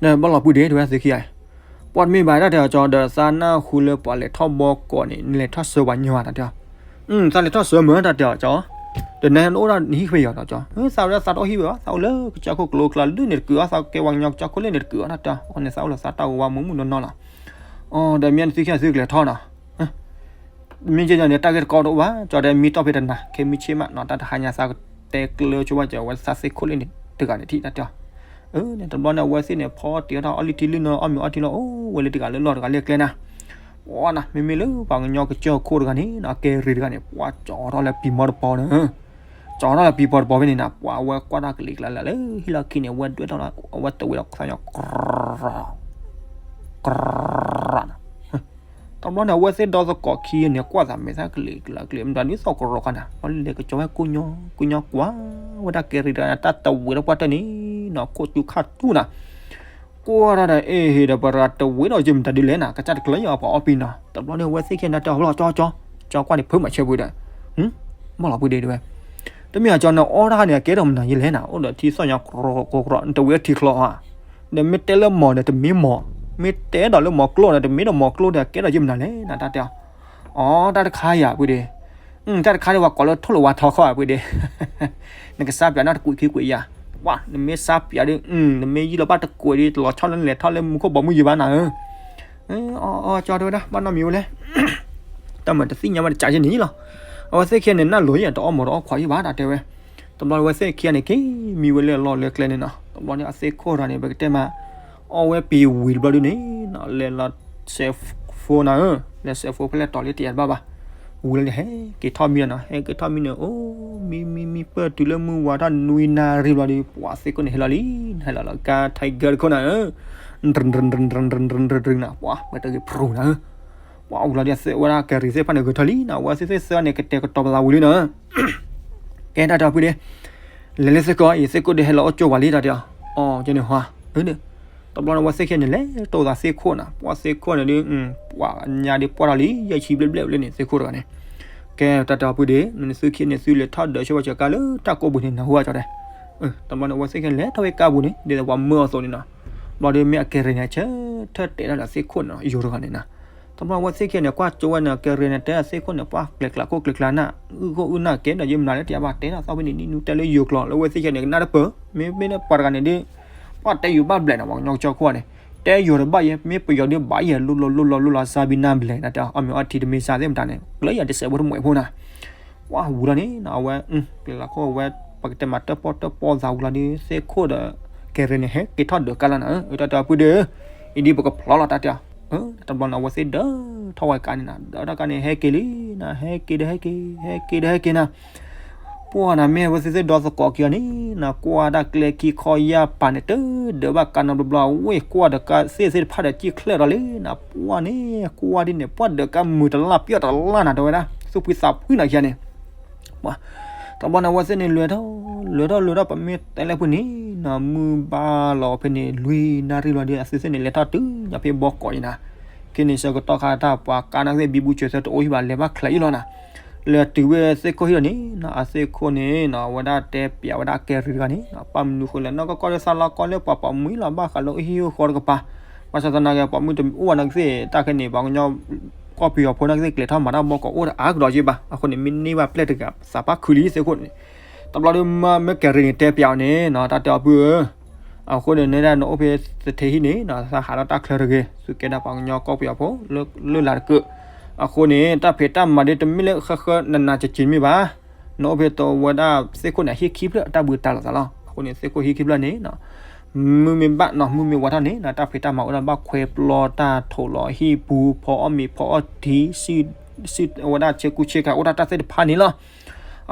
းဘၣ်လီၤပုၢ်ဒ့ တဲဝဲသ့ၣ်ခံဂၤအံၤ ပှၤတမ့ၢ်ဘၣ်တၢ်တဲအီၤကၠီ ဒီးသးနၢ်ဟူလၢပှၤလဲၤထီၣ်ဘီကီးန့ၣ် နလဲၤထီၣ်ဆှၢပှၤညီတၢ်တဲအီၤ. သးလဲၤထီၣ်ဆှၢမ့ၢ်တၢ်တဲအီၤကၠီ ဒီးနအိၣ်ဒၣ်နဟံၣ်ဖဲယီၤဒီးကၠီ သးဝဲဒၣ်သးတအိၣ်ဟံၣ်ဖဲဘၣ် သးအိၣ်လၢကစၢၢ်ခိၣ်ကျိကျါလၢန့ၣ်တကုာ်အီၤ သးကဲပှၤကညီကစၢၢ်ခိၣ်လၢန့ၣ်တကုာ်အီၤတၢ်တဲအီၤ အဃိန့ၣ် သးအိၣ်လၢသးတၢ်ဂီၤဝါမုာ်မုာ်နီၢ်နီၢ်လီၤ. အီ ဒီးမ့ၢ်နသုခံဂၤသုကလဲၤထီၣ်နီၤ မ့ၢ်ကဲညီန့ၣ် တၢ်ဂ့ၢ်တကီတအိၣ်ဘၣ် ကၠီဒီးမံတီၢ်ဖဲတနၤ ခဲမုၢ်ဆ့ၣ်မးနီၤ တၢ်တဟါညါသးကတဲကျၢၤဆိဘၣ်ကၠီ အဝဲသးသ့ၣ်ခိၣ်လၢန့ၣ်တဂၤန့ၣ်ထံၣ်တၢ်တဲအီၤ. အၢ န့ၣ်တဘျီန့ၣ် အဝဲသ့ၣ်န့ၣ် ဖီတ့ၢ်ထီၣ်အီၣ်လံထံလံနီၤ အီၣ်မ့ၤအီထံလီၤ အိၣ်ဝဲလၢတဂၤလၢလီၢ်တဂၤလၢကျဲနၤ ပှၤနၤ မ့မ့ၢ်လၢပှၤကညီကစၢၢ်ခိၣ်တဂၤန့ၣ်နီၤ ကဲၤရံၤတဂၤန့ၣ် ပှၤကၠီထီၣ်လၢပံၤမီတပီၤန့ၣ် ကၠီထီၣ်လၢပံၤပီၤတပီၤဖဲန့ၣ်နၤ ပှၤအဝဲကွၢ်တၢ်ကလံၤကျါလၢဟံၣ်လီၢ်ခံန့ၣ် အဝဲဒွဲၣ်ထီၣ်လီၤ အဝဲတဝံၤဒီးသးညီ တဘျီန့ၣ် အဝဲသ့ၣ်ဒီသကိးခံဂၤန့ၣ် ကွၢ်သးမဲာ်သၣ်ကလံၤကျါကလံၤ မတၤဒ်သိးကရီခါနၤ ပှၤလဲၤကၠီဝဲကိၢ်ညီ ကိၢ်ညီကွၢ်ဝဲဒၣ်ကဲၤရံၤတဂၤန့ၣ် တၢ်တဝံၤဒီးပှၢ်တၢၢ်န့ၣ်နီၤ ခိၣ်သူခၣ်ထူနၤ ကွၢ်တၢ်ဒီး အ့ၣ် ဟ့ၣ်ဒီးပှၤတဂၤတဝံၤဒီး ယမတၤဒ်လဲၣ်နၤ ကစၢ်တကျၢၤယီၤပှၤအီၣ်ပံၤနီၤ တဘျီန့ၣ် အဝဲသ့ၣ်ခံဂၤန့ၣ် တဲအီၤလီၤ ကၠီကၠီ ကၠီကွၢ်န့ၣ် ဖုးမၤဆၢပူၤဒီး ဘၣ်လီၤပုၢ်ဒ့တဲဝဲ တမ့ၢ်အကၠီနအီၣ်တၢ်ခါန့ၣ် အကဲထီၣ်မနုၤယလဲၣ်နၤ အိၣ်ဒီးထံသီၣ်ညီ ကရီကရီ နတဝံၤထံချီဧါ ဒီးမ့ၢ်တဲလၢမီၢ်ဒီးတမ့ၢ်မီၢ် မ့ၢ်တဲဒီးလၢမီၤကျိၣ်န့ၣ် တမ့ၢ်ဒီးမီၤကျိၣ်ဒီး ကဲဒီးယမနုၤလဲၣ် နတၢ်တဲအီၤ. အီ တၢ်တခါယၤ ပုၢ်ဒ့, တၢ်တခါဒ်ပှၤကိးလၢထိၣ်လီၤဝါထီခီ ပုၢ်ဒ့, နကစါပၠးန့ၣ်တကွံာ်ခံကွံာ်ယၤ, ပှၤ နမ့ၢ်စါပၠးဒီး နမ့ၢ်ယံာ်လီၤဘၣ်တကွံာ်ဒီး တလီၤဆီလၢနလဲၤထီၣ်လၢမူခိၣ်ဘီမုၢ်ယံၤဘၣ်နၤဧၢ. အီ အီ ကၠီတဲဝဲဒၣ် ဘၣ်နီတမံၤဝဲလဲၣ်, တၢ်မၤတသ့ၣ်ညါဘၣ်တကးယဲၢ်န့ၣ်လီၤ. အဝဲသ့ၣ်ခံဂၤန့ၣ် နၢ်လိၤယဲၢ် တအီၣ်မူးတအီၣ်ခွးယဲၢ်ဘၣ် တၢ်တဲဝဲ. တဘျီအဝဲသ့ၣ်ခံဂၤန့ၣ် က့ၤမံဝဲလၢအလီၢ်လၢကျဲန့ၣ်နီၤ. တဘျီန့ၣ် အသ့ၣ်ခိၣ်တဂၤန့ၣ် ပကတဲမး အီၣ်ဝဲပံၤဝံၤတဘျီဒုန့ၣ်နီၤ လဲၤလီၤစဲးဖိနၤဧၢ, လဲၤစဲးဖိဖဲလဲၣ်တီၤလံတယၤတဘၣ်ဘၣ်. ဝံၤလီၤန့ၣ် ဟဲက့ၤထီၣ်မံနီၤ, ဟဲက့ၤထီၣ်မံန့ၣ် အိၣ်မံမံမံ ပၢၢ်တုၤလၢမုၢ်ဝါထီၣ်နွံနၣ်ရံၣ်ဘျီဒု ပှၤသ့ၣ်ခိၣ်န့ၣ် ဟဲလီၤလံ, ဟဲလီၤလီၤကါ Tiger တခိၣ်နၤဧၢ, နၤ ပှၤ မ့ၢ်တဂ့ၤဖရူၤနၤဧၢ. ပှၤအူလီၤဒ်အဝဲဒၣ်ကဲရ့ၤသ့ၣ်တဖၣ်န့ၣ် ဂဲၤထီၣ်လံနီၤ, အဝဲသ့ၣ်သ့ၣ်သၢန့ၣ် ကတဲာ်ကတီၤပသးဝံၤလံနီၤ. ကဲတၢ်တဲအီၤဖုဒ့, လဲၤလၢသ့ၣ်ခိၣ်အံၤ သ့ၣ်ခိၣ်ဒ့ဟဲလီၤအိၣ်ကၠိဝဲလံ တၢ်တဲအီၤ. အီ ကန့ၣ်ဟါ, တဘျီန့ၣ် အဝဲသ့ၣ်ခံဂၤန့ၣ် လဲၤတိၢ်သးသ့ၣ်ခိၣ်နၤ, ပှၤသ့ၣ်ခိၣ်န့ၣ်ဒုး ပှၤညါဒုးပှၢ်ထီၣ်လံ ယဲၢ်ဆံဘျဲၣ်ဘျဲၣ်ဝဲလံန့ၣ် သ့ၣ်ခိၣ်တဂၤန့ၣ်. ကဲတၢ်တဲအီၤဖုဒ့, နသုခံဂၤန့ၣ် သုလဲၤထီၣ်ဒၢးဆၢဝဲစၢၤကါလၢတၢ်ကိးပူၤန့ၣ် နၢ်ဟူဝဲကၠီတဲ. တဘျီန့ၣ် အဝဲသ့ၣ်ခံဂၤန့ၣ် လဲၤထီၣ်ဝဲကါပူၤန့ၣ် ဒ်သိးပှၤမၢအီၤအသိးန့ၣ်နီၤ. ဘျီဒုးမ့ၢ်အကဲရ့ၤန့ၣ် ဆၢထၢၣ်တဲာ်တၢ်ဒီးသ့ၣ်ခိၣ်န့ၣ်နီၤ ယိၤတဂၤန့ၣ်နီၤ. တဘျီအဝဲသ့ၣ်ခံဂၤန့ၣ် ကွၢ်ကၠိဝဲန့ၣ် ကဲရ့ၤန့ၣ် တဲသ့ၣ်ခိၣ်န့ၣ် ပှၤကျဲၤကျါခိၣ်ကျဲၤကျါနၢ်, အုၣ်ခိၣ်အုၣ်နၢ်ကဲဒီး ယမနုၤလၢတယၤဘၣ် တဲဒၣ်သီဖဲန့ၣ် နံၣ်နူတဲလၢယိၤကျိာ် လၢအဝဲသ့ၣ်ခံဂၤန့ၣ် ကနၣ်တပၢၢ်, မ့မ့ၢ်လၢပှၤတဂၤန့ၣ်ဒုး ပှၤတဲယိၤဘၣ်ဘျဲၣ်နီၤ ပှၤကညီကၠီခိၣ်န့ၣ်, တဲယိၤတဘၣ်ယဲ မ့ၢ်ပယီၤဒုးဘၣ်ယဲ လိၣ်လီၤလိၣ်လီၤလိၣ်လီၤ စါဘံနၢ်ဘျဲၣ် နတၢ်အီၣ်မ့ၤအီထံတမ့ၢ်စါသ့ၣ်မတၤန့ၣ် ကျၢၤယၤတစဲးဖိတမှဲးဖိနၤ. ပှၤဝံၤလီၤန့ၣ်နီၤ အဝဲ ကျဲၤလီၤခိၣ်ဝဲ ပကတဲမးတၢၣ်ပီၣ်တၢၣ်ပီၣ်သးဝံၤလီၤန့ၣ် သ့ၣ်ခိၣ်ဒီး ကဲရ့ၤန့ၣ် ဟဲက့ၤထီၣ်ဒၢးကါလီၤနၤ, တၢ်တဲအီၤဖုဒ့, အံၤဒ်ပကဖျီလီၤတၢ်တဲအီၤ. တဘျီန့ၣ် အဝဲသ့ၣ်ဒၢထီၣ်ဝဲကါန့ၣ်နီၤ ဒၢထီၣ်ကါန့ၣ် ဟဲက့ၤလံနၤ ဟဲက့ၤဒီးဟဲက့ၤ ဟဲက့ၤဒီးဟဲက့ၤနၤ. ပှၤနၤမ့ၢ်အဝဲသ့ၣ်သ့ၣ်ဒီသကိးခံဂၤန့ၣ်နီၤ ကွၢ်ဒၣ်ကျဲခံခီယၢ်ပၤန့ၣ် တဒၢးဘၣ်ကါနီတဘျီဘျီ ဝ့ၢ်ကွၢ်ဒီးကါသ့ၣ်သ့ၣ်တဖၣ်ဒီး ကံၣ်ချၢၣ်ဒီးလံနၤ ပှၤန့ၣ် ကွၢ်ဒ်န့ၣ် ပှၤဒၢးကါမုာ်တလၢ်ပျီၢ်တလၢ်နၤ တဲဝဲဒၣ် သူၣ်ဖှံသးဖှံနၤခံဂၤန့ၣ်. ပှၤ တဘျီန့ၣ် အဝဲသ့ၣ်န့ၣ် လဲၤထီၣ် လဲၤထီၣ်လဲၤထီၣ် ပမ့ၢ်တဲလၢဖုန့ၣ်နီၤ မုၢ်ဘၣ်လီၤဖဲန့ၣ် လွံၢ်နၣ်ရံၣ်လီၤဒီး အဝဲသ့ၣ်န့ၣ် လဲၤထီၣ်တုၤညါဖဲဘီကီးအံၤနၤ. ခဲန့ၣ်ဆၢကတီၢ်ခါတၢ်ပှၤကါနာ်က့သ့ၣ် ဘံဘူစၢၤသၢတအိၣ်ဟံၣ်ဘၣ် လဲၤဘၣ်ချဲးအံၤလီၤနၤ. လဲၤတုၤဝဲသ့ၣ်ခိၣ်ဟံၣ်လီၤန့ၣ်နီၤ အသ့ၣ်ခိၣ်န့ၣ်နီၤ အဝဲဒၣ်တဲပျးဝဲဒၣ်ကဲရ့ၤတဂၤန့ၣ်နီၤ ပၢ်မနုၤဃိလဲၣ် နီၢ်ကီၢ်ကီၢ်လၢသးလီၤကီၢ်လၢပှၤပိာ်မုၣ်လီၤ ဘၣ်ဃးလၢအိၣ်ဟံၣ်အိၣ်ဃီတကပၤ ဘၣ်ဆၣ်သနာ်က့ ပိာ်မုၣ်တအိၣ်ဘၣ်နာ်က့သ့ၣ် တၢ်ခဲန့ၣ် ပှၤကညီ ကီၢ်ပယီၤဖိနာ်က့သ့ၣ် ကျဲၤထီၣ်မၤတၢ်ဘီကီးအိၣ်တအါကဒီးက့ဘၣ်. အဃိန့ၣ် မ့ၢ်န့ၢ်ဘၣ်ပျဲၢ်တဂၤ သးပၢ်ခုလံသ့ၣ်ခိၣ်န့ၣ်. တဘျီဒီး မ့ၢ်ကဲရ့ၤန့ၣ် တဲပျးအီၤန့ၣ်နီၤ တၢ်တဲအီၤဖုဧၢ အဃိန့ၣ် နဲဒၣ်နအိၣ်ဖဲသထ့ဟံၣ်န့ၣ်နီၤ သးဟးထီၣ်တၢ်ချၢတဂ့ၤ သုကဲဒၣ်ပှၤကညီကီၢ်ပယီၤဖိ လၢလၢ်တကၢၢ်. အဃိန့ၣ် တၢ်ဖံးတၢ်မၤဒ်တမ့ၢ်လၢဃၢဃၢနးနးကၠံကၠံမ့ၢ်ဘၣ်. နအိၣ်ဖဲတဝဲဒၣ်သ့ၣ်ခိၣ်န့ၣ် ဟံၣ်ခံဖျၢၣ်အတၢ်ဘှံးတၢ်လီၤသးလီၤ. အဃိန့ၣ် သ့ၣ်ခိၣ်ဟံၣ်ခံဖျၢၣ်န့ၣ်နီၤ မုၢ်မ့ၢ်ဘၣ်နီၤ မုၢ်မ့ၢ်ဝါထီၣ်န့ၣ်နီၤ တၢ်ဖံးတၢ်မၤအိၣ်ဒၣ်ဘၣ်ခွဲးပျီတၢ်ထိးလီၤဟံၣ်ပူၤ ဖီအီၣ်မ့ၤဖီအီၣ်ထံ စံၣ်ဝဲဒၣ်ဆ့ကူဆ့ကၤအိၣ်ဒၣ်တၢ်သ့ၣ်တဖၣ်န့ၣ်လီၤ.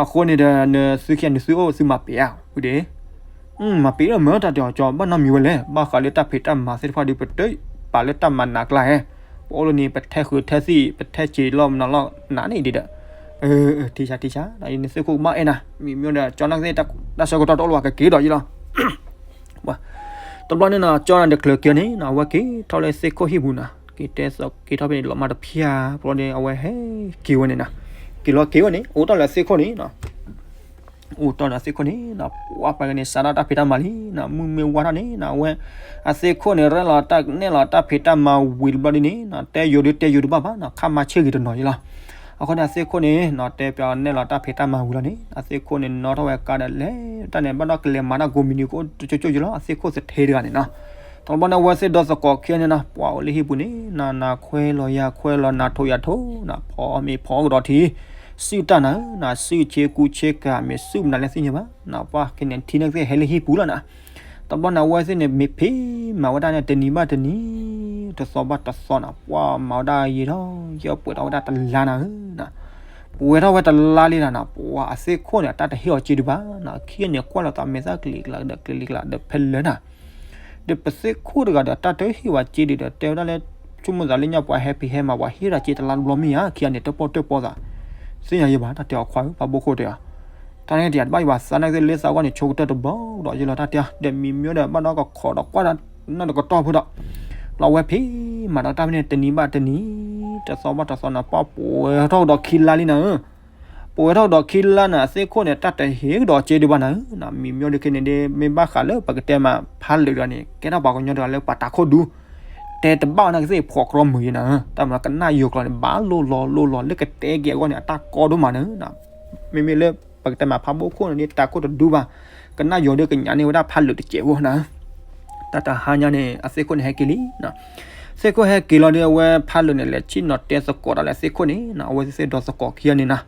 အဃိန့ၣ်ဒီး နသုခံဂၤန့ၣ်သုအိၣ်သုမၤပှဲၤဧါ ဖုဒ့ မၤပှဲၤလီၤမ့ၢ်တၢ်တဲအီၤကၠီ ဘၣ်နီတမံၤဝဲလဲၣ် ဘၣ်ဃးလၢတၢ်ဖံးတၢ်မၤသ့ၣ်တဖၣ်ဒီး ပတပာ်လၢတၢ်မၤနးကျါဟဲ ပအိၣ်လၢန့ၣ် ပထဲဃုာ်ထဲသံၣ် ပထဲစ့းလီၤမနုၤလီၤနးန့ၣ်ဒ်ဒီး ထံဆါထံဆါ နသုခိၣ်ကဘၣ်အဲၣ်နၤ မ့မ့ၢ်ဒီးကၠီနာ်က့သ့ၣ် တၢ်ဆၢကတီၢ်တအိၣ်လၢၤဘၣ် ကက့ၤဒီးယံၤလီၤ. တဘျီန့ၣ်နီၤ ကၠီနၤဒီးကျၢၤက့ၤန့ၣ်နီၤ အဝဲက့ၤထီၣ်လၢသ့ၣ်ခိၣ်ဟံၣ်ပူၤနီၤ က့ၤတဲသကိးက့ၤထီၣ်ဖဲန့ၣ် လီၤမၢ်တဖၠၣ် တဘျီန့ၣ် အဝဲဟဲက့ၤဝဲန့ၣ်နီၤ က့ၤလီၤက့ၤဝဲန့ၣ် အိၣ်တ့ၢ်လၢသ့ၣ်ခိၣ်န့ၣ်နီၤ အိၣ်တ့ၢ်ဒီးသ့ၣ်ခိၣ်န့ၣ်နီၤ ပှၤပှၤကန့ၣ် စးထီၣ်တၢ်ဖံးတၢ်မၤလံနီၤ မုၢ်မ့ၢ်ဝါထီၣ်န့ၣ်နီၤ အဝဲ အသ့ၣ်ခိၣ်န့ၣ် ရဲၣ်လီၤတၢ်နဲၣ်လီၤတၢ်ဖံးတၢ်မၤဝံၤတဘျီဒ်န့ၣ်နီၤ တဲယိၤဒုးတဲယိၤတဘၣ်ဘၣ်နီၤ ခါမၤဆ့ၣ်ဂ့ၤတနီၤယံၤလီၤ. အဃိန့ၣ် အသ့ၣ်ခိၣ်န့ၣ်နီၤ တဲပျးနဲၣ်လီၤတၢ်ဖံးတၢ်မၤဝံၤလီၤန့ၣ် အသ့ၣ်ခိၣ်န့ၣ် နီၣ်ထီၣ်ဝဲကါဒီးလဲၤတၢ်န့ၣ် ဘၣ်ဒီးကလဲၤမၤတၢ်ကိးမုၢ်နံၤကအိၣ်တကၠိကၠိယံၤလီၤ အသ့ၣ်ခိၣ်သထ့တဂၤန့ၣ်နီၤ တဘျီန့ၣ် အဝဲသ့ၣ်ဒီသကိးခံဂၤန့ၣ်နီၤ ပှၤအိၣ်လၢဟံၣ်ပူၤန့ၣ်နီၤ နၤခွဲးလီၤယၤခွဲးလီၤ နၤထိးယၤထိးနီၤ ဖီမ့ၤဖီကဒီးထံ စံၣ်တၢ်နၤ နၤစံၣ်ဆ့ကူဆ့ကၤ မ့ၢ်စံၣ်မနုၤလဲၣ်သ့ၣ်ညါဘၣ်နီၤ ပှၤကန့ၣ်ထံန့ၣ်ကသ့ၣ်ဟဲလၢဟံၣ်ပူၤလီၤနီၤ တဘျီန့ၣ် အဝဲသ့ၣ်န့ၣ် မ့ၢ်ဖံးမၤဝဲဒၣ်န့ၣ် တနံၤဘၣ်တနံၤ တသီဘၣ်တသီနီၤ ပှၤမၤဝဲဒၣ်ယံာ်ထီၣ် ယဲၢ်ပှဲၤထီၣ်ဝဲဒၣ်တလါနၤဧၢ ပှဲၤထီၣ်ဝဲတလါလံနီၤ ပှၤအသ့ၣ်ခိၣ်န့ၣ် တၢ်တဟ့ၣ်အီၤစ့ဒုးဘၣ်နီၤ ခံဂၤန့ၣ် ကွၢ်လိာ်သးမဲာ်သၣ်ကျ့ၤကျးဒီးကျ့ၤကျးဒီးဖဲလဲၣ်နီၤ ဒီးပသ့ၣ်ခိၣ်တဂၤဒီး တၢ်တဟ့ၣ်ဝဲစ့ဒုးဒီး တဲဝဲဒၣ်လၢ ဆိကမိၣ်သးလၢညါပှၤဟဲဖံးဟဲမၤ ပှၤဟ့ၣ်ဒၣ်စ့တလါတဘျီမ့ၢ်ဧါ ခံဂၤန့ၣ် တၢၣ်ပီၣ်တၢၣ်ပီသး သ့ၣ်ညါယံၤဘၣ် တၢ်တဲအီၤခွါဧၢ ဖးဘိခိၣ်တဲအီၤ တၢ်န့ၣ်တယၤတဘၣ်ယံၤဘၣ် သးနာ်က့သ့ၣ်လၢသးဂီၢ်န့ၣ် ဆိကတၢၢ်တဘီဒီးယံၤလီၤ တၢ်တဲအီၤ ဒီးမံၤမံၤဒီး ဘၣ်ဒီးကခိးဒီးကွၢ်ဒီး နီၢ်တကတီၢ်ဖိဒီး လီၤဝဲဖံးမၤဒီးတၢ်ဖဲန့ၣ် တနံၤဘၣ်တနံၤ တသီဘၣ်တသီနီၤ ပှၤပှဲၤထီၣ်ကဒီးခံလါလံနၤဧၢ ပှဲၤထီၣ်ကဒီးခံလါန့ၣ် အသ့ၣ်ခိၣ်န့ၣ် တၢ်တဟ့ၣ်ကဒီးစ့ဒုးဘၣ်နၤဧၢ မံၤမံၤဒုးခဲန့ၣ်ဒ် မ့ၢ်ဘၣ်ဃးလၢပကတဲမး ဖးလၢာ်တဂၤန့ၣ် ကဲထီၣ်ပှၤကညီတဂၤလၢပှၤတၤခိၣ်ဒူ တဲတဘၣ်နာ်ကသ့ၣ်ဖှီၣ်ကြီမုာ်ယဲနၤ, တၢ်မၤကနၣ်ယိၤကျိာ်န့ၣ် ဘၣ်လိၣ်လီၤလိၣ်လီၤ လၢကတဲက့ၤအဂီၢ်န့ၣ် အတၢ်ကီဒိၣ်မးန့ၣ်, မ့မ့ၢ်လၢပကတဲမၤဖးဘိၣ်ခိၣ်န့ၣ် တၢ်ခိၣ်တဒူဘၣ်, ကနၣ်ယိၤဒီးကညးန့ၢ်ဝဲဒၣ်ဖးလၢာ်တစဲးဖိနၤ. တၢ်တဟါညါန့ၣ် အသ့ၣ်ခိၣ်န့ၣ်ဟဲက့ၤလံ, သ့ၣ်ခိၣ်ဟဲက့ၤလီၤဒီး အဝဲဖးလၢာ်န့ၣ် လဲၤဆ့ၣ်နီၤတဲသကိးတၢ်လၢအသ့ၣ်ခိၣ်န့ၣ်, အဝဲသ့ၣ်ဒီးသကိးခံဂၤန့ၣ်နၤ,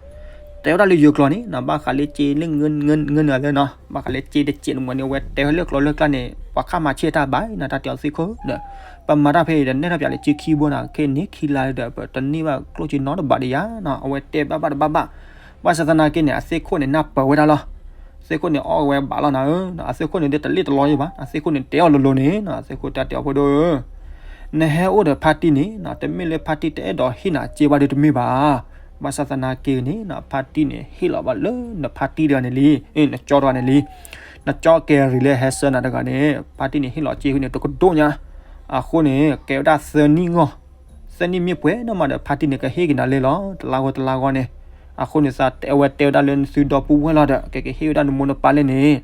တဲဝဲဒၣ်လၢယိၤကျိာ်န့ၣ်နၤ, ဘၣ်ဃးလၢစ့လၢငၢနၤလၢနၤ, ဘၣ်ဃးလၢစ့တစဲးန့ၣ်မ့ၢ်န့ၣ် အဝဲတဲဝဲလၢကျိာ်လၢကျါန့ၣ် ပှၤခါမၤဆ့ၣ်တၢ်ဘၣ်နၤ, တၢ်တဲအီၤသ့ၣ်ခိၣ်ဒီး ပမၤတၢ်ဖဲအံၤဒီး နဲၣ်ထီၣ်ပၠးလၢစ့ခံဘိနၤ, ခဲန့ၣ်ခံလါဒီး ပတန့ၢ်ဘၣ်ကျိၣ်စ့နီတဘးဒီးယၤနၤ, အဝဲတဲဘၣ်ဘၣ်တဘၣ်ဘၣ်. ဘၣ်ဆၣ်သနာ်က့န့ၣ် အသ့ၣ်ခိၣ်န့ၣ် နၢ်ပၢၢ်ဝဲဒၣ်လီၤ. သ့ၣ်ခိၣ်န့ၣ်အီၣ်ဝဲဘၣ်လီၤနၤဧၢ, အသ့ၣ်ခိၣ်န့ၣ်ဒီးတလ့ၣ်တလီယဲဘၣ်, အသ့ၣ်ခိၣ်န့ၣ်တဲအီၤလိၤလိၤန့ၣ်, အသ့ၣ်ခိၣ်တဲတဲအီၤဖိဒိၣ်ဧၢ, နဟဲအိၣ်ဒီးဖါတံၢ်န့ၣ် တမ့ၢ်လၢဖါတံၢ်တအဲၣ်ဒိးဟ့ၣ်နၤစ့ဘၣ်ဒီးတမ့ၢ်ဘၣ်. ဘၣ်ဆၣ်သနာ်က့န့ၣ် ဖါတံၢ်န့ၣ် ဟ့ၣ်လီၤဘၣ်လၢနဖါတံၢ်တဂၤန့ၣ်လံ, နကၠီတဂၤန့ၣ်လံ, နကၠီကဲၤရံၤလၢဟဲဆှၢနၤတဂၤန့ၣ် ဖါတံၢ်န့ၣ် ဟ့ၣ်လီၤစ့န့ၣ် တကဒိၣ်ညါ, အဃိန့ၣ် ကဲဝဲဒၣ်သၢနံၣ်ဂီၢ်, သၢနံၣ်မ့ၢ်ပှဲၤနီၢ်မးဒီး ဖါတံၢ်န့ၣ် ကဟ့ၣ်က့ၤနၤလံလီၤ, တလါဂီၢ်တလါဂီၢ်န့ၣ်, အဃိန့ၣ် သးတဲဝဲတဲဝဲဒၣ်လၢနသုဒီပုၢ်ဝဲၢ်လီၤဒီး ကကဟ့ၣ်ဝဲဒၣ်နမိၢ်နပၢ်လဲၣ်န့ၣ်,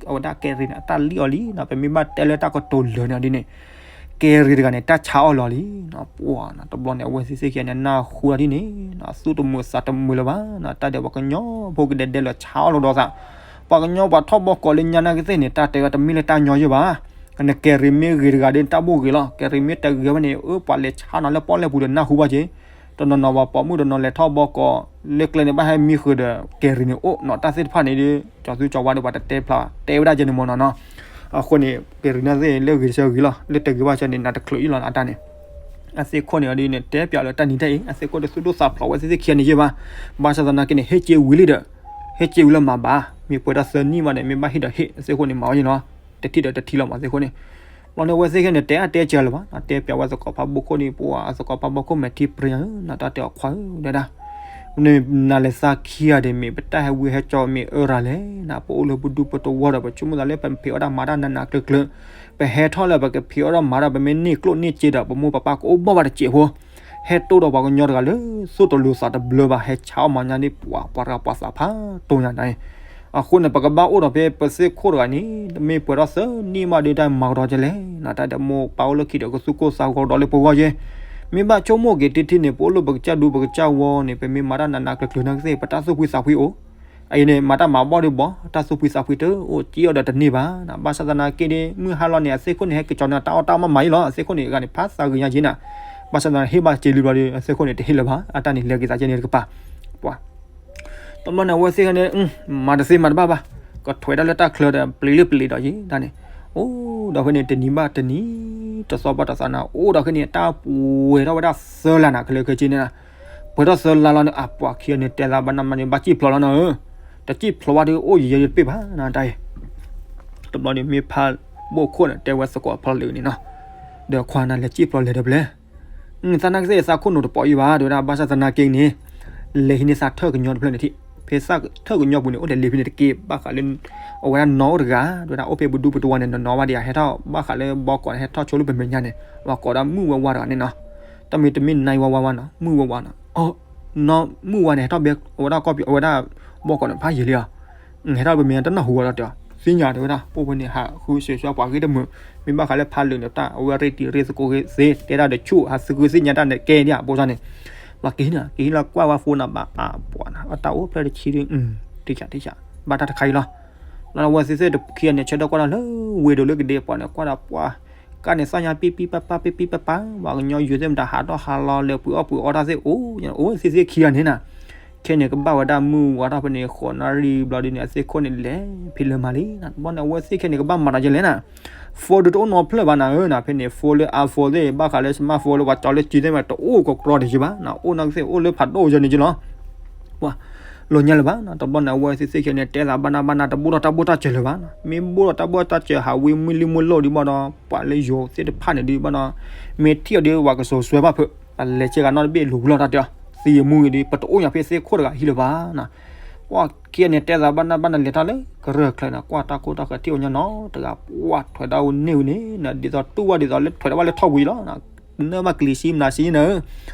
အဝဲဒၣ်ကဲၤရံၤန့ၣ် အတၢ်လံၣ်အီၤလံ, ပမ့ၢ်ဘၣ်တဲလၢတၢ်ကတိၤလၢာ်န့ၣ်ဒ်န့ၣ် ကဲၤရံၤတဂၤန့ၣ် တၢ်ဆါအီၣ်လီၤလံ, ပှၤနၤ တဘျီန့ၣ် အဝဲသ့ၣ်သ့ၣ်ခံဂၤန့ၣ် နၢ်ဟူဒ်န့ၣ်, သူၣ်တမုာ်သးတမုာ်လၢၤဘၣ်နၤ, တၢ်ဒီးပှၤကညီဖိကဒဲကဒဲလၢဆါအီၣ်လီၤဒီးသး, ပှၤကညီပှၤထီၣ်ဘီကီးလၢညါနာ်ကသ့ၣ်န့ၣ် တၢ်တဲဝဲတမ့ၢ်လၢတၢ်ညီယဲၢ်ဘၣ်, နကဲၤရံၤမ့ၢ်ဂ့ၤတဂၤဒီး တၢ်ဘိၣ်ဂ့ၤလီၤ, ကဲၤရံၤမ့ၢ်တဂ့ၤဘၣ်န့ၣ် အၢ ပှၤလဲၤဆါနၤလၢပီၣ်လဲၣ်ပူၤဒီးနၢ်ဟူဘၣ်က့ၤ, တနီၤနီၤပှၤပိာ်မုၣ်တနီၤလဲၤထီၣ်ဘီကီး လၢကျဲန့ၣ် ဘၣ်ဟဲမံဃုာ်ဒီး ကဲၤရံၤန့ၣ်အိၣ်နီၤ, တၢ်သ့ၣ်တဖၣ်န့ၣ်ဒီး ကၠီၤသူကၠီၤဝါဒီး ပှၤတတဲဖျါ တဲဝဲဒၣ်ကဲန့ၣ်မ့ၢ်နီၤနီၤ, အဃိန့ၣ် ကဲၤရံၤန့ၣ်သ့ၣ် လၢဂ့ၤဆၢဂ့ၤလီၤ, လၢတဂ့ၤဘၣ်ဆၢန့ၣ် နၤတချုးအံၤလီၤအတၢ်န့ၣ်, အသ့ၣ်ခိၣ်န့ၣ်ဒ်န့ၣ် တဲပၠးလၢတၢ်နံၤတၢ်အံၤ, အသ့ၣ်ခိၣ်ဒီးသူၣ်ဒိၣ်သးဖျိးဝဲသ့ၣ်သ့ၣ်ခံဂၤန့ၣ်ယဲၢ်ဘၣ်, ဘၣ်ဆၣ်သနာ်က့န့ၣ် ဟ့ၣ်စ့ဝံၤလံဒီး ဟ့ၣ်စ့ဝံၤလၢမၤဘၣ်, မ့ၢ်ပှဲၤဒီးသၢနံၣ်မးဒီး မ့ၢ်ဘၣ်ဟ့ၣ်ဒီးဟ့ၣ်, အသ့ၣ်ခိၣ်န့ၣ် မၤဝဲန့ၣ်လီၤ, တထံၣ်ဒီးတထံၣ်လီၤမး အသ့ၣ်ခိၣ်န့ၣ်, ဘျီန့ၣ် အဝဲသ့ၣ်ခဲန့ၣ် တဲအါတဲစှၤလၢၤဘၣ်, တဲပၠးဝဲသကိးဖးဘိၣ်ခိၣ်န့ၣ် ပှၤသကိးဖးဘိၣ်ခိၣ်မဲာ်ထံပြ့ဧၢ, နတၢ်တဲအီၤခွါဧၢ ဒဲဒၣ်, နၤလဲၤသးခံဂၤဒီး မ့ၢ်ပတၢ်ဟဲဝံဟဲကၠီမ့ၢ်အၢရၤလဲၣ်, ပအိၣ်လၢပဒူပတဝီၤဒီး ပဆိကမိၣ်သးလၢပဖံးအီၣ်တၢ်မၤတၢ်နးနးကျၢၤကျၢၤ, ပဟဲထီၣ်လၢပကဖံးအီၣ်တၢ်မၤတၢ် ပမ့ၢ်န့ၢ်ကျိၣ်န့ၢ်စ့ဒီး ပမိၢ်ပပၢ်ကအိၣ်ဘၣ်ဝဲတစဲးဖိ ဟဲတိၢ်ဒီးပှၤကညီတဂၤလၢ သူၣ်တလိၤသးတဘျၢဘၣ် ဟဲဆါအီၣ်မၤညါန့ၢ်ပှၤ ပှၤတဂၤပှၤသးဖးတိၢ်ညါန့ၣ်, အဃိန့ၣ် ပကဘၣ်အိၣ်ဒီးဖဲပသ့ၣ်ခိၣ်တဂၤန့ၣ် တမ့ၢ်ပှဲၤထီၣ်သၢနံၣ်မးဒီး တၢ်မၤကဒီးကလဲၣ်, နတၢ်ဒီးမိၢ်ပၢ်အိၣ်လၢခံဒီးကသူၣ်ကိၢ်သးဂီၤဒီးလၢပဂီၢ်ယဲၢ်, မ့ၢ်ဘၣ်ဆိကမိၣ်က့ၤတထံၣ်န့ၣ် ပအိၣ်လၢပကစၢ်ဒူပကစၢ်ဝီန့ၣ် ပမ့ၢ်မၤတၢ်နးနးကျၢၤကျၢၤနာ်ကသ့ၣ် ပတၢ်သူၣ်ဖှံသးဖှံအိၣ်, အအံၤန့ၣ် မၤတၢ်မၤဘီၣ်ဒုးဘီၣ် တၢ်သူၣ်ဖှံသးဖှံတအိၣ်ကံအီၤဒီးတန့ၢ်ဘၣ်, ဘၣ်ဆၣ်သနာ်က့ဒီး မုၢ်ဟါလီၤန့ၣ် အသ့ၣ်ခိၣ်န့ၣ် ဟဲက့ၤကၠီၤန့ၢ်တၢ်အီၣ်တၢ်မၤမၤအံၤလီၤ, အသ့ၣ်ခိၣ်န့ၣ် အဂၤန့ၣ် ဖးသးဂ့ၤညါက့ၤနၤ, ဘၣ်ဆၣ်သနာ်က့ ဟ့ၣ်ဘၣ်စ့လံဘျီဒီး အသ့ၣ်ခိၣ်န့ၣ် တဟ့ၣ်လၢၤဘၣ်, အတၢ်န့ၣ် လဲၤက့ၤသးကဲန့ၣ်တကပၤ, ပှၤ တဘျီန့ၣ် အဝဲသ့ၣ်ခဲန့ၣ် မၤတသ့မၤတဘၣ်ဘၣ်, ကထွဲးတၢ်လၢတၢ်ချၢဒီး ပျံၤလၢပျံၤဒီးယံၤတၢ်န့ၣ်, အိၣ်ဒီးဖဲန့ၣ် တနံၤဘၣ်တနံၤ, တသီဘၣ်တသီနၤ, အိၣ်ဒီးဖဲန့ၣ် တၢ်ပှဲၤထီၣ်ဝဲဒၣ်သၢလါနၤ ခဲလၢာ်ခဲဆ့န့ၣ်နၤ, ပှဲၤထီၣ်သၢလါလီၤန့ၣ် အပှၤခံဂၤန့ၣ် တဲသးဘၣ်နၢ်ဘၣ်န့ၣ် ဘၣ်စံၣ်ဖျိးလီၤနၤဧၢ, တစံၣ်ဖျိးဘၣ်ဒီး အိၣ်ယံၤယံၤတပ့ၢ်ဘၣ်နၤတၢ်အံၤ, တဘျီန့ၣ် မ့ၢ်ဖးဘိၣ်ခိၣ်န့ၣ် တဲဝဲသကိးဖီလၢာ်န့ၣ်နီၤ, ဒီးခွါနၤလဲၤစံၣ်ဖျိးလဲၤဒီးပျဲၢ် သနာ်က့သးခိၣ်နူာ်တပိာ်အံၤဘၣ် တဲဝဲဒၣ် ဘၣ်ဆၣ်သနာ်က့န့ၣ် လဲၤဟံးန့ၢ်သးထၢၣ်ကညီတဖျၢၣ်န့ၣ်ထံၣ်, ဖဲသးထၢၣ်ကညီပူၤန့ၣ် အိၣ်ဒီးလံာ်ဖဲန့ၣ်တက့ၢ် ဘၣ်ဃးလၢ အဝဲဒၣ်နီၢ်အိၣ်တဂၤ တဲဝဲဒၣ် အိၣ်ဖဲပဒူပတဝီၤန့ၣ် နီၢ်နီၢ်ဘၣ်ဒံးဧါ ဟဲထီၣ်ဘၣ်ဃးလၢဘီကီးန့ၣ် ဟဲထီၣ်ဆိလၢပမဲာ်ညါန့ၣ် ပှၤကိးဒၣ်မုၢ်ဝါဝါတဂၤန့ၣ်နီၤ, တၢ်မ့ၢ်တမ့ၢ်နါဝါဝါဝါနီၤ မုၢ်ဝါဝါနီၤ, အီ နီၢ်မုၢ်ဝါန့ၣ် ဟဲထီၣ်ဘဲ အဝဲဒၣ်ကီၢ်ပယီၤ အဝဲဒၣ်ဘီကီးန့ၣ် ဖးယံာ်လံဧါ ဟဲထီၣ်ပမဲာ်ညါတနၢ်ဟူဝဲဒီးတဲအီၤ သ့ၣ်ညါတဲဝဲဒၣ် အိၣ်ဖဲန့ၣ် ဟးဃုဆှၢဆှၢပှၤဂ့ၢ်တမုာ် မ့ၢ်ဘၣ်ဃးလၢဖးလၢာ်န့ၣ် တၢ်အဝဲရ့တံၤရ့သကိးဂ့ၤသ့ တဲဒၣ်ဒီးဆူၣ် ဟးသဂၢၢ်သ့ၣ်ညါတၢ်န့ၣ် ကဲဒံးအဘိၣ်စၢ်န့ၣ် လီၤက့ၤန့ၣ် က့ၤဟံးလီၤကွၢ်ဝဲဖိနၤဘၣ်အပှၤနၤ အတၢ်အိၣ်ဖျဲၣ်တဆံဒု တံၢ်စးတံၢ်စး ဘၣ်တၢ်တခါအံၤလီၤ လီၤဝဲသ့ၣ်သ့ၣ်တခံဂၤန့ၣ် ဆၢထၢၣ်ကွၢ်တၢ်လၢ ဝ့ၢ်ဒိးလၢကဒ့ပှၤန့ၣ် ကွၢ်တၢ်ပှၤ ကါန့ၣ်သၣ်ညါပံပံပၢ်ပၢ် ပံပံပၢ်ပၢ် ပှၤကညီယိၤသ့ၣ်မတၤ ဟးထီၣ်ဟးလီၤလဲၤပှ့ၤအီၣ်ပှ့ၤအီတၢ်သ့ၣ်အိၣ် အိၣ်သ့ၣ်သ့ၣ်ခံဂၤန့ၣ်နၤ ခဲန့ၣ်ကဘၣ်ဝဲဒၣ်မုၢ်ဝါထီၣ်ဖဲန့ၣ် ဃိးနၣ်ရံၣ်ဘျီဒုန့ၣ် အသ့ၣ်ခိၣ်န့ၣ်လဲၤဖံးလၢမၤလံ တဘျီန့ၣ် အဝဲသ့ၣ်ခဲန့ၣ်ကဘၣ်မၤတၢ်ကလဲၣ်နၤ phone ဒုတအိၣ်နီတဖျၢၣ်ဘၣ်နၤဧၢနၤ ဖဲန့ၣ် phone လၢ iPhone သ့ၣ် ဘၣ်ဃးလၢ smartphone လၢပှၤကၠီလၢစုသ့ၣ်မး တအိၣ်ကကြီတယံၤဘၣ်နၤ အိၣ်နီၢ်ကသ့ၣ်အိၣ်လၢဖးဒိၣ်ယဲန့ၣ်ကလီၤ ပှၤ လိာ်ညါလၢၤဘၣ်နၤ တဘျီန့ၣ် အဝဲသ့ၣ်သ့ၣ်ခဲန့ၣ် တဲသးဘၣ်နၤဘၣ်နၤ တဘိၣ်ထီၣ်တၢ်ဘိၣ်တၢ်စၢၤလၢၤဘၣ်နၤ မ့ၢ်ဘိၣ်ထီၣ်တၢ်ဘိၣ်တၢ်စၢၤ ဟးဝံမုၢ်လံမုၢ်လိၣ်ဒံးဘၣ်ဒီး ပှၤလၢယိၤသ့ၣ်တဖၣ်န့ၣ်ဒံးဘၣ်ဒီး မ့ၢ်ထံၣ်အီၤဒံး ပှၤကစိာ်စွဲဘၣ်ဖုး ပလဲၤဆ့ကၤနီတဘ့ၣ်လိၤဝံၤလီၤတၢ်တဲအီၤ သံယမူဂ့ၤဒံး ပတအိၣ်ညါဖဲသ့ၣ်ခိၣ်တဂၤဟံၣ်လၢၤဘၣ်နၤ ပှၤခံဂၤန့ၣ် တဲသးဘၣ်နၤဘၣ်နၤ လဲၤထီၣ်လၢကရၢၢ်ချၢန့ၣ် ကွၢ်တၢ်ခိၣ်တၢ်ဃၢၤထံၣ်အီၤညါနီတဂၤ ပှၤထွဲးဒၣ်ဝဲန့ၢ်ဝံၤန့ၣ်နၤ ဒ်သိးတူၢ်ဘၣ်ဒ်သိးလၢထွဲးဒၣ်ဘၣ်လၢထီၣ်ဝံၤလီၤ နၢ်ဘၣ်ကလံၤဆံမနၤဆံနၤ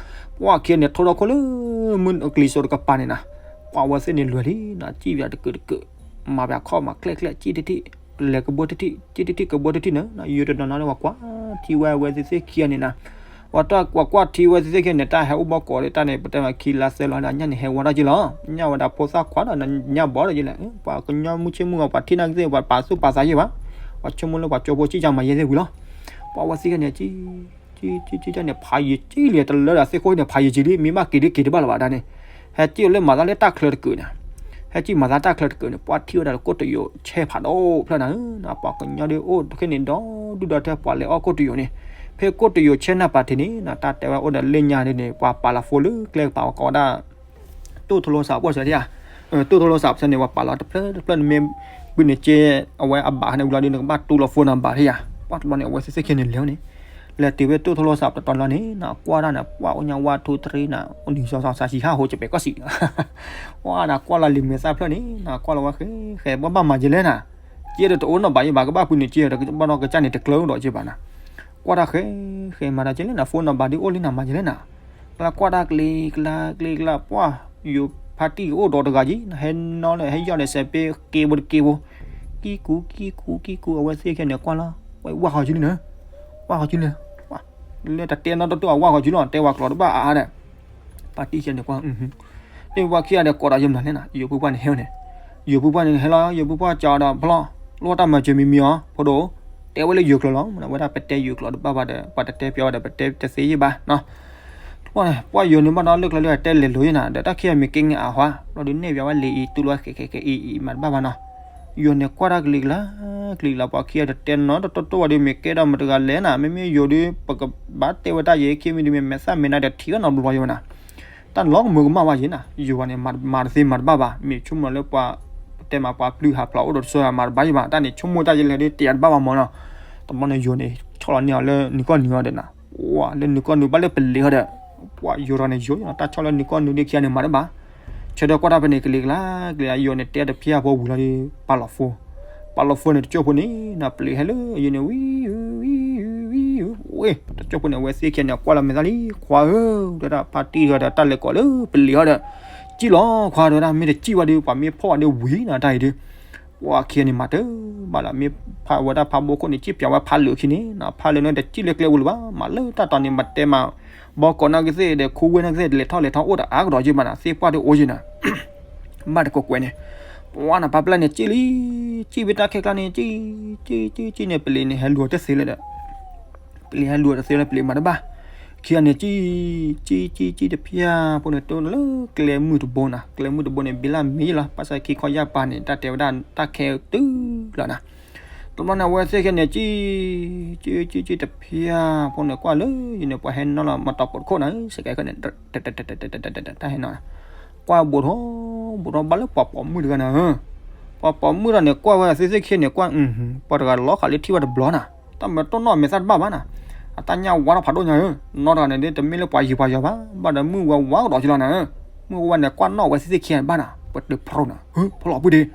ပှၤခံဂၤန့ၣ် ထိထီၣ်ခိၣ်လၢ မုၢ်ကလံၤစိးတကပၤန့ၣ်နၤ ပှၤဝဲသ့ၣ်န့ၣ်လွဲၤလံနၤ စံၣ်ပၠးတကုာ်တကုာ် မၤပၠးခီၣ်မၤချဲၣ်ချဲၣ် စံၣ်ထံၣ်ထံၣ် လဲၤကဘီတထံၣ် က့တထံၣ်ကဘီတထံၣ်န့ၣ် ယိၤတနီၤနီၤန့ၣ် ပှၤကွၢ်ထံဝဲအဝဲသ့ၣ်သ့ၣ်ခံဂၤန့ၣ်နီၤ, ပှၤတၢ်ပှၤကွၢ်ထံဝဲသ့ၣ်သ့ၣ်ခံဂၤန့ၣ် တၢ်ဟဲအိၣ်ဘီကိးဒီးတၢ်န့ၣ် ပတဲမးခံလါသၢလါဒီး ညၣ်န့ၣ်ဟဲဝါထီၣ်က့လီၤ, ညၣ်ဝဲဒၣ်ဖိသၣ်ခွါဒီးညၣ်ဘီဒီးက့လဲၣ်, ပှၤကညီမုၢ်ဆ့ၣ်မုၢ်ဂီၤ ပှၤထံၣ်နာ်က့သ့ၣ် ပှၤပာ်သူၣ်ပာ်သးယဲၢ်ဘၣ်, ပှၤဆိကမိၣ်လၢပှၤကၠိဖိစံၣ်ကါမၤယဲၢ်သ့ၣ်ဝံၤလီၤ, ပှၤဝဲသ့ၣ်ခံဂၤန့ၣ် က့က့က့န့ၣ် ဖးယံာ်က့လံ တလၢဒီးသ့ၣ်ခိၣ်န့ၣ် ဖးယံာ်က့လံ မ့ၢ်ဘၣ်က့ၤဒ်က့ၤတဘၣ်လၢၤဘၣ်ဒၣ်န့ၣ်, ဟဲက့ၤလၢမၤသးလၢတၢ်ချၢတကုာ်န့ၣ်, ဟဲက့ၤမၤသးတၢ်ချၢတကုာ်န့ၣ် ပှၤထံၣ်ဝဲဒၣ်လၢကိၣ်တယိာ်ဆဲးဖးဒိၣ်ဖျၢၣ်နၤဧၢ, ပှၤကညီဒ်အိၣ်တခ့န့ၣ် ဒီဒူၣ်ဒီထၢ ပှၤလဲၤအီၣ်ကိၣ်တယိာ်န့ၣ်, ဖဲကိၣ်တယိာ်ဆဲးနၢ်ပၤထံးန့ၣ် တၢ်တဲဝဲအိၣ်ဒီးလ့ၣ်ညါဒ်န့ၣ် ပှၤပာ်လီၤဖိလၢကျဲကပၤဝဲကိးဝဲဒၣ် တိၢ်ထိလိစးပှၢ်စၢၤထံဧါ, တိၢ်ထိလိစးပှၢ်စၢၤန့ၣ် ပှၤပာ်လီၤတဖျၢၣ်တဖျၢၣ်န့ၣ်မ့ၢ် ပုၢ်န့ၣ်က့ အဝဲအဘၣ်ဟဲန့ၣ်ဝံၤလီၤဒီး နကဘၣ်တူၢ်လီၤဖိနၤဘၣ်ထံဧါ, ပှၤတဘျီန့ၣ် အဝဲသ့ၣ်သ့ၣ်ခံန့ၣ်လဲၤန့ၣ်, လဲၤတုၤဖဲတိၢ်ထိလိစးပတီၢ်လီၤန့ၣ် နကွၢ်တၢ်န့ၣ် ပှၤအိၣ်ညါဝါထူတရံနၤ အိၣ်နံၤစီစီဆှံဟးဟိကပဲာ်ကီၢ်စံး, ဝါနကွၢ်လီၤလံာ်မဲာ်သၣ်ဖျၢၣ်န့ၣ် နကွၢ်လီၤဝဲဃဲဃဲ ပှၤဘၣ်မၤက့လဲၣ်နၤ, က့ဒီးတအိၣ်နီၢ်ဘၣ်ယဘၣ် ကဘၣ်ပုၢ်န့ၣ်က့ဒီး ကဘၣ်နီၢ်ကစၢ်န့ၣ်တကျၢၤဒီးက့ဘၣ်နၤ, ကွၢ်တၢ်ဃဲဃဲမၤတၢ်က့လဲၣ်နၤ ဖိနီၢ်ဘၣ်ဒ်အိၣ်လံနၤမၤက့လဲၣ်နၤ ကလါကွၢ်တၢ်ကျ့ကလါကျ့ကလါ ပှၢ် ယိၤဖါတံၢ်အိၣ်ဒီးတဂၤက့ ဟဲနီၣ်လၢဟဲယီၢ်ဒီးစဲးပ့က့ဖိတက့ဖိ, ကံကူကံကူကံကူ အဝဲသ့ၣ်ခဲန့ၣ်ကွၢ်လီၤ ဝဲဝၢ်ဃီၤကလံနၤ, ဝၢ်ဃီၤကလံ, လၢတတဲနီတတိၢ်အဝၢ်ဃီၤကလံလီၤ တဲဝဲကျိာ်တဘၣ်အါအါဒီး, ဖါတံၢ်ခဲန့ၣ်ကွၢ် သ့ၣ်ဝၢ်ခံဂၤဒီးကိးဒီးယမနုၤလဲၣ်နၤ ယိၤဖုပှၢ်န့ၣ်ဟဲန့ၣ်, ယိၤဖုပှၢ်န့ၣ်ဟဲလီၤ ယိၤဖုပှၢ်ကဒီးဖျီၣ်, လိၣ်တၢ်မၤစၢၤမံၤမံၤအီၤ ဖိဒိၣ်, တဲဝဲလၢယိၤကျိာ်လီၤ ဝဲဒၣ်ပတဲယိၤကျိာ်တဘၣ်ဘၣ်ဒီး ပှၤတတဲပျီဝဲဒီး ပတဲတသ့ယ့ၢ်ဘၣ်နီၤ ပှၢ်ယိၤန့ၣ်ဘၣ်ဒီးလၢကျဲလၢတဲလဲၤလိၤယ့ၢ်နၤ ဒီးတၢ်ခံဂၤမ့ၢ်ကဲန့ၣ်အါဟါ ဘျီဒုးနဲၣ်ပျီဝဲလံာ်အံၤ တူၢ်လီၤဝဲဃဲဃဲဃဲအံၤအံၤမၤတဘၣ်ဘၣ်နီၤ, ယိၤန့ၣ်ကွၢ်တၢ်ကလံၤကလါ ကလံၤကလါ ပှၤခံဂၤတတဲနီတတိၢ်တိၢ်ဝဲဒုး မ့ၢ်ကဲဒီးမတၤတဂၤလဲၣ်နၤ မ့မ့ၢ်ယိၤဒုး ပကဘၣ်တဲဝဲတၢ်ယဲၢ်ခံမံၤဒုး မ့ၢ်မဲာ်သၣ်မဲာ်နါဒီးထံၣ်ဝဲနီတဘျီယ့ၢ်ဝဲနၤ တၢ်လီၤကမၢကမၣ်ဘၣ်ယ့ၢ်နၤ ယိၤဝဲန့ၣ် မၤတသ့မၤတဘၣ်ဘၣ် မ့ၢ်ဆိကမိၣ်လၢပှၤ ပတဲမးပှၤပျုၢ်ဟးဖျိးအိၣ်ဒီးတဆၢမၤတဘၣ်ယ့ၢ်ဘၣ် တၢ်န့ၣ်ဆိကမိၣ်တၢ်ယဲၢ်လဲၣ်ဒုး တဲတဘၣ်ဘၣ်မၢ်နီၤ, တဘျီန့ၣ်ယိၤန့ၣ် ဆီၣ်လီၤန့ၢ်အီၤလၢနုာ်ကီၢ်နုာ်အီၤဒီးနၤ, ဝါ လၢနုာ်ကီၢ်နုာ်ဘၣ်လၢပလံၤဟီဒီး, ပှၤယိၤထီၣ်န့ၣ်ယိၤ တၢ်ဆီၣ်လၢနုာ်ကီၢ်နုာ်ဒုးခံဂၤန့ၣ်မၤတဘၣ်, ဆၢထၢၣ်ကွၢ်တၢ်ဖဲန့ၣ်ကလံၤကလါ ကလံၤကလါ ယိၤန့ၣ်တဲတဖျၢၣ်ဖိဝံၤလီၤဒုး ပာ်လီၤဖိ, ပာ်လီၤဖိန့ၣ် တကၠိၢ်ဖိန့ၣ် နပလံၤဟဲလၢယိၤန့ၣ် ဝံၤ ဝံၤ ဝံၤ ဝံၤ ဝဲ တကၠိၢ်ဖိန့ၣ် အဝဲသ့ၣ်ခံဂၤန့ၣ် ကွၢ်လီၤမဲာ်သၣ်လံ ခွါဧၢ, တဲဝဲဒၣ် ဖါတံၢ်ဟီဒီး တၢ်လဲၤကိးလၢပလံၤဟီဒီး, စံၣ်လီၤခွါ တဲဝဲဒၣ် မ့ၢ်တစံၣ်ဝဲဒုး ပှၤမ့ၢ်ဖီၣ်ဝဲဒုးဝံၤနၤ တၢ်အံၤဒုး, ပှၤခံဂၤန့ၣ်မၤတဘၣ်လၢၤ မ့ၢ်ဖးဝဲဒၣ်ဖးဘိခိၣ်န့ၣ် စံၣ်ပျီဝဲဖးလၢာ်ခံန့ၣ်နီၤ ဖးလၢာ်န့ၣ်တစံၣ်လၢကျဲပူၤလၢၤဘၣ် မၤလၢတၢ်တီၤန့ၣ် မၤတဲမၤ ဘီကိးနာ်က့သ့ၣ်ဒီး ခူဝ့ၢ်နာ်က့သ့ၣ် လဲၤထီၣ်လဲၤထီၣ်အိၣ်ဒီးအါကဒီးယ့ၢ်မးနၤ သ့ၣ်ပှၢ်ဒုးအိၣ်ယ့ၢ်နၤ ဘၣ်တကိးကွဲးန့ၣ်, ပှၤနၤဖးပျၢ်န့ၣ် စံၣ်လံ, စံၣ်ဝဲတၢ်ခဲကျါန့ၣ် စံၣ်, စံၣ် စံၣ် စံၣ်န့ၣ် ပလံၤန့ၣ် ဟဲလူၤတသ့လၢၤဒီး, ပလံၤဟဲလူၤတသ့လၢၤ ပလံၤမၤတဘၣ်, ခံဂၤန့ၣ် စံၣ်, စံၣ် စံၣ် စံၣ်တဖျၢၣ် ဖိန့ၣ် တိၢ်လၢကျဲမုၢ်တဘိနၤ ကျဲမုၢ်တဘိန့ၣ် ဘံလၢ်မ့ၢ်လီၤ ဘၣ်ဆၣ်ခံခီယၢ်ပၤန့ၣ် တၢ်တဲဝဲဒၣ် တၢ်ခဲတုၤလီၤနၤ တဘျီန့ၣ် အဝဲသ့ၣ်ခဲန့ၣ် စံၣ်, စံၣ် စံၣ် စံၣ်တဖျၢၣ် ဖိန့ၣ်ကွၢ်လၢ ယန့ၣ် ပှၤဟဲနီၣ်လီၤ မၤတီၤပိာ်တခိၣ်နၤ စကဲးခဲန့ၣ် တၢ်ဟဲနီၣ်, ကွၢ်ဘူးထီၣ်, ဘူးထီၣ်ဘၣ်လၢပှၤပိာ်မုၣ်တဂၤနၤဧၢ, ပှၤပိာ်မုၣ်တဂၤန့ၣ် ကွၢ်ဝဲသ့ၣ်သ့ၣ်ခဲန့ၣ် ကွၢ်, ပှၤတဂၤလီၤဃာ်လၢထံၣ်ဘၣ်တဘျီနၤ, တၢ်မၤတိၢ်နီၣ်မဲာ်သၣ်တဘၣ်ဘၣ်နၤ, အတၢ်ညၣ်ဝါထီၣ်ဖးဒိၣ်ညါဧၢ, နီၢ်တဂၤန့ၣ် တမ့ၢ်လၢပှၤယံၤပှၤယီၤဘၣ်, ဘၣ်ဒီးမုၢ်ဝါဝါကဒီးကလီၤနၤဧၢ, မုၢ်ဝါန့ၣ် ကွၢ်နီၣ်ဝဲသ့ၣ်သ့ၣ်ခဲဘၣ်နၤ, ပတဖျိနၤ, ဖျိလီၤပုၢ်ဒ့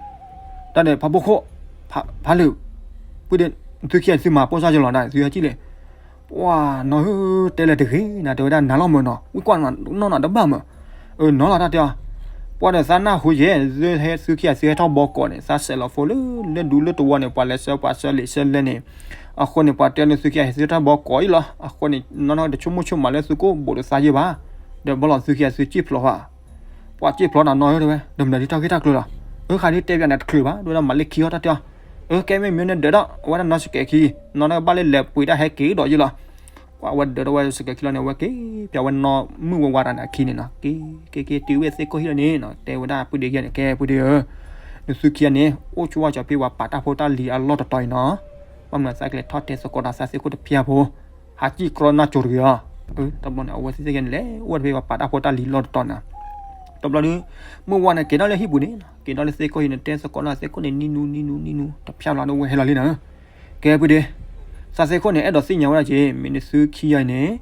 တၢ်န့ၣ် ဖးဘိခိၣ်, ဖးလၢာ်, ပုၢ်ဒ့, သုခံဂၤသုမၤပိၢ်စၢ်ယလီၤဒၣ် သုဟဲကံၣ်လဲၣ်, ပှၤနီၢ်ဧၢ, တဲလဲၣ်တဂ့ၤနၤ တဲဝဲဒၣ်နၤလီၤမၢ်နီၤ ဝံကွၢ်နီၢ်နၤတဘၣ်မၢ်, အၢ နီၢ်လီၤတၢ်တဲအီၤ, ပှၤဒီးသးနၢ်ဟူယဲၢ်, သုခံဂၤသုဟဲထီၣ်ဘီကိးန့ၣ် သးစဲးလီၤဖိလၢ လၢဒူလၢတဝီန့ၣ် ပှၤလဲၤဆှၢပှၤဆှၢလံာ်ဆှၢလဲၢ်န့ၣ်, အဃိန့ၣ် ပှၤတဲန့ၣ်သုခံဂၤသုဟဲထီၣ်ဘီကိးအံၤလီၤ, အဃိန့ၣ် နီၢ်နီၢ်တဆိကမိၣ်ဆိကမးလၢသုကိၣ်ဘူးတသးယ့ၢ်ဘၣ်, ဒီးဘၣ်လီၤသုခံဂၤသုစံၣ်ဖျိးဘၣ် ပှၤစံၣ်ဖျိးနၤနီၢ်ဧၢ တဲဝဲ, ဒီးမနုၤဒ်တၢ်ဂ့ၢ်တၢ်ကျိၤလီၤ, အၢ ဃးဒ်တဲပၠးနၤတချုးဘၣ် တဲဝဲဒၣ်မၤလၢခံဟီၣ်တၢ်တဲအီၤ, အၢ ကဲမ့ၢ်မ့ၢ်နဒၢးဒီး အဝဲဒၣ်နီၢ်စကဲးခံ, နီၢ်နီၢ်ကဘၣ်လၢလဲၤပှ့ၤတၢ်ဟဲက့ၤဒီးယ့ၢ်လီၤ, ပှၤဝဲဒၢးဒီးဝဲစကဲးခံလီၤန့ၣ် အဝဲက့ၤပၠးဝဲနီၢ်မုၢ်ဝဲဝါတၢ်န့ၣ်အခံန့ၣ်နီၤ, က့ၤ က့ၤ က့ၤ တုၤဝဲသ့ၣ်ခိၣ်ဟံၣ်လီၤန့ၣ်နီၤ, တဲဝဲဒၣ်ပုၢ်ဒ့ခံဂၤန့ၣ် ကဲပုၢ်ဒ့ဧၢ, နသုခံဂၤန့ၣ် အိၣ်ဆိဝဲကၠီၤဖဲပှၤပာ်တၢ်ဖိတၢ်လံၤအလီၢ်တတီၤအံၤနီၤ, ဘၣ်မနုၤသးကလဲၤထီၣ်တဲသကိးဒီးသးသ့ၣ်ခိၣ်တဖၠၣ်ဖိ ဟးစံၣ်ကြီနၢ်ကၠိၤတဂ့ၤအီၤ, တဘျီန့ၣ် အဝဲသ့ၣ်သ့ၣ်ဂ့ၤန့ၣ် လဲၤအိၣ်တဖဲပှၤပာ်တၢ်ဖိတၢ်လံၤလီၢ်တတီၤန့ၣ်, တဘျီဒီး မုၢ်ဝါန့ၣ် က့ၤထီၣ်လၢဟံၣ်ပူၤန့ၣ်, က့ၤထီၣ်လၢသ့ၣ်ခိၣ်ဟံၣ်န့ၣ် တဲသကိးလၢသ့ၣ်ခိၣ်န့ၣ် နံၤနူနံၤနူနံၤနူ တဖၠၣ်လီၤဒီးဝဲဟဲလီၤလံနၤ, ကဲပုၢ်ဒ့, သးသ့ၣ်ခိၣ်န့ၣ် အဲၣ်ဒိးသ့ၣ်ညါဝဲဒၣ်က့ၤ မ့ၢ်နသုခံဂၤအံၤန့ၣ်,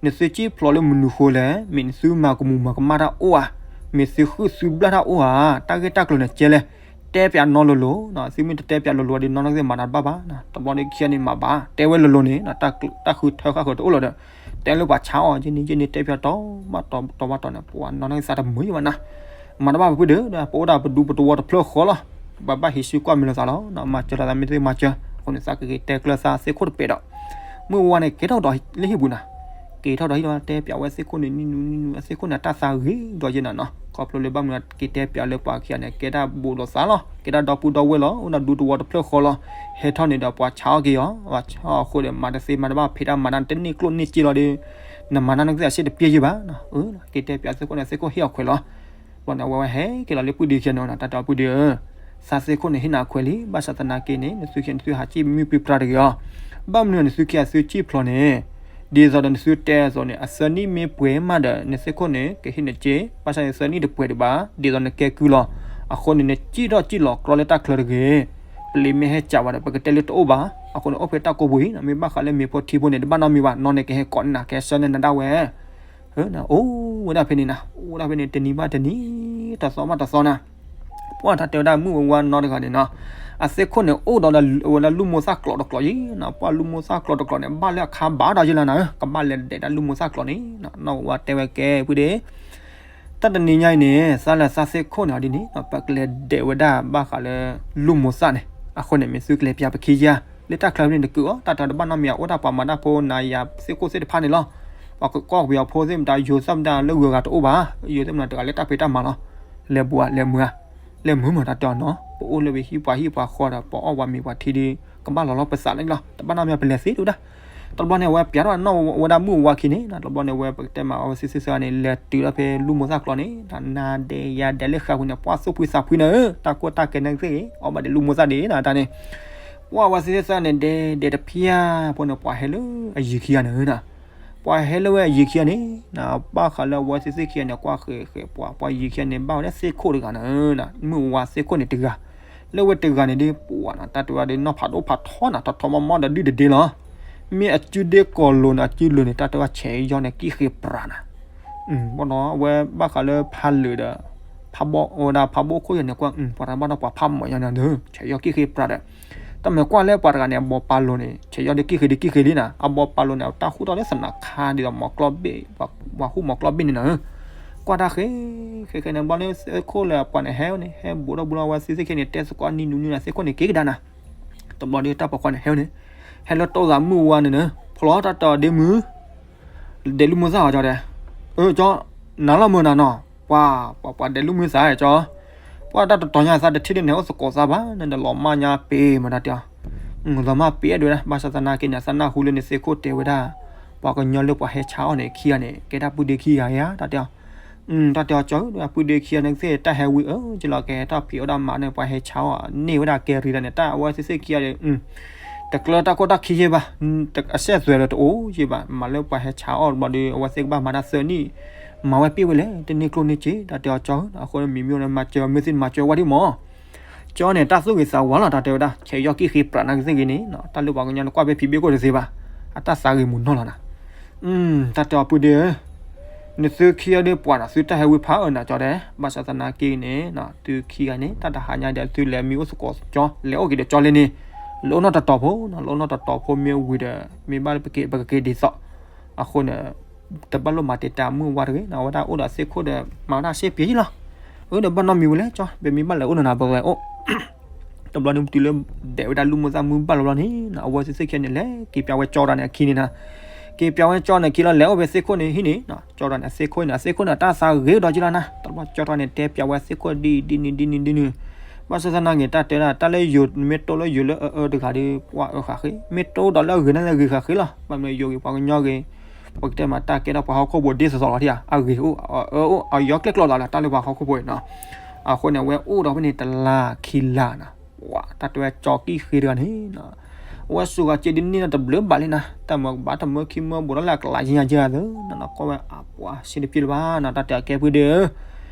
နသုစံၣ်ဖျိးလၢမနုၤဃိလဲၣ်, မ့ၢ်နသုမၤကမူၤမၤကမၣ်တၢ်အိၣ်ဧါ, မ့ၢ်သုဃုသုဘျၣ်တၢ်အိၣ်ဧါ, တၢ်ဂ့ၢ်တၢ်ကျိၤန့ၣ်ကဲလဲၣ်, တဲပၠးနီၢ်လိၤလိၤ, သုမ့ၢ်တတဲပၠးလိၤလိၤဒီး နီၢ်နီၢ်ကသ့ၣ်မၤတၢ်တဘၣ်ဘၣ်, တဘျီဒီးခံဂၤန့ၣ်မၤဘၣ်, တဲဝဲလိၤလိၤန့ၣ် တၢ်ဃုထၢဃၣ်ဃၢၤတအိၣ်လီၤဒီး, တဲလၢပှၤဆါအီၤ ယန့ၣ် ယန့ၣ်တဲပၠးတီဘၣ်တီတီဘၣ်တီန့ၣ် ပှၤနီၢ်နီၢ်ကသးတမုာ်ယဘၣ်နၤ, မၤတဘၣ်ပပုၢ်ဒ့ဒီး ပအိၣ်ဒၣ်ပဒူပတဝီတဖျၢၣ်ဃီလီၤ, ဘၣ်ဘၣ်ဟံးစုကွၢ်မုာ်လိာ်သးလီၤ. မၤစၢၤလိာ်သးမ့ၢ်သ့မၤစၢၤ အဃိန့ၣ် သးကက့ၤတဲကျၢၤသးသ့ၣ်ခိၣ်တပဲာ်ဒီး မုၢ်ဝါန့ၣ် ကဲထီၣ်ဒီးလၢဟံၣ်ပူၤနၤ, က့ၤထီၣ်ဒီးဟံၣ်လီၤ တဲပၠးဝဲသ့ၣ်ခိၣ်န့ၣ် နံၤနံၤနံၤနံၤ အသ့ၣ်ခိၣ်န့ၣ် တၢ်သးဂ့ၤဒီးယဲနၤနီၤ. ခီဖျိလၢဘၣ်မနုၤက့ၤတဲပၠးလၢပှၤခံဂၤန့ၣ် ကဲဒၣ်ဘူးဒီးသးလီၤ, ကဲဒၣ်ဒီပုၢ်ဒီဝဲၢ်လီၤ, အိၣ်ဒီးဒူသဝီတဖျၢၣ်ဃီလီၤ. ဟဲထီၣ်န့ၣ်ဒီးပှၤဆါအီၣ်က့ၤအီၤ, ပှၤဆါအီၣ်အဃိဒီး မၤတသ့မၤတဘၣ် ဖံးတၢ်မၤတၢ် တန့ၢ်ကျိၣ်န့ၢ်စ့လီၤဒီး နမၤတၢ်နကသ့ၣ်အဆ့ၣ်တပျဲၢ်ယဲဘၣ်. က့ၤတဲပၠးသ့ၣ်ခိၣ်န့ၣ် သ့ၣ်ခိၣ်ဟ့ၣ်အီၤခွဲးလီၤ. ဘျီန့ၣ် အဝဲဝဲဟဲက့ၤလီၤလၢပုၢ်ဒ့ခံဂၤန့ၣ် တၢ်တဲအီၤ ပုၢ်ဒ့ဧၢ, သးသ့ၣ်ခိၣ်န့ၣ် ဟ့ၣ်နၤအခွဲးလံ, ဘၣ်ဆၣ်သနာ်က့န့ၣ် နသုခံဂၤနသုဟးစံၣ်မုၢ်ပြံပြါတဂ့ၤအီၤ. ဘၣ်မနုၤနသုခံဂၤသုစံၣ်ဖျိးန့ၣ် ဒ်သိးဒီးနသုတဲအသိးန့ၣ် အသၢနံၣ်မ့ၢ်ပှဲၤမးဒီး နသ့ၣ်ခိၣ်န့ၣ် ကဟ့ၣ်နစ့, ဘၣ်ဆၣ်န့ၣ် သၢနံၣ်တပှဲၤဒံးဘၣ် ဒ်သိးနကဲကုၢ်လီၤ. အဃိန့ၣ် နစံၣ်ထီၣ်စံၣ်လီၤကြီလၢတၢ်ချၢတဂ့ၤ. ပလံၤမ့ၢ်ဟဲစးဝဲဒီး ပကတဲလၢတအိၣ်ဘၣ်. အဃိန့ၣ် အိၣ်ဖဲတၢ်ကိးပူၤအံၤ မ့ၢ်ဘၣ်ဃးလၢမ့ၤဖိထံဖိန့ၣ် တဘၣ်နီတမံၤဘၣ်, နီၢ်န့ၣ်ကဟဲကိးန့ၢ်နၤ ကဟဲဆှၢန့ၢ်နၤဒၣ်ဝဲ အိၣ်ဝဲဒၣ်ဖဲန့ၣ်နၤ, အိၣ်ဝဲဒၣ်ဖဲန့ၣ် တနံၤဘၣ်တနံၤ, တသီဘၣ်တသီနၤ. ပှၢ်တၢ်တဲဝဲဒၣ်မုၣ်ဝဲဝါနီတဂၤန့ၣ်နီၤ, အသ့ၣ်ခိၣ်န့ၣ် အိၣ်ဒီးဝဲဒၣ်လူၢ်မိၢ်သၣ်ကျိးတကျိးအံၤ, ပှၢ်လူၢ်မိၢ်သၣ်ကျိးတကျိးန့ၣ် ဘၣ်လၢအခါဘၣ်ဒီးယဲလီၤနၤဧၢ, ကဘၣ်လဲၤဒဲးဒၣ်လူၢ်မိၢ်သၣ်ကျိးန့ၣ်, နီၢ်ဝဲတဲဝဲကဲ ပုၢ်ဒ့ တၢ်တနံၤညါအံၤန့ၣ် သးလၢသးသ့ၣ်ခိၣ်န့ၣ်အီၤဒ်န့ၣ် ပကလဲၤဒဲးဝဲဒၣ်ဘၣ်ဃးလၢ လူၢ်မိၢ်သၣ်န့ၣ်, အဃိန့ၣ် မ့ၢ်သုကလဲၤပၠးပခံယါ, လၢတၢ်ချၢဖဲန့ၣ်တကုးအီၤ, တၢ်တဲတဘၣ်နီတမံၤ အိၣ်ဒၣ်ပှၤမၤတၢ်ဖိနၤယၤသ့ၣ်ခိၣ်သ့ၣ်တဖၣ်န့ၣ်လီၤ. ပှၤကကွၢ်ကပယီၤဖိသ့ၣ်မတၤ ယိၤသ့ၣ်မတၤလၢဂုၤဂၤတအိၣ်ဘၣ်, ယိၤသ့ၣ်မတၤတဂၤလၢတၢ်ဖံးတၢ်မၤလီၤ. လဲၤဘူးဧါ လဲၤမုာ်ဧါ, လဲၤမုာ်မး တၢ်တဲအီၤနီၤ, ပအိၣ်လၢပဟံၣ်ပှၤဟံၣ်ပှၤဃီဒီး ပအီၣ်ပှၤမ့ၤပှၤထံဒီး ကဘၣ်လီၤလီၤပသးလီၤ, တဘၣ်နီတမံၤပလဲၤသ့ဒိၣ်ဒၣ်. တဘျီန့ၣ် အဝဲပၠးထီၣ်နီၢ်ဝဲဒၣ်မုၣ်ဝါခံန့ၣ်, တဘျီန့ၣ် အဝဲပကတဲမး အဝဲသ့ၣ်သ့ၣ်သ့ၣ်န့ၣ် လဲၤတုၤဒီးဖဲလူၢ်မိၢ်သၣ်ကျိးန့ၣ် နၤဒဲးယၤဒဲးလၢဃာ်ပူၤန့ၣ် ပှၢ်သူၣ်ဖှံသးဖှံနၤဧၢ, တၢ်ကိၢ်တၢ်ကဲန့ၣ်သ့ၣ်ဂ့ၤ အီၣ်ဘၣ်ဒဲးလူၢ်မိၢ်သၣ်ဒံးနၤတၢ်န့ၣ်, ပှၢ်ဝဲသ့ၣ်သ့ၣ်သ့ၣ်န့ၣ် ဒဲးဒဲးတဖျၢၣ်ဖိန့ၣ် ပှၤဟဲလၢအယံၤခံဂၤန့ၣ်နၤ ပှၤဟဲလၢဝဲအယံၤခံဂၤန့ၣ် နဘၣ်ဃးလၢအဝဲသ့ၣ်သ့ၣ်ခံဂၤန့ၣ် ကွၢ်ဃဲၤဃဲၤပှၤ ပှၤယံၤခံဂၤန့ၣ် ဘၣ်ဝဲဒၣ်သ့ၣ်ခိၣ်တဂၤနၤ, မုၣ်ဝါသ့ၣ်ခိၣ်န့ၣ်တဂၤ, လၢဝဲတဂၤန့ၣ်ဒ်ပှၤနၤ တၢ်တဲဝဲဒၣ်နီၢ်ဖးဒိၣ်ဖးထီနၤ ထီထီမီမီဒီးဒုၣ်တဒ့လီၤ, မ့ၢ်အစုဒ့ကီၤလိၤန့ၣ် အစုလိၤန့ၣ် တၢ်တဲဝဲဆဲးယီၣ်န့ၣ် ကံၣ်ဃ့ပြးနၤ ဘၣ်ဒီးအဝဲဘၣ်ဃးလၢဖးလၢာ်ဒီး ဖးဘီဝဲဒၣ်ဖးဘီခိၣ်ယၤန့ၣ် ကွၢ် ပှၤတဘၣ်ဒီးပှၤဖးမီၤယၤန့ၣ် ဆဲးယီၣ်ကံၣ်ဃ့ပြးဒီး တၢ်မၤကွၢ်လၢပှၤတဂၤန့ၣ် အဘီပာ်လိၤန့ၣ် ဆဲးယီၣ်ဒ်ကံၣ်ဃ့ဒ်ကံၣ်ဃ့လံနၤ, အဘီပာ်လိၤန့ၣ် အတၢ်ဟူၣ်ထီၣ်လၢသနးခါဒ်သိးမီၤကျီၢ်ဘ့ၣ်, ပှၤဟူၣ်မီၤကျီၢ်ဘ့ၣ်န့ၣ်နၤ, ကွၢ်တၢ်ဃ့ ဃ့ဃ့န့ၣ် ဘျီလၢသ့ၣ်ခိၣ်လၢပှၤန့ၣ်ဟဲန့ၣ် ဟဲဘူးဒီးဘူးလီၤဝဲသ့ၣ်သ့ၣ်ခံန့ၣ် တဲသကိးနံၤနံၤနံၤနၤ သ့ၣ်ခိၣ်န့ၣ်က့ၤကဒါနၤ, တဘျီဒီးတၢ်ပိာ်ခွါန့ၣ်ဟဲန့ၣ် ဟဲလၢတိၢ်သးမုၣ်ဝါန့ၣ်နၤ ဖျီတၢ်တီၤဒ့မုၢ် ဒဲးလူၢ်မိၢ်သၣ်အီၤကၠီဒဲး, အၢ ကၠီ, နၤလီၤမုၢ်နၤနီၤ, ပှၤ ပှၤ ပှၤဒဲးလူၢ်မိၢ်သၣ်ကၠီ, ပှၤတၢ်တတီၤညါသးတထံၣ်ဒ်န့ၣ် အိၣ်သကိးသးဘၣ် နဒီးလီၤမၢ်ညါပ့ၤမတၤတဲအီၤ, လီၤမၢ်ပ့ၤအဲၣ်ဒိးဝဲဒၣ် ဘၣ်ဆၣ်သနာ်က့န့ၣ် သးနၢ်ဟူလၢနသ့ၣ်ခိၣ်တဲဝဲဒၣ်, ပှၤကညီလၢပှၤဟဲဆါအီၣ်န့ၣ်ခံဂၤန့ၣ် ကဲဒၣ်ပုၢ်ဒ့ခံဂၤဧါ တၢ်တဲအီၤ တၢ်တဲအီၤကၠီဧၢ ပုၢ်ဒ့ခံဂၤန့ၣ်သ့ၣ် တၢ်ဟဲဝံၤအၢ ကလီၤကဲထီၣ်ဖံးအိၣ်ဒၣ်မးန့ၣ် ပှၤဟဲဆါအီၣ်န့ၢ်ဝဲဒၣ်ကဲရံၤဒၣ်န့ၣ် တၢ်အဝဲသ့ၣ်သ့ၣ်ခံဂၤဒီး တကျၢတၢ်ခိၣ်တၢ်ခံယဲဘၣ်, အစဲးသွဲးဒီးတအိၣ်ယဲဘၣ်, မၤလၢပှၤဟဲဆါအီၣ်တဘျီဒီး အဝဲသ့ၣ်ကဘၣ်မၤတၢ်သၢနံၣ်, မၤဝဲပ့ၢ်ဝဲလဲၣ် တန့ၢ်ကျိၣ်န့ၢ်စ့ တၢ်တဲအီၤကၠီဧၢ, အဃိမ့မ့ၢ်န့ၣ် မၤစၢၤမ့ၢ်သ့ၣ်မၤစၢၤဝဲဒၣ်မး ကၠီန့ၣ် တၢ်သူၣ်ဂ့ၤသးဝါလီၤ တၢ်တဲဝဲဒၣ် ဆဲးယီၣ်ကံၣ်ဃ့ပြးနၤကသ့ၣ်ဂ့ၤန့ၣ် တၢ်လၢပှၤကညီနကွၢ်ဖဲဖံးဘ့ၣ်ခိၣ်တသ့ဘၣ်, အတၢ်သးဂ့ၤမုာ်နီၢ်လီၤနၤ, တၢ်တဲအီၤပုၢ်ဒ့ဧၢ, နသုခံဂၤဒီးပှၤဒီး သုတၢ်ဟဲဝံဖးအၢနၤကၠီဒဲး, ဘၣ်ဆၣ်သနာ်က့န့ၣ် သုခံဂၤန့ၣ် တၢ်တဟါညါဒီး သုလဲၤမံအိၣ်သကိးကၠီ လဲၤအိၣ်က့ၤဒီးကၠီလၢန့ၣ်, လၢအိၣ်နီၢ်တတီၤဖိနီၤ လၢအိၣ်နီၢ်တတီၤဖိမ့ၢ်ဝံၤဒီး မ့ၢ်ဘၣ်လၢပက့ၤ ပကက့ၤဒ်သိး, အဃိန့ၣ် တဘၣ်လိၣ်မၤတံာ်တာ်မုၢ်ဝါတဂ့ၤနီၤ အဝဲဒၣ်အိၣ်ဒီးသ့ၣ်ခိၣ်ဒီး မၤဝဲဒၣ်စ့ပှဲၤလီၤ, အၢဒီးဘၣ်နီတမံၤဝဲလဲၣ်ကၠီ ပမ့ၢ်ဘၣ်လဲၤအိၣ်နီၤနၤ ပဝဲအိၣ် တဘျီန့ၣ်တုၤလၢဒဲးဝဲဒၣ်လူၢ်မိၢ်သၣ်မုၢ်ဘၣ်လီၤဘျီန့ၣ် အဝဲသ့ၣ်သ့ၣ်ခံဂၤန့ၣ် လဲၤက့ၤပၠးဝဲကၠီတဂၤန့ၣ်အခံန့ၣ်နၤ, က့ၤပၠးဝဲကၠီန့ၣ်အခံလီၤ လဲၤအိၣ်ဖဲသ့ၣ်ခိၣ်န့ၣ်ဟံၣ်န့ၣ်, ကၠီတဂၤန့ၣ် အသ့ၣ်ခိၣ်န့ၣ် အသ့ၣ်ခိၣ်န့ၣ် တၢ်သးဂ့ၤဒီးက့ၤလီၤနၤ တဘျီကၠီတဂၤန့ၣ် တဲပၠးဝဲသ့ၣ်ခိၣ်ဒ်အံၤဒ်န့ၣ်ဒ်န့ၣ်ဒ်န့ၣ်, ဘၣ်ဆၣ်သနာ်က့ တၢ်တဲဒၣ် တၢ်လၢယိၤ မ့ၢ်တိၢ်လၢယိၤလၢအအၢတဂၤဒီး ပှၤအၢဃာ်ဃ့, မ့ၢ်တိၢ်ဒီးလၢအဂ့ၤန့ၣ်လၢအဂ့ၤဃာ်ဃ့လီၤ, ဘၣ်မနုၤယိၤဂ့ၤပှၤကညီဂ့ၤ, ပကတဲမးတၢ်ကဲထီၣ်ပှၤဟီၣ်ခိၣ်ဖိဒ်သိးသိးလီၤထံၣ်ဧါ အဂ့ၤအိၣ်အအၢအိၣ် အယီၤကျဲၣ်ကျီသးလၢတၢ်လၢပှၤဟီၣ်ခိၣ်ဖိန့ၣ်နီၤ, အဃိန့ၣ် အဝဲအိၣ်ဒီးဖဲန့ၣ်တလါခံလါနီၤ, ပှၤတၢ်တဲဝဲကၠီကံၣ်ဃ့တဂၤန့ၣ် အဝဲစူၤဂၤစ့ဒ်န့ၣ်နီၤတဘျုးဘၣ်လံနီၤ, တၢ်မၤကဘၣ်တမၢခံမၢဘူးဒီးလၢအကလးယံၤညါယံၤသၢနီၤ, ကွၢ်ဝဲအပှၤဆ့တပျ့လၢၤဘၣ်နီၤ, တၢ်တဲအကဲပုၢ်ဒ့ဧၢ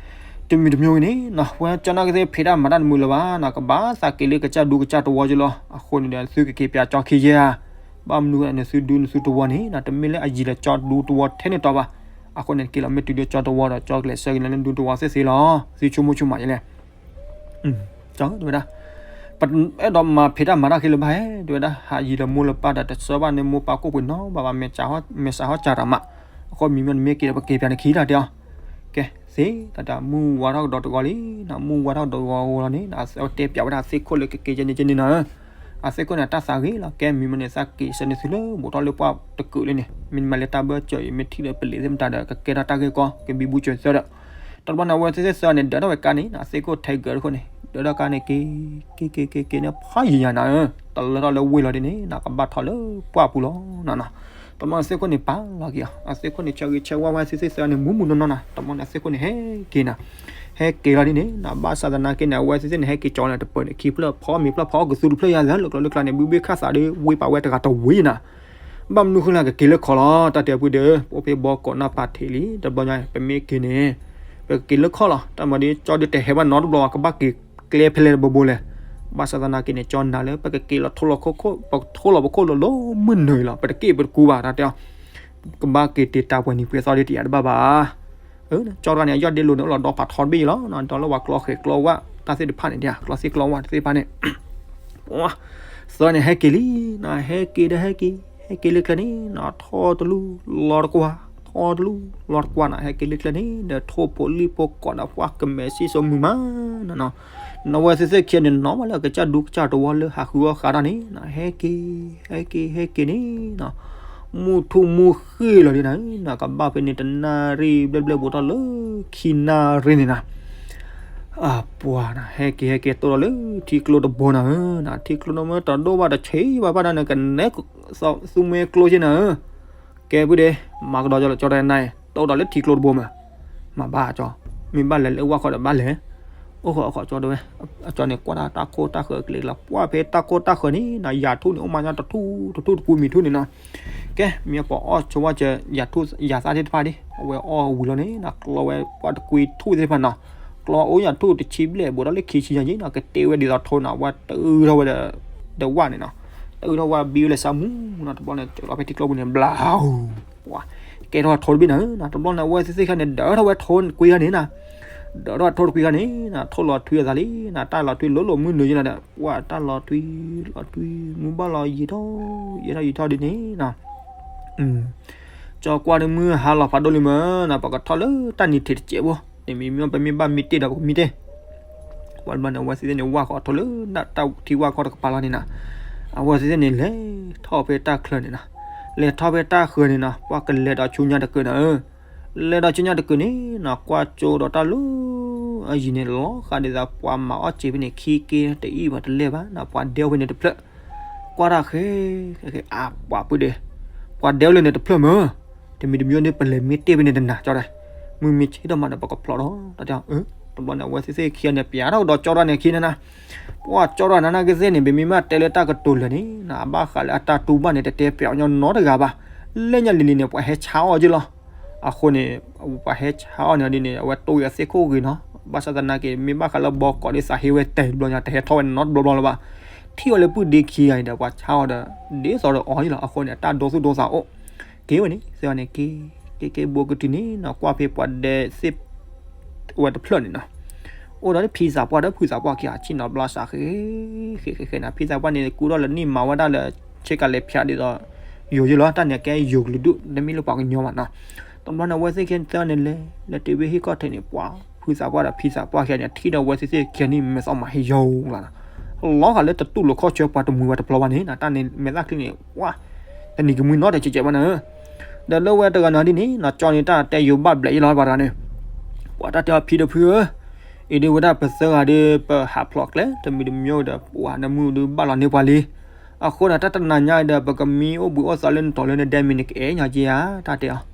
တမံၤတမံၤဂ့ၤန့ၣ်နီၤ ဝဲကၠီနာ်က့သ့ၣ်ဖံးတၢ်မၤတၢ်တမုာ်လၢၤဘၣ်နီၤ, ကဘၣ်သးက့ၤလၢကစၢ်ဒူကစၢ်တဝီက့ၤလီၤ, အဃိန့ၣ်ဒီး သုကက့ၤပၠးကၠီခံယဲၢ်ဧါ, ဘၣ်မနုၤနသုဒူနသုတဝီန့ၣ်နီၤ တမ့ၢ်လၢအယံၤလၢကၠီဒူတဝီထဲန့ၣ်တီဘၣ်, အဃိန့ၣ် က့ၤလီၤမ့ၢ်တုၤလၢကၠီတဝီဒီး ကၠီကလဲၤဆှၢက့ၤလၢဒူတဝီသ့ၣ်သ့လီၤ, သုဆိကမိၣ်ဆိကမးယဲလဲၣ် တဲဝဲဒၣ်, ပအဲၣ်ဒိးမၤဖံးတၢ်မၤတၢ်ခဲလၢာ်ဘၣ်ဟဲ တဲဝဲဒၣ် ဟးယံၤလၢမိၢ်လၢပၢ်ဒီး တဆှၢဘၣ်န့ၣ်မိၢ်ပၢ်ကိၣ်ပှ့ၤနီတဘျီဘၣ်, မဲာ်စးဟီၣ်စးတၢ်မး, အဃိမံၤမ့ၢ်နမ့ၢ်က့ၤဒီး ပက့ၤပၠးနခံတၢ်တဲအီၤ, ကဲ သ့ၣ်တၢ်တၢ်မုၢ်ဝါထီၣ်ကဒီးတဂီၤလံ, နမုၢ်ဝါထီၣ်ကဒီးတဂီၤလီၤန့ၣ် အတဲပၠးဝဲဒၣ်သ့ၣ်ခိၣ်လၢကက့ၤကဲန့ၣ်ကဲန့ၣ်နီၤ, အသ့ၣ်ခိၣ်န့ၣ် အတၢ်သးဂ့ၤလီၤ, ကဲမံၤမ့ၢ်န့ၣ် သးက့ၤဆၢန့ၣ်သုလၢ ဘူးထီၣ်လၢပှၢ်တကုာ်လံန့ၣ်, မ့ၢ်မၤလၢတၢ်ဘၢၣ်စၢၤအံၤ မ့ၢ်ထံၣ်လၢပလံၤသ့ၣ်မတၤဒီး ကကဲထီၣ်တၢ်ဂ့ၢ်ကီ ကဘံဘူစၢၤသၢဒီး, တဘျီန့ၣ် အဝဲသ့ၣ်သ့ၣ်သၢန့ၣ် ဒၢးထီၣ်ဝဲကါန့ၣ် အသ့ၣ်ခိၣ်ထဲကၢတခိၣ်န့ၣ် ဒၢးထီၣ်ကါန့ၣ်က့ၤ က့ၤက့ၤက့ၤက့ၤန့ၣ် ဖးယံာ်ညါနၤဧၢ, တလၢထီၣ်လၢဝ့ၢ်လီၤဒ်န့ၣ် နကဘၣ်ထီၣ်လၢပှၢ်ပူၤလီၤနၤနီၤ, တဘျီန့ၣ်သ့ၣ်ခိၣ်န့ၣ်ပာ်လီၤက့ၤအီၤ, အသ့ၣ်ခိၣ်န့ၣ် ဆၢဂ့ၤဆၢဝါဝဲသ့ၣ်သ့ၣ်သၢန့ၣ် မူးမူးနီၢ်နီၢ်နၤ, တဘျီန့ၣ်အသ့ၣ်ခိၣ်န့ၣ်ဟဲက့ၤနၤ, ဟဲက့ၤလီၤဒ်န့ၣ်နၤ, ဘၣ်ဆၣ်သနာ်က့န့ၣ် အဝဲသ့ၣ်သ့ၣ်န့ၣ် ဟဲက့ၤကၠီန့ၣ် တပၢၢ်န့ၣ် ခံဖျၢၣ်ဖီမ့ၤဖျၢၣ်ဖီအီၣ်ကသူတဖျၢၣ်ယါသၢ လၢကျိလၢကျါန့ၣ် ဘုဘ့ၣ်ခၣ်သးဒီး ဝ့ၢ်ပာ်ဝဲတဂၤတဝ့ၢ်နၤ ဘၣ်မနုၤဃိလၢကက့ၤလၢခီလီၤ, တၢ်တဲအပူၤဒီး ပအိၣ်ဖဲဘီကီးနၢ်ပာ်ထံးလံ, တဘျီညါ ပမ့ၢ်က့ၤန့ၣ် ပကက့ၤလၢခီလီၤ, တၢ်မၤဒ်ကၠီဒုးတဟဲဘၣ်နီတဘျီဘၣ်, ကဘၣ်က့ၤကျဲဖဲလဲၣ်တဘိဘိလဲၣ်, ဘၣ်ဆၣ်သနာ်က့န့ၣ် ကၠီနာ်လၢ ပကက့ၤလီၤထိလီၤခိၣ်ခိၣ် ပထိလီၤပခိၣ်လီၤလီၤမုၢ်နုာ်လီၤ, ပတက့ၢ်ပတကူဘၣ် တၢ်တဲအီၤ, ကဘၣ်က့ၤတ့ၢ်တၢ်ပှဲၤနံၤပှဲၤသီဒ်တယၤတဘၣ်ဘၣ် ကၠီတဂၤန့ၣ် အယီၢ်ဒ့လိာ်န့ၣ် အိၣ်လီၤဒီဖးထီတဘ့ၣ်အံၤလီၤ, ဒီးလၢပှၤကျီဃဲၤကျီဝၣ်တၢ်သ့ၣ်တဖၣ်န့ၣ် ကျီသ့ၣ်ကျီဝၣ်တသ့ၣ်တဖၣ်န့ၣ်, သၢန့ၣ်ဟဲက့ၤလံ, ဟဲက့ၤဒီးဟဲက့ၤ, ဟဲက့ၤလၢကျဲန့ၣ် ထီၣ်တလူၢ်လီၤတကွၢ်, ထီၣ်တလူၢ်လီၤတကွၢ်နၤ, ဟဲက့ၤလၢကျဲန့ၣ် ဒီးထိၣ်ဖိလံၣ်ဖိကိးဒီးပှၢ်ကမဲာ်စံၣ်စိမုာ်မးနၤနီၤ, နဝဲသ့ၣ်သ့ၣ်ခံဂၤန့ၣ် နီၢ်မးလၢအကစၢ်ဒူကစၢ်တဝီလၢဟးဃုအီၣ်ဃးတၢ်န့ၣ်နၤ, ဟဲက့ၤ ဟဲက့ၤ ဟဲက့ၤန့ၣ်နၤ, မုၢ်ထူၣ်မုၢ်ဃ့ၢ်လီၤဒ်နၤ, နကဘၣ်ဖဲန့ၣ် တနၣ်ရံၣ်ဘျဲၣ်ဘျဲၣ်ဘူးထီၣ်လၢ ခံနၣ်ရံၣ်န့ၣ်နၤ အပှၤနၤ, ဟဲက့ၤဟဲက့ၤတိၢ်ဒီးလၢထံကျိတဘိနၤဧၢ, ထံကျိတဘိတဒိၣ်ဘၣ်တဆံးဘၣ်ဘၣ်နၤန့ၣ် ကနဲသူမွဲကျိက့နၤဧၢ, ကဲပုၢ်ဒ့, မၤကဒီးကၠီလၢကၠီတၢ်နၤ, တိၢ်ဒီးလၢထံကျိတဘိမး, မၤဘၣ်ကၠီ, မ့ၢ်ဘၣ်လဲၤလၢဝၣ်ခီဒီးဘၣ်လဲၤ, အိၣ်ဃီအဃီကၠီဒဝဲ, အကၠီန့ၣ်ကွၢ်တၢ်ခိၣ်တၢ်ဃၢၤကလံၤလီၤ, ပှၢ်ဖဲတၢ်ခိၣ်တၢ်ဃၢၤန့ၣ်နၤ, ယၤထူၣ်န့ၣ် အိၣ်မးညါတထူၣ်တထူၣ်တပူၤမံၤထူၣ်န့ၣ်နၤ ကဲ မ့ၢ်ပှၤအီၣ်ဆိဝဲက ယၤထူၣ်ယၤသၣ်သ့ၣ်တဖၣ်ဒ် အဝဲအီၣ်ဝံၤလီၤန့ၣ်နၤ ကျီဝဲပှၢ်တကွံထူၣ်သ့ၣ်တဖၣ်နၤ, ကျီအိၣ်ယၤထူၣ်တဆံဘျဲၣ် ဘူးထီၣ်လၢခံဆံညါယ့နၤ ကတ့ဝဲဒ်သိးထိနၤ ဝဲတုၤထီၣ်ဝဲဒီး ဒီးဝၣ်န့ၣ်နၤ, တုၤထီၣ်ဝၣ်ဘံဝဲလၢဆါမူနၤ တဘျီန့ၣ် တုၤလီၤဖဲထံကျိပူၤန့ၣ် ဘျါ ပှၤ ကဲထီၣ်ထိတဘ့ၣ်နၤနၤ တဘျီန့ၣ် အဝဲသ့ၣ်သ့ၣ်ခါန့ၣ် ဒၢးထီၣ်ဝဲထိတကွံခါန့ၣ်နၤ, ဒၢးထီၣ်ထိတကွံခါန့ၣ်နၤ ထိၣ်လီၤထွံအသးလံနၤ တၢ်လီၤထွံလိၤလိၤမုၢ်နုာ်ယ့နၤဒီး ပှၤတၢ်လီၤထွံ လီၤထွံ မုၢ်ဘၣ်လီၤယံာ်ထီၣ် ယံာ်ထီၣ်ယံာ်ထီၣ်ဒ်န့ၣ်နၤ ကၠီကွၢ်န့ၣ်မုၢ်ဟါလီၤဖးဒိၣ်လံမးနၤ ပကထီၣ်လၢတၢ်နံၤထံးတစဲးဖိ, န့ၣ်မ့မ့ၢ်ပမ့ၢ်ဘၣ်မံတ့ၢ်ဒီးပကမံတ့ၢ်, ဝံၤတဘျီန့ၣ် အဝဲသ့ၣ်န့ၣ် ဝၣ်ဃီထိလၢတၢ်ထံဝၣ်ခီတကပၤလီၤန့ၣ်နၤ, အဝဲသ့ၣ်န့ၣ် လဲၤထီၣ်ဖဲတၢ်ချၢန့ၣ်နၤ, လဲၤထီၣ်ဖဲတၢ်ဃၢၤန့ၣ်နၤ ပှၤကလဲၤဒီးဆူညါတကုာ်နၤဧၢ, လဲၤဒီးဆူညါတကုာ်န့ၣ်နၤ ကွၢ်ကၠိဒီးတၢ်လၢ အယံၤန့ၣ် လီၤဃာ်ဒ်သိးပှၤမၤအီၣ်စ့ဖဲန့ၣ် ခံက့တအံၣ်ဘၣ်တလဲၢ်ဘၣ်နၤ ပှၤဒဲအိၣ်ဖဲန့ၣ်တဖျၢၣ်, ကွၢ်တၢ်ဃဲ ဃဲဃဲ အါ ပှၤပုၢ်ဒ့, ပှၤဒဲအိၣ်လၢန့ၣ်တဖျၢၣ်မး, တမံၤတမံၤန့ၣ် ပလဲၤမံတ့ၢ်ဖဲန့ၣ်တနၤ ကၠီဒဲး, မုၢ်မ့ၢ်ဆ့ၣ်ထီၣ်မးဒီး ပကဖျိးဒီး တၢ်တဲ, တဘျီန့ၣ် အဝဲသ့ၣ်သ့ၣ်ခံဂၤန့ၣ် ပျးထီၣ်ကဒီးကၠီဒဲးန့ၣ်ခံန့ၣ်နၤ, ပှၤကၠီဒဲးနၤနာ်က့သ့ၣ်န့ၣ် ပမ့ၢ်မ့ၢ်တဲလၢတၢ်ကတိၤလၢာ်န့ၣ်နၤ အဘၣ်ဃးလၢအတၢ်တူၢ်ဘၣ်န့ၣ် တတဲပျးညီနီတဂၤဘၣ်, လၢညါလံၤလံၤန့ၣ် ပှၤဟဲဆါအီၣ်က့လီၤ အဃိန့ၣ် ပှၤဟဲဆါအီၣ်န့ၣ်ဒ်န့ၣ် အဝဲတိၢ်ဂ့ၤအသ့ၣ်ခိၣ်ဂ့ၤနီၤ, ဘၣ်ဆၣ်သနာ်က့ မ့ၢ်ဘၣ်ဃးလၢဘီကီးဒ်သးဟ့ဝဲတဲတဘျီညါ တဟဲထီၣ်ဝဲနီတဘျီဘျီလၢၤဘၣ်, ထံၣ်ဝဲလၢပုၢ်ဒ့ခံဂၤအံၤဒီး ပှၤဆါအီၣ်ဒီး ဒ်သိးဒီးအီၤယ့လီၤ, အဃိန့ၣ် အတၢ်ဒိသူၣ်ဒိသးအိၣ်, က့ၤဝဲန့ၣ် သ့ၣ်ဝဲန့ၣ်က့ၤ, က့ၤက့ၤဘိကတုၤန့ၣ်နီၤ ကွၢ်ဖဲပှၤဒဲသ့ၣ် ဝဲတဖျၢၣ်န့ၣ်နီၤ, အိၣ်ဒီးဖံသးပှၢ်ဒီးဖုသးပှၢ်ခံဂၤ ဆ့ၣ်နီၤဘျါစးဃဲ ဃဲဃဲဃဲနၤ, ဖံသးပှၢ်န့ၣ် ကူထီၣ်လၢနံၣ်မၤဝဲဒၣ်လၢ ဆ့ကၤလဲၤဖၠးဒ်သိး ယိၤယ့လီၤ, တၢ်န့ၣ်ကဲယိၤကလုာ်ဒူၣ် တမ့ၢ်လၢပှၤကညီဘၣ်နီၤ, တဘျီန့ၣ် အဝဲသ့ၣ်ခံသၢန့ၣ်လဲၤ လဲၤတုၤဖဲဟံၣ်ခီၣ်ထံးန့ၣ် ပှၤဖုသးပှၢ်ဒီးဖံသးပှၢ်ခံဂၤန့ၣ် ထံၣ်ဒီးအဝဲသ့ၣ်သ့ၣ်ခံဂၤန့ၣ် မဲာ်သီမၤဟ့ယိၤလီၤနီၤ, လီၤဃာ်လၢတတူၢ်လိာ်ခီၣ်ဆၢပှၤတမှံၤပှၤတပျီဘၣ်န့ၣ်နၤ, တၢ်န့ၣ်မဲာ်သၣ်ချံန့ၣ် ပှၤ တနံၤကမှံနီတစဲးစဲးဘၣ်နၤဧၢ, ဒီးလၢဝဲတဂၤန့ၣ်ဒ်န့ၣ်နီၤ ကၠီန့ၣ်တၢ်တဲယိၤဘၣ်ဘျဲးယ့လီၤ ပှၤတဂၤန့ၣ်, ပှၤတၢ်တဲအီၤဖံဒီးဖုဧၢ, အံၤဒ်ဝဲဒၣ်ပသၢဂၤဒီး ပဟးဖျိးကျဲ တမံၤတမံၤဒီး ပှၤနမုၢ်ဒုးဘၣ်လီၤန့ၢ်ပှၤလံ, အဃိန့ၣ် တၢ်တနၤညါဒီး ပကမံအိၣ်ဘှံးအိၣ်သီလၢနတီၤလၢနဒဲမံၤန့ၣ် ကအဲၣ်ညါက့ဧါ တၢ်တဲအီၤ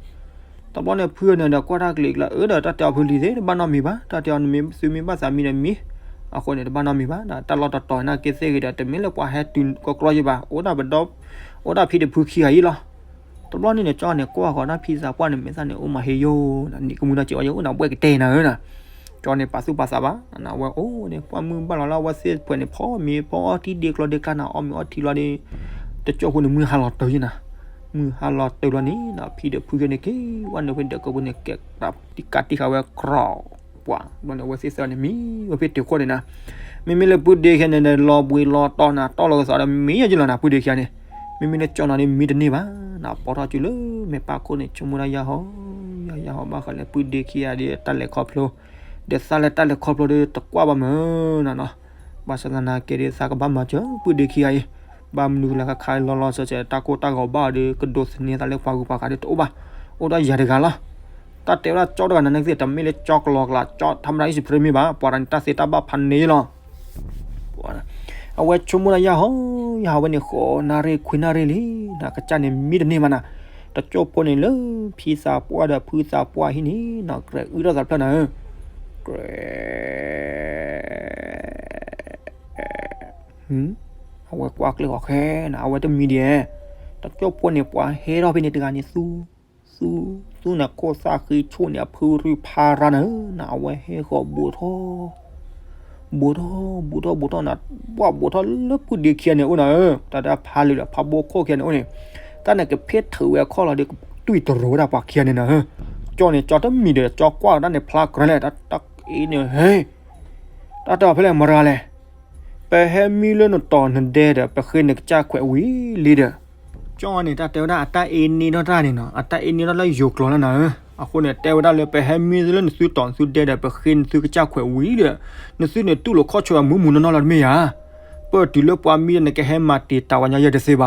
တဘျီန့ၣ် ဖုန့ၣ်ဒီး ကွၢ်တၢ်ကလံၤကျါ အၢ ဒီးတၢ်တဲအီၤဖုလံၤသ့ၣ် တဘၣ်နီတမံၤဘၣ်, တၢ်တဲအီၤနမ့ၢ်သုမ့ၢ်ဘၣ်သးမံဒီးမံ, အဃိန့ၣ် တဘၣ်နီတမံၤဘၣ်, တၢ်လီၢ်တတီၤနာ်က့သ့ၣ်ဂ့ၤဒီး တမ့ၢ်လၢပှၤဟဲတုၤကီကီယ့ဘၣ်, အိၣ်ဒၣ်ပဒီ, အိၣ်ဒၣ်ဖံဒီးဖုခံဂၤအံၤလီၤ. တဘျီန့ၣ်န့ၣ် ကၠီန့ၣ် ကွၢ်ဃီၤတၢ်ဖံသးပှၢ်န့ၣ် မဲာ်သၣ်န့ၣ် အိၣ်မၤဟ့ယိၤန့ၣ် နံၤကမုၢ်ဒီးစံးဝဲယိၤ နဘှဲၣ်ကတဲနၤဧၢနၤ, ကၠီန့ၣ် ပာ်သူၣ်ပာ်သးဘၣ်, နဝဲအိၣ်န့ၣ် ပှၢ်မုၢ်ဘၣ်လီၤလၢအဝဲသ့ၣ်တဖၣ်န့ၣ် ဖီမ့ၤဖီအီထံဒ့ကျီဒ့ကျါနၤ အီၣ်မ့ၤအီထံလီၤဒီး တကၠိၢ်ဖိန့ၣ် မုၢ်ဟါလီၤတၢၤယ့နၤ, မုၢ်ဟါလီၤတၢၤလီၤန့ၣ်နၤ ဖံဒီးဖုခဲန့ၣ်က့ၤ ဝဲနုာ်ဖဲဒၢးကပူၤန့ၣ် ကဲးတံၢ်ကးတံၢ်ဃာ်ဝဲကြီ, ပှၤ တဘျီန့ၣ် အဝဲသ့ၣ်သၢန့ၣ် မံဝဲဖဲတၢၤခိၣ်န့ၣ်နၤ, မ့မ့ၢ်လၢပုၢ်ဒ့ခံဂၤန့ၣ်ဒီး လီၤဘှံးလီၤတီၤနၤ တီၢ်လီၤကသးဒီးမံယဲယ့လီၤနၤ ပုၢ်ဒ့ခံဂၤန့ၣ်, မ့မ့ၢ်လၢကၠီနၤန့ၣ် မံတန့ၢ်ဘၣ်နၤ ပိာ်ထီၣ်စုလၢမဲာ်ပၢ်ခိၣ်န့ၣ် ဆိကမိၣ်ဒၣ်ယၤဟီ, ယၤ ယဟီၣ်ဘၣ်ဃးလၢပုၢ်ဒ့ခံဂၤဒီးတၢ်လဲၤခီဖျိ, ဒီးသးလၢတၢ်လဲၤခီဖျိဒီးတကွၢ်ဘၣ်မးနီၤနီၤ. ဘၣ်ဆၣ်သနာ်က့ဒီး သးကဘၣ်မၤစၢၤပုၢ်ဒ့ခံဂၤအံၤ, ဘၣ်မနုၤလၢခါခါလီၤလီၤဆဲးဆဲး တၢ်ကိၢ်တၢ်ဂီၤဘၣ်ဒီး ကဒိးသန့ၤသးလၢပှၤဂုၤပှၤဂၤဒီးတအိၣ်ဘၣ်, အိၣ်ဒီးယၤတဂၤလီၤ. တၢ်တဲဝဲဒၣ်ကၠီတဂၤန့ၣ် နသ့ၣ်တမ့ၢ်လၢကၠီကလီကလး ကၠီထါမတၤအံၣ်စံးဖရ့မ့ၢ်ဘၣ်, ပှၤတဂၤန့ၣ် တၢ်သ့တၢ်ဘၣ်ဖးန့ၢ်လီၤ. အဝဲဆိကမိၣ်လၢယဟီၣ်, ယဟီၣ်ဝဲန့ၣ် ဃိးနၣ်ရံၣ်ခွံနၣ်ရံၣ်လံ, နကစၢ်န့ၣ်မံတန့ၢ်မးနၤ, တကၠိၢ်ဖိန့ၣ်လၢ ဖံသးပှၢ်ဒီးဖုသးပှၢ်ဟံၣ်န့ၣ် နကြဲးအုၣ်ထီၣ်သးဖျၢၣ်နၤဧၢ, ကြဲး အဝဲကွၢ်ကျဲၢ်ဃီခဲနၤ အဝဲတမံဒံး, တကၠိၢ်ဖိန့ၣ် ပှၤဟဲထီၣ်ဖဲန့ၣ်တဂၤန့ၣ် သူ သူ သူန့ၣ်ခိၣ်သၣ်ဃံဆူၣ်န့ၣ် အဖုရူၢ်ဖးရၤနၤဧၢ, နအဝဲဟဲဃီၤဘူးထီၣ် ဘူးထီၣ် ဘူးထီၣ် ဘူးထီၣ်နၤ, ပှၤဘူးထီၣ်လၢပုၢ်ဒ့ခံဂၤန့ၣ်အိၣ်နၤဧၢ, တၢ်တၢ်ဖးလံာ်ဒီးဖးဘိခိၣ်ခံဂၤန့ၣ်အိၣ်န့ၣ်, တၢ်န့ၣ်ကဖ့ထုးဝဲအခီၣ်လီၤဒီး ကတွံၢ်တရိးဝဲဒၣ်ပှၤခံဂၤန့ၣ်နၤဧၢ, ကၠီန့ၣ် ကၠီတမံဒံးဒီး ကၠီကွၢ်တၢ်န့ၣ်ဖျါကြၢးလဲၣ်, တၢ်အ့န့ၣ် ဟဲ တၢ်တဲအီၤဖဲလဲၣ်မတၤလဲၣ်, ပဟဲမံလၢနတီၤနဒဲဒီး ပဃ့နကစၢ်ခွဲးဝံၤလံဒီး, ကၠီန့ၣ် တၢ်တဲဝဲဒၣ်အတၢ်အ့န့ၢ်ထီၣ်တၢ်န့ၣ်နီၤ, အတၢ်အ့န့ၢ်ထီၣ်လၢယိၤကျိာ်လီၤနၤဧၢ, အဃိန့ၣ် တဲဝဲဒၣ်လၢပဟဲမံလၢနသုတီၤနသုဒဲဒီး ပဃ့နသုကစၢ်ခွဲးဝံၤဒီး, နသုန့ၣ်တူၢ်လိာ်ခီၣ်ဆၢအမုၢ်မုၢ်နီၢ်နီၢ်လီၤတမ့ၢ်ဧါ, ပတုၤလၢပှၤမံဒီးနကဟဲမၤတံာ်တာ်ဝဲညါယဲတသ့ဘၣ်,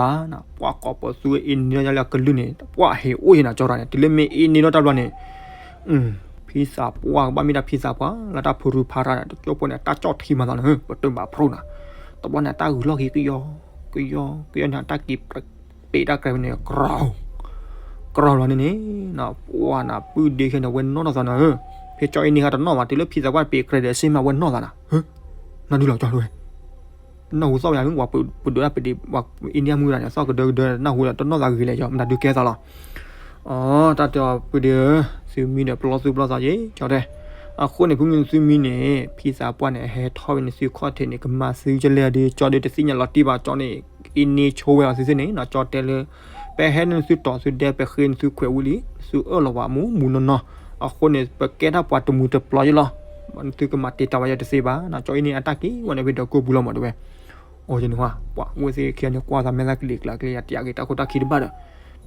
ပှၤကိးပသူအ့န့ၢ်ထီၣ်လၢအကလုၢ်န့ၣ် ပှၤဟ့ၣ်အိၣ်ယဲနၤကၠီတၢ်န့ၣ် တုၤလၢမ့ၢ်အ့န့ၢ်ထီၣ်တၢ်ဘျီန့ၣ် ဖံသးပှၢ်ကဘၣ်မ့ၢ်ဒၣ်ဖံသးပှၢ် လၢတၢ်ဖုရူၢ်ဖးရၤန့ၣ် တကၠိၢ်ဖိန့ၣ် တၢ်ကၠီၣ်ထံမၤသးနၤဧၢ, ပတဘၣ်ဖျိနၤ, တဘျီန့ၣ် တၢ်ဂုၤလီၢ်က့ၤကယီ, ကယီ ကယီန့ၣ် တၢ်က့ၤပ့းတၢ်ကြဲးဖဲန့ၣ် ကြီ, ကြီလီၤန့ၣ်န့ၣ်, ပှၤနၤပုၢ်ဒ့ခဲန့ၣ် အဝဲနီၣ်ထီၣ်သးနၤဧၢ, ဖဲကၠီအ့န့ၢ်ဃါတနီၣ်ဘၣ် တုၤလၢဖံသးပှၢ်ပ့းကြဲးဒီးစ့မး အဝဲနီၣ်သးနၤ, နဒုလီၤကၠီဝဲ နၢ်ဟူသီၣ်ဝဲယၤမ့ၢ်ပှၤပဒိးဒၣ်ပဒ့ ပှၤအ့န့ၢ်မုၢ်ဒၣ်န့ၣ် သီၣ်ကဒၢကဒၢ နၢ်ဟူဒီးတနီၣ်သးဂ့ၤလဲၣ် ယမတၤဒုကဲသးလီၤ. အတၢ်တဲအီၤပုၢ်ဒ့ဧၢ, သုမံဒီးပလီၢ်သူၣ်ပလီၢ်သးက့ၤ ကၠီတဲ, အဃိန့ၣ် ဖုမုၢ်သုမံန့ၣ် ဖံသးပှၢ်န့ၣ် အဟဲထီၣ်ဝဲန့ၣ် သုခီၣ်ထံးန့ၣ် ကမၤသုကလဲၣ်ဒီး ကၠီဒီးတသ့ၣ်ညါလီၤတံၢ်ဘၣ် ကၠီန့ၣ် အ့န့ၢ်ဆိဝဲအီၤသုသ့ၣ်န့ၣ် ကၠီတဲလၢ ပဟဲန့ၢ်သုတီၤသုဒဲ ပဃ့နသုခွဲးဝံၤလံ သုအၢၣ်လီၤဝဲမူမူနီၢ်နီၢ်, အဃိန့ၣ် ပကဲထီၣ်ပှၤတမုာ်တပျီၤယဲလီၤ. သုကမၤတံာ်တာ်ဝဲယဲတသ့ဘၣ်, ကၠီအ့န့ၢ်အတၢ်က့ၤဝဲန့ၣ်ဖဲဒီးကိၢ်ပူၤလီၤမးတဲဝဲ. အိၣ်ယန့ၣ်ဟါ ပှၤဝဲသ့ၣ်ခံဂၤန့ၣ် ကွၢ်သးမဲာ်သၣ်ကလံၤကျါကလံၤ ယတယာ်က့ၤတၢ်ခိၣ်တၢ်ခံတဘၣ်ဒီး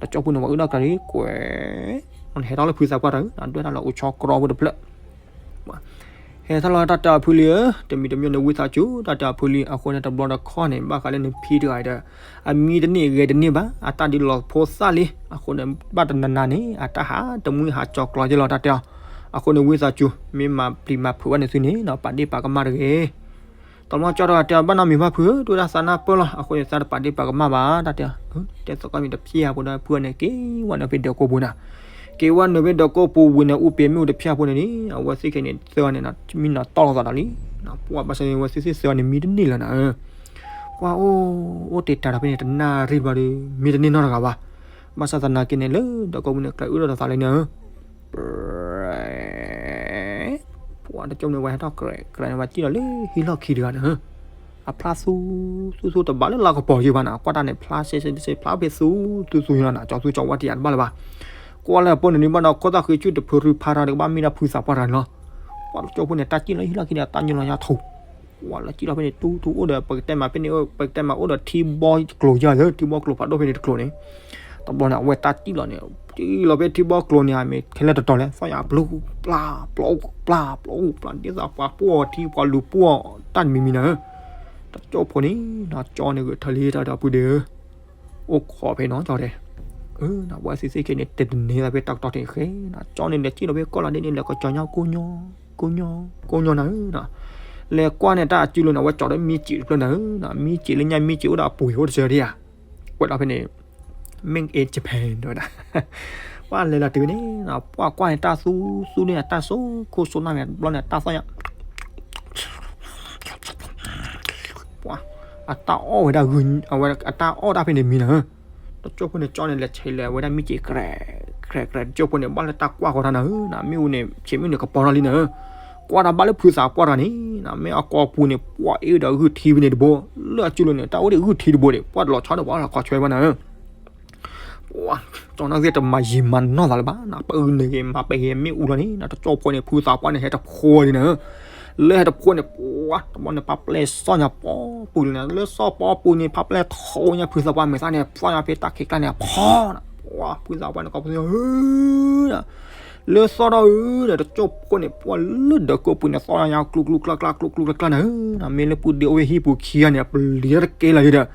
တကၠိၢ်ဖိန့ၣ် ပှၤအုၣ်ဒၣ်ကျါဒီးကွဲး ဟဲထီၣ်လၢဖုသးပှၢ်တၢ် ဒွဲၣ်တၢ်လီၤအိၣ်ဆီကြီဖိတဖျၢၣ် ဟဲထီၣ်လီၤတၢ်တဲအဖုလံဧၢ, တမံၤတမံၤန့ၣ်ဝံသးစူၤ တၢ်တဲအဖုလံ အဃိန့ၣ်တဘျီတခီၣ်န့ၣ် ဘၣ်ဃးလၢနဖံတဂၤဒီး အမံတန့ၢ်ဂဲၤတန့ၢ်ဘၣ် အတၢ်ဒ်လီၤဖိသၣ်လံ, အဃိန့ၣ် ဘၣ်တနၤနၤန့ၣ် အတၢ်ဟးတမှံဟးကၠီၤကျီယဲလီၤတၢ်တဲအီၤ, အဃိန့ၣ်ဝံသးစူၤ မ့ၢ်မၤပျံၤမၤဖုးဘၣ်န့ၣ်သုန့ၣ် ပာ်ဒ့ၣ်ပာ်ကမၣ်တဂ့ၤ တမီၤကၠီတဂၤတဲအီၤ ဘၣ်နီတမံၤဘၣ်ဖုဧၢ ဒိၣ်ဒၣ်သးနၢ်ပၢၢ်လီၤ အဃိန့ၣ်သးတပာ်ဒ့ၣ်ပာ်ကမၣ်ဘၣ် တၢ်တဲအီၤ, တဲသကိးမံၤတဖျၢၣ်အပူၤဒီးဖုန့ၣ် က့ၤဝဲန့ၣ်ဖဲဒီးကိၢ်ပူၤနၤ, က့ၤဝဲန့ၣ်ဖဲဒီးကိၢ်ပူၤဝံၤန့ၣ် အိၣ်ပ့ၤမ့ၣ်အူတဖျၢၣ်အပူၤန့ၣ်လံ, အဝဲသ့ၣ်ခဲန့ၣ် သၢဂၤန့ၣ် မံနီၤတီၢ်လိာ်သးဒီးလံ, ပှၤဘၣ်ဆၣ်န့ၣ် အဝဲသ့ၣ်သၢဂၤန့ၣ် မံတန့ၢ်လၢၤနၤဧၢ, ပှၤအိၣ် အိၣ်တ့ၢ်တၢ်ဒီးဖဲန့ၣ် တနၣ်ရံၣ်ဘျီဒီး မံတန့ၢ်နီတဂၤဘၣ်, ဘၣ်ဆၣ်သနာ်က့န့ၣ် လၢဒီးကိၢ်ပူၤန့ၣ် ကြဲးအုၣ်ထီၣ်ဒီးသးလံနၤဧၢ ပှၤတကၠိၢ်န့ၣ် ဝဲဟဲထီၣ်ကြဲးကြဲးန့ၣ် ဝဲစံၣ်လီၤလၢဟံၣ်လီၢ်ခံတဂၤန့ၣ်, အဖျါသူ သူသူတဘၣ်လၢလါကပီၤယုၢ်ဘၣ်န့ၣ် ကွၢ်တၢ်န့ၣ် ဖျါစဲစဲစဲ ဖျါဖဲသူ သူသူယုၢ်လီၤန့ၣ် ကၠီသူကၠီဝါတယာ်တဘၣ်လၢၤဘၣ်, ကွၢ်လၢအပိၢ်န့ၣ် နဘၣ်ဒီးခိၣ်သၣ်ဃံဆူၣ်တဖုရူၢ်ဖးရၤဒီးကဘၣ်မ့ၢ်ဒၣ်ဖုသးပှၢ်တဂၤန့ၣ်လီၤ, ပှၤတကၠိၢ်ဖိန့ၣ် တၢ်စံၣ်လီၤဟံၣ်လီၢ်ခံန့ၣ် အတၢ်ညိလီၤညါထူ ပှၤလၢစံၣ်လီၤဖဲန့ၣ် တူတူအိၣ်ဒီး ပကတဲမးဖဲန့ၣ် ပကတဲမးအိၣ်ဒီးထံဘီကျိၤယါလၢ ထံဘီကျိၤဖးဒိၣ်ဖဲန့ၣ်တကျိၤန့ၣ်, တဘျီန့ၣ် အဝဲတၢ်စံၣ်လီၤန့ၣ် စံၣ်လီၤဖဲထံဘီကျိၤန့ၣ် အမ့ၢ်ခဲလၢာ်တတီၤလဲၣ် သီၣ်ယါပျိပျါ ပျိပျါ ပျိပျါ ဒ်သိးပှၤပှီၢ်ထံ ပှၤလူၤပှီၢ် တၢ်တမံၤမံၤနၤဧၢ, တကၠိၢ်ဖိန့ၣ် ကၠီန့ၣ်ဂဲၤထၢၣ်လံတၢ်ဒီးပုၢ်ဒ့ဧၢ အိၣ်ခိးဖဲနီၤကၠီတဲ, အဝဲသ့ၣ်သ့ၣ်ခဲန့ၣ် တနံၤန့ၣ်ဖဲတၢ်ကတီၢ်ထံၣ်ဃဲ, ကၠီန့ၣ်လဲၤစံၣ်လီၤဖဲကီၢ်လီၤဒ်န့ၣ် လဲၤကီၢ်ကၠီညါကိၢ်ညီ ကိၢ်ညီ ကိၢ်ညီနၤဧၢ, လဲၤကွၢ်န့ၣ်တၢ်အစုလိၤန့ၣ် အဝဲကၠီဒီးမံစံးတဖျၢၣ်နၤဧၢ, မံစံးလၢညါမံစံးအိၣ်ဒီးအပှ့ၤအိၣ်တစၢတယါ, ကွဲးဒီးဖဲန့ၣ် Made in Japan တဲဝဲဒၣ်, ပှၤလဲၤလီၤတုၤန့ၣ် ပှၤကွၢ်န့ၣ်တၢ်သူသူန့ၣ် တၢ်စိခိၣ်စိနၢ်န့ၣ် တဘျီန့ၣ် တၢ်သီၣ်ညါ ပှၤ အတၢ်အီၣ်ဝဲဒၣ်ဂုၢ် အဝဲအတၢ်အီၣ်ဒၣ်ဖဲန့ၣ်မံနၤဧၢ, တကၠိၢ်ဖိန့ၣ် ကၠီန့ၣ် လဲၤဆဲးလဲၤဝဲဒၣ်မံစံး ကြဲး ကြဲး ကြဲး တကၠိၢ်ဖိန့ၣ် ဘၣ်လၢတၢ်ကွၢ်ဃီၤတၢ်နၤဧၢ, မ့ၣ်အူန့ၣ် ဆဲးမ့ၣ်အူန့ၣ် ကပီၤထီၣ်လံနၤဧၢ, ကွၢ်တၢ်ဘၣ်လၢဖုသးပှၢ်တဂၤန့ၣ် မ့ၢ်အကိာ်ပူၤန့ၣ် ပှၤအ့ၣ်ဒီးဂုၢ်ထံဖဲန့ၣ်တဘိ, လၢအစုလိၤန့ၣ် တၢ်အိၣ်ဒံးဂုၢ်ထံတဘိဒီး ပှၤတလီၤဆီဒီး ပှၤလီၤခီဆွဲဘၣ်နၤဧၢ ပှၤ ကၠီနၢ်သ့ၣ်တမၤယံာ်မၤနီၢ်သးလၢၤဘၣ်နၤ, ပအုၣ်န့ၣ်ဂ့ၤ မၤပှဲၤဂ့ၤ မ့ၣ်အူလီၤန့ၣ် တကၠိၢ်ဖိန့ၣ် ဖုသးပှၢ်န့ၣ် ဟဲတဖိးလံနၤဧၢ, လၢဟဲတဖိးန့ၣ် ပှၤ တဘျီန့ၣ် ဖးပျဲၢ်စီၣ်ညါပီပူၤလံနၤ, လၢစီၣ်ပီပူၤန့ၣ် ဖးပျဲၢ်ထိညါဖုသးပှၢ်မဲာ်သၣ်န့ၣ် ဖျီညါဖဲတၢ်ခံးကျါန့ၣ် ဖီနၤ, ပှၤ ဖုသးပှၢ်န့ၣ် ကိးပသူ ဟၢနၤ လၢသီၣ်ထီၣ်ဧၢဒီး တကၠိၢ်ဖိန့ၣ် ပှၤလၢဒၢးကိးပူၤန့ၣ် သီၣ်ထီၣ်ညါကျူကျူကျါကျါ ကျူကျူကျါကျါန့ၣ်ဧၢ, မ့ၢ်လၢပုၢ်ဒ့အိၣ်ဝဲဟံၣ်ပူၤခံဂၤန့ၣ် အပျံၤတကဲလၢၤဒီး,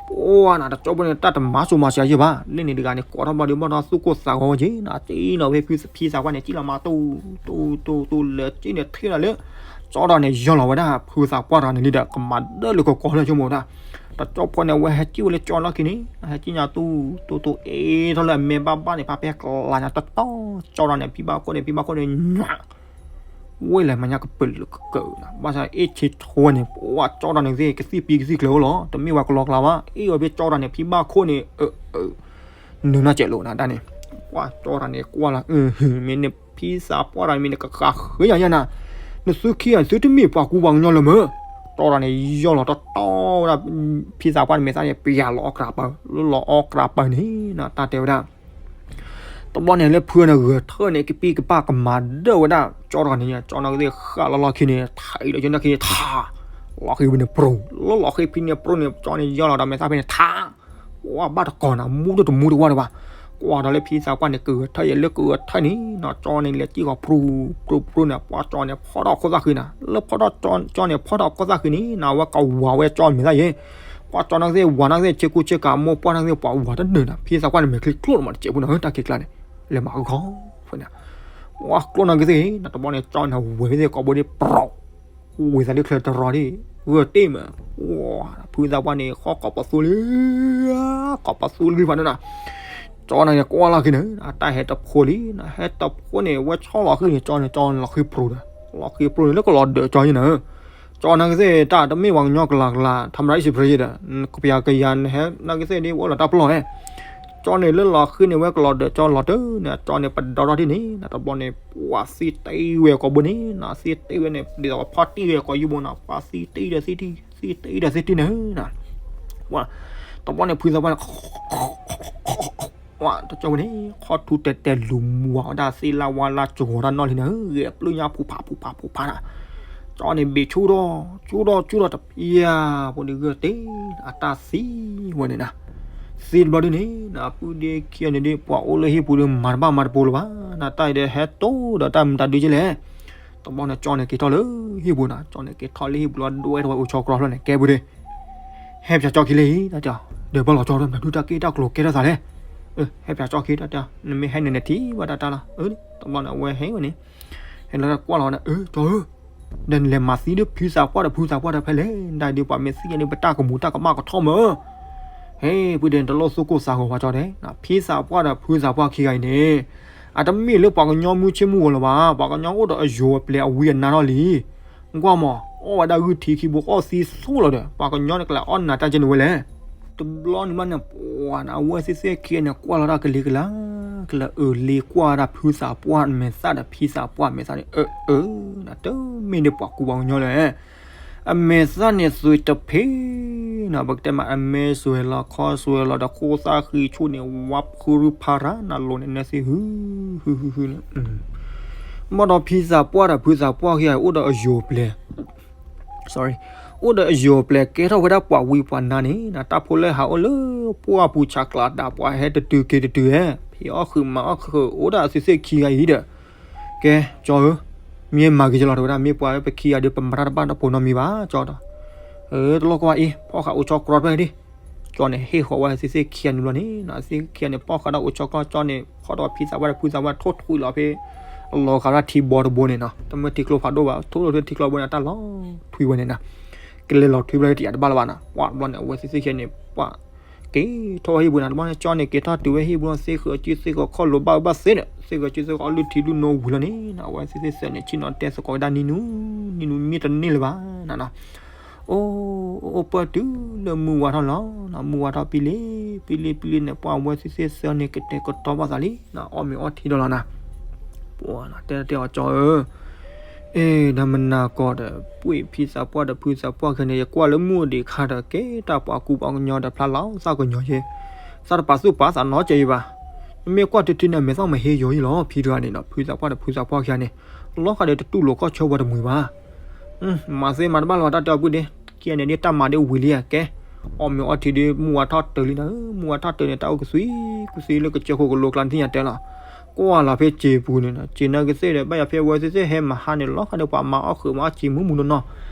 ပှၤန့ၣ် တကၠိၢ်ဖိန့ၣ် တၢ်တမၤစိၤမၤစှၤယဲၢ်ဘၣ်, လၢန့ၣ်တဂၤန့ၣ် ကိးထီၣ်ဘျီဒီး ဘၣ်ဒီးသူၣ်ကိၢ်သးဂီၤဝဲက့ၤနီၤ, က့ၤနီၤဝဲဖံသးပှၢ်န့ၣ် က့ၤလီၤမၤတူၢ်တူၢ်တူၢ်တူၢ်လၢက့ၤန့ၣ် ထံၣ်လီၤလၢ ကၠီဒီးန့ၣ် ယီၢ်လီၤဝဲဒၣ် ဖုသးပှၢ်တဂၤန့ၣ်လံဒီး ကမၤဒၢၣ်လၢကကိးလၢဆိကမိၣ်ဝဲဒၣ်, တကၠိၢ်ဖိန့ၣ် အဝဲဟဲက့ၤဝဲလၢကၠီနီၢ်ခံန့ၣ် ဟဲက့ၤညါတူၢ်တူၢ်တူၢ် အ့ထီၣ်လၢအမဲာ်ဘၣ်ဘၣ်န့ၣ် ဖးဖဲကျါညါတတီၤ, ကၠီဒီးန့ၣ် ဖံဘၣ်ခိၣ်န့ၣ် ဖံဘၣ်ခိၣ်န့ၣ် ညၣ် ဝဲလဲၤမၤညါကပၢၤလၢကကၢနီၤ, ဘၣ်ဆၣ်အ့ၣ်ဆ့ထီဝဲန့ၣ် ပှၤကၠီဒီးန့ၣ်သ့ၣ် ကသံၣ်ပံကသံၣ်ကျၢၤအိၣ်လီၤ, တမ့ၢ်ဝဲကလီကျါဘၣ်, အ့ၣ်ဝဲဖဲကၠီဒီးန့ၣ် ဖံဘၣ်ခိၣ်န့ၣ် နုာ်နီၢ်ကဲးလိာ်နၤဒၣ်န့ၣ်, ပှၤကၠီဒီးန့ၣ် ကွၢ်လီၤ, မ့ၢ်န့ၣ်ဖံသးပှၢ်ဒီးမ့ၢ်န့ၣ် ကဃးဃုညါညါနၤ, နသုခံဂၤန့ၣ် သုတမ့ၢ်ပှၤကူပှၤကညီလၢၤမၢ်, ကၠီဒီးန့ၣ် ယီၢ်လီၤတီတီဝဲဒၣ် ဖံသးပှၢ်န့ၣ်မဲာ်သၣ်န့ၣ် ပယၤလီၤအီၣ်ကြးပၢၤ, လၢလီၤအီၣ်ကြးပၢၤန့ၣ်နီၤ တၢ်တဲဝဲဒၣ် တဘျီန့ၣ် လၢဖုန့ၣ် ဂဲၤထၢၣ်န့ၣ် ကပံၢ်ကပၢ်ကမၤဒၢၣ်ဝဲဒၣ် ကၠီဒီးန့ၣ် ကၠီနီၢ်ကသ့ၣ်ဃာ်လီၤလီၢ်ခံန့ၣ် ထးအံၤဒီးကၠီနီၢ်ခံန့ၣ် ထး လီၤဃ့ဖဲန့ၣ်ပြူၤ လၢလီၤဃ့ဖဲန့ၣ်ပြူၤန့ၣ် ကၠီန့ၣ်ယီၢ်လီၤဒီးမဲာ်သၣ်ဖဲန့ၣ်ထး ဝါဘၣ်တကိးနၤ မူဒိၣ်တမူတဝါတဘၣ်, ကွၢ်ဒီးလၢဖံသးပှၢ်န့ၣ် ကဂဲၤထၢၣ်ယဲလၢကဂဲၤထၢၣ်န့ၣ်နီၤ ကၠီန့ၣ်လဲၤစံၣ်ဃီၤပြူၤ ပြူၤပြူၤန့ၣ် ပှၤကၠီန့ၣ်ဖီၣ်ထီၣ်ခိၣ်သၣ်ဃံနၤ လၢဖီၣ်ထီၣ်ကၠီန့ၣ်ဖီၣ်ထီၣ်ခိၣ်သၣ်ဃံန့ၣ်နီၤ အဝဲကဝၤဝဲကၠီမဲာ်သၣ်ယဲ ပှၤကၠီနီၢ်ကသ့ၣ် ဝၤနီၢ်ကသ့ၣ် ဆ့ကူဆ့ကၤ မိၢ်ပှၢ်နီၢ်ကသ့ၣ် ပှၤဝၤတနၢၤနၤ ဖံသးပှၢ်န့ၣ် မဲာ်ချံကျိၣ်လီၤမး တစဲးဖိန့ၣ် တၢ်ခံးကျါန့ၣ် လဲၤမၤဂီၤဖိန့ၣ် ဝါကျိၣ်နီၢ်ကသ့ၣ် တဘျီန့ၣ် ကၠီန့ၣ် ဝဲၤသ့ၣ်ကိးဘိဒ် ပြူၤ ဝဲၤသးလၢချၢတရီဒ် ဂၢၢ်တ့ၢ်မး ဝါ ဖုသးပှၢ်န့ၣ် ဃီကိးပသူလံ ကိးပသူလံဖးန့ၣ်နီၤ ကၠီန့ၣ် ကွၢ်လီၤဃံန့ၣ် အတၢ်ဟဲတဖိလံ ဟဲတဖိန့ၣ် ဝဲဆီၣ်လီၤဃံန့ၣ် ကၠီန့ၣ် ကၠီန့ၣ်လီၤဃံပြူၤဒီး လီၤဃံပြူၤန့ၣ် လၢကလီၤဒၢးကၠီန့ၣ် ကၠီနီၢ်ကသ့ၣ် တၢ်တမ့ၢ်ပှၤကညီကလၤကလၤ ထါမရၤအံၣ်စံးပြ့ဒီး ကပျၤကယၤနဟဲနီၢ်ကသ့ၣ်ဒ် ဝဲလီၤတၢ်ပလီၢ်န့ၣ် ကၠီန့ၣ်လၢလီၤဃံန့ၣ် ဝဲကလီၤဒၢးကၠီလီၤတၢ်န့ၣ် ကၠီန့ၣ် ပဒီထီၣ်ဒ်န့ၣ် တဘျီန့ၣ် ပှၤသံတ့ၢ်ဝဲကိးဘိန့ၣ်နီၤ သံတ့ၢ်ဝဲန့ၣ် ဒ်သိးပဖီၣ်တံၢ်ဝဲကိးယုၢ်ဘိနီၤ ပှၤသံတ့ၢ်ဒီးသံတံၢ် သံတ့ၢ်ဒီးသံတံၢ်န့ၣ်နီၤ တဘျီန့ၣ် ဖုသးပှၢ်န့ၣ် တကၠီဝဲန့ၣ် ခီၣ်ထူတဲာ်တဲာ်လူၤမူဝဲဒၣ်သ့လၢဝါလၢစှီၤတၢ်နီၣ်လံန့ၣ် ဂဲၤပျုၢ်ညါဖူးဖးဖူးဖးဖူးဖးနီၤ ကၠီန့ၣ် ဘ့ၣ်ဆူၣ်ထီၣ် ဆူၣ်ထီၣ်ဆူၣ်ထီၣ်တပျၢ် ဖိဒ်ဂၢၢ်တ့ၢ် အတၢ်သံဝဲန့ၣ်နီၤ သံတဘျီဒ်န့ၣ်နီၤ ပုၢ်ဒ့ခံဂၤန့ၣ်ဒ် ပှၤအိၣ်လၢဟံၣ်ပူၤဒီး မၤတဘၣ်မၤတပိၤလၢၤဘၣ် နတၢ်အံၤဒီးဟဲတိၢ်ဒီးတၢ်မုာ်တၢ်ဒုးကလဲၣ် တဘျီန့ၣ် ကၠီန့ၣ်က့ၤထီၣ်လၢဟံၣ်ပူၤနီၤ ကၠီန့ၣ်က့ၤထီၣ်လၢဟံၣ်ပူၤလီၤ ဒွဲၣ်ထီၣ်ဝဲအိၣ်ဆီကျီဖျၢၣ်န့ၣ် ကဲပူၤဒ့ ဟဲပၠးကၠီခံလံ တၢ်တဲ ဒီးဘၣ်လီၤကၠီဒီး နဒုးတၢ်က့ၢ်တၢ်ကျိၤကဲထီၣ်သးလဲၣ် ဟဲပၠးကၠီခံ တၢ်တဲ နမ့ၢ်ဟဲန့ၣ်နထံၣ်ဘၣ်တၢ်တၢ်လီၤ တဘျီန့ၣ် အဝဲဟဲဝဲန့ၣ် ဟဲလီၤတၢ်ကွၢ်လီၤဝဲဒၣ် အၢ ကၠီဧၢ ဒီးနလဲၤမၤသံဒီးဖံသးပှၢ်ဒီးဖဲလဲၣ် ဒ်ဒ်ပှၤမ့ၢ်သံယဲန့ၣ် ပတၢ်ကမူၤတၢ်ကမၣ်ကထီၣ်မး ဟဲ ပုၢ်ဒ့ နတလိၣ်သူၣ်ကိၢ်သးဂီၤဝဲကၠီဒဲး ဖံသးပှၢ်ဒီးဖုသးပှၢ်ခံဂၤအံၤန့ၣ် အတမ့ၢ်လၢပှၤကညီမုၢ်ဆ့ၣ်မုၢ်ဂီၤလၢၤဘၣ် ပှၤကညီအိၣ်ဒီးအယိၤအပျဲၤအဝံအနါထီၣ်လံ ကွၢ်မး အီၣ်ဝဲဒၣ်ဂုၢ်ထံခံဘိ အီၣ်သံသိၣ်လီၤဒီး ပှၤကညီန့ၣ်ကလဲၤအီၣ်နၤတၢ်ကဲန့ၣ်ဝဲလဲၣ် တဘျီန့ၣ်ဘၣ်န့ၣ် ပှၤန့ၣ် အဝဲသ့ၣ်သ့ၣ်ခံဂၤန့ၣ် ကွၢ်လီၤတၢ်ကလံၤကလၤ ကလၢအၢၣ်လံၤကွၢ်ဝဲဒၣ်ဖုသးပှၢ်မဲာ်သၣ်ဒီးဖံသးပှၢ်မဲာ်သၣ်န့ၣ် အၢ အၢ နတမ့ၢ်ဒ်ပှၤကူပှၤကညီလၢၤ အမဲာ်သၣ်န့ၣ်သွံၣ်တဖ့နီၤ ပကတဲမး အမဲာ်စွဲၤလီၤ ခီစွဲၤလီၤဒီး ခိၣ်သၣ်ဃံဆူၣ်န့ၣ် ဝါဖုရူဖးရၤ နလိၤန့ၣ် နသ့ၣ်ဟု ဟုဟုဟုန့ၣ် ဘၣ်ဒီးဖံသးပှၢ်ဒီးဖုသးပှၢ်ခံဂၤ အိၣ်ဒီးအယိၤပျဲၤ အိၣ်ဒီးအယိၤပျဲၤ ကဲထီၣ်ဝဲဒၣ်ပှၤဝံပှၤနါန့ၣ် တၢ်ဖိလၢဟးအိၣ်လၢ ပှၢ်ပူၤဆးကျးဒၣ် ပှၤဟဲတတုၤက့ၤတတုၤဧဲ ဖံးအီၣ်ဃုာ်မၤအီၣ်ဃုာ် အိၣ်ဒၣ်အသုသ့ၣ်ခံဂၤအံၤဒီး ကဲ ကၠီဧၢ မ့ၢ်မၤဂ့ၤကလီၤတဝဲဒၣ် မ့ၢ်ပှၤပခံဂၤဒီး ပမၤတၢ်တဘၣ်တပိၤနီတမံၤဘၣ် ကၠီဒီး တလိၣ်ကွၢ်အံၤ ဖီၣ်ဃာ်အိၣ်ဆီကျီဖဲဒၣ် ကၠီန့ၣ် ဟ့ၣ်ဃီၤဝဲသုသ့ၣ်ခံဂၤန့ၣ်ဘျီန့ၣ် သုသ့ၣ်ခံဂၤန့ၣ် ဖီၣ်ဃာ်ဒၣ်အိၣ်ဆီကျီ ကၠီန့ၣ် ဖီၣ်ဒီးဖံသးပှၢ်ဒီးဖုသးပှၢ် ထိၣ်ထွံလီၤဖဲ အလီၤဂာ်ဒၣ်ထံဘီတဘိန့ၣ်နီၤ တမ့ၢ်ထံကျိဖးဒိၣ်ဘၣ် ထိၣ်လီၤဖဲထံကျိဘိန့ၣ် အတၢ်လီၤထွံဝဲန့ၣ်နီၤ ကလဲၤလီၤထွံဘျီတယာ်တဘၣ်လၢၤဘၣ်နီၤ ပှၤတဘျီန့ၣ် အဝဲသုသ့ၣ်ခံဂၤန့ၣ် ပှၤ က့ၤထီၣ်ဝဲဟံၣ်ပူၤန့ၣ် တဘျီန့ၣ် ကၠီန့ၣ် က့ၤထီၣ်တုၤဝဲဟံၣ်ပူၤလီၤ သ့ၣ်ဃုာ်စုသ့ၣ်ဃုာ်ခီၣ်လိာ်ဘၣ်အၢဘၣ်သ့န့ၣ် သ့ၣ်ဃုာ်စုသ့ၣ်ဃုာ်အီလုၢ်ထံလုၢ်နိဝံၤလီၤန့ၣ် အဝဲသုသ့ၣ်သၢန့ၣ် ဆ့ၣ်နီၤတဲသကိးဝဲဒၣ်နံၤနူၤ နံၤနူၤမ့ၢ်တန့ၢ်လၢၤဘၣ်နီၤ အိၣ် အိၣ်ပၢၢ်တုၤလၢမုၢ်ဝါထီၣ်လီၤ မုၢ်ဝါထီၣ်ပံလံ ပံလံပံလံန့ၣ် ပှၤအဝဲသုသ့ၣ်သၢန့ၣ် ကတဲာ်ကတီၤဘၣ်သးလံ အီၣ်မ့ၤအီထံဒီးလီၤနီၤ ပှၤတဲတဲအီၤကၠီဧၢ အ့ ဒီးမနၤကီးဒီး ပှ့ၢ်ဖံသးပှၢ်ဒီးဖုသးပှၢ်ခဲန့ၣ် ယကွၢ်လၢမုၢ်အိၣ်ဒံးခါဒီး ကဲတၢ်ပှၤကူပှၤကညီဒီး ဖျါလီၤသးကညီၤယဲ သးတပာ်သူၣ်ပာ်သးနီတစဲးအံၤဘၣ် မ့ၢ်ကွၢ်တုၤတုၤန့ၣ် အမဲာ်သၣ်မ့ၢ်ဟ့ယီၤယံလီၤ ဖံတဂၤန့ၣ်ဒီး ဖုသးပှၢ်ဒီးဖုသးပှၢ်ခံဂၤန့ၣ် လီၤဃာ်ဒီးတတူၢ်လိာ်ကီၢ်ဆၢဝဲတမှံၤဘၣ် မၤသ့မၤတဘၣ်လၢၤဘၣ် တၢ်တဲအီၤပုၢ်ဒ့ ခံဂၤန့ၣ်ဒ်တၢ်မၤဒ်ဝံၤလံဧါ ကဲ အီၣ်မ့ၤအီထံဒ်မုၢ်ဝါထီၣ်တၢၤလံနီၤ မုၢ်ဝါထီၣ်တၢၤန့ၣ် တၢ်အိၣ်ကသွံကသွံလၢကစၢၢ်ခိၣ်ကလိကျါန့ၣ် သ့ၣ်ညါတဲလီၤ ကွၢ်လီၤဖဲစံာ်ပူၤန့ၣ်နီၤ, စံာ်နာ်က့သ့ၣ်ဒီး ဘၣ်ယၤဖဲအဝဲသ့ၣ်သ့ၣ်ဟဲမၤဟါန့ၣ် လီၤဃာ်ဒီးပှၤမၤအီၣ်ဃုာ်မၤအီၣ်စံာ်မုၢ်မုၢ်နီၢ်နီၢ်,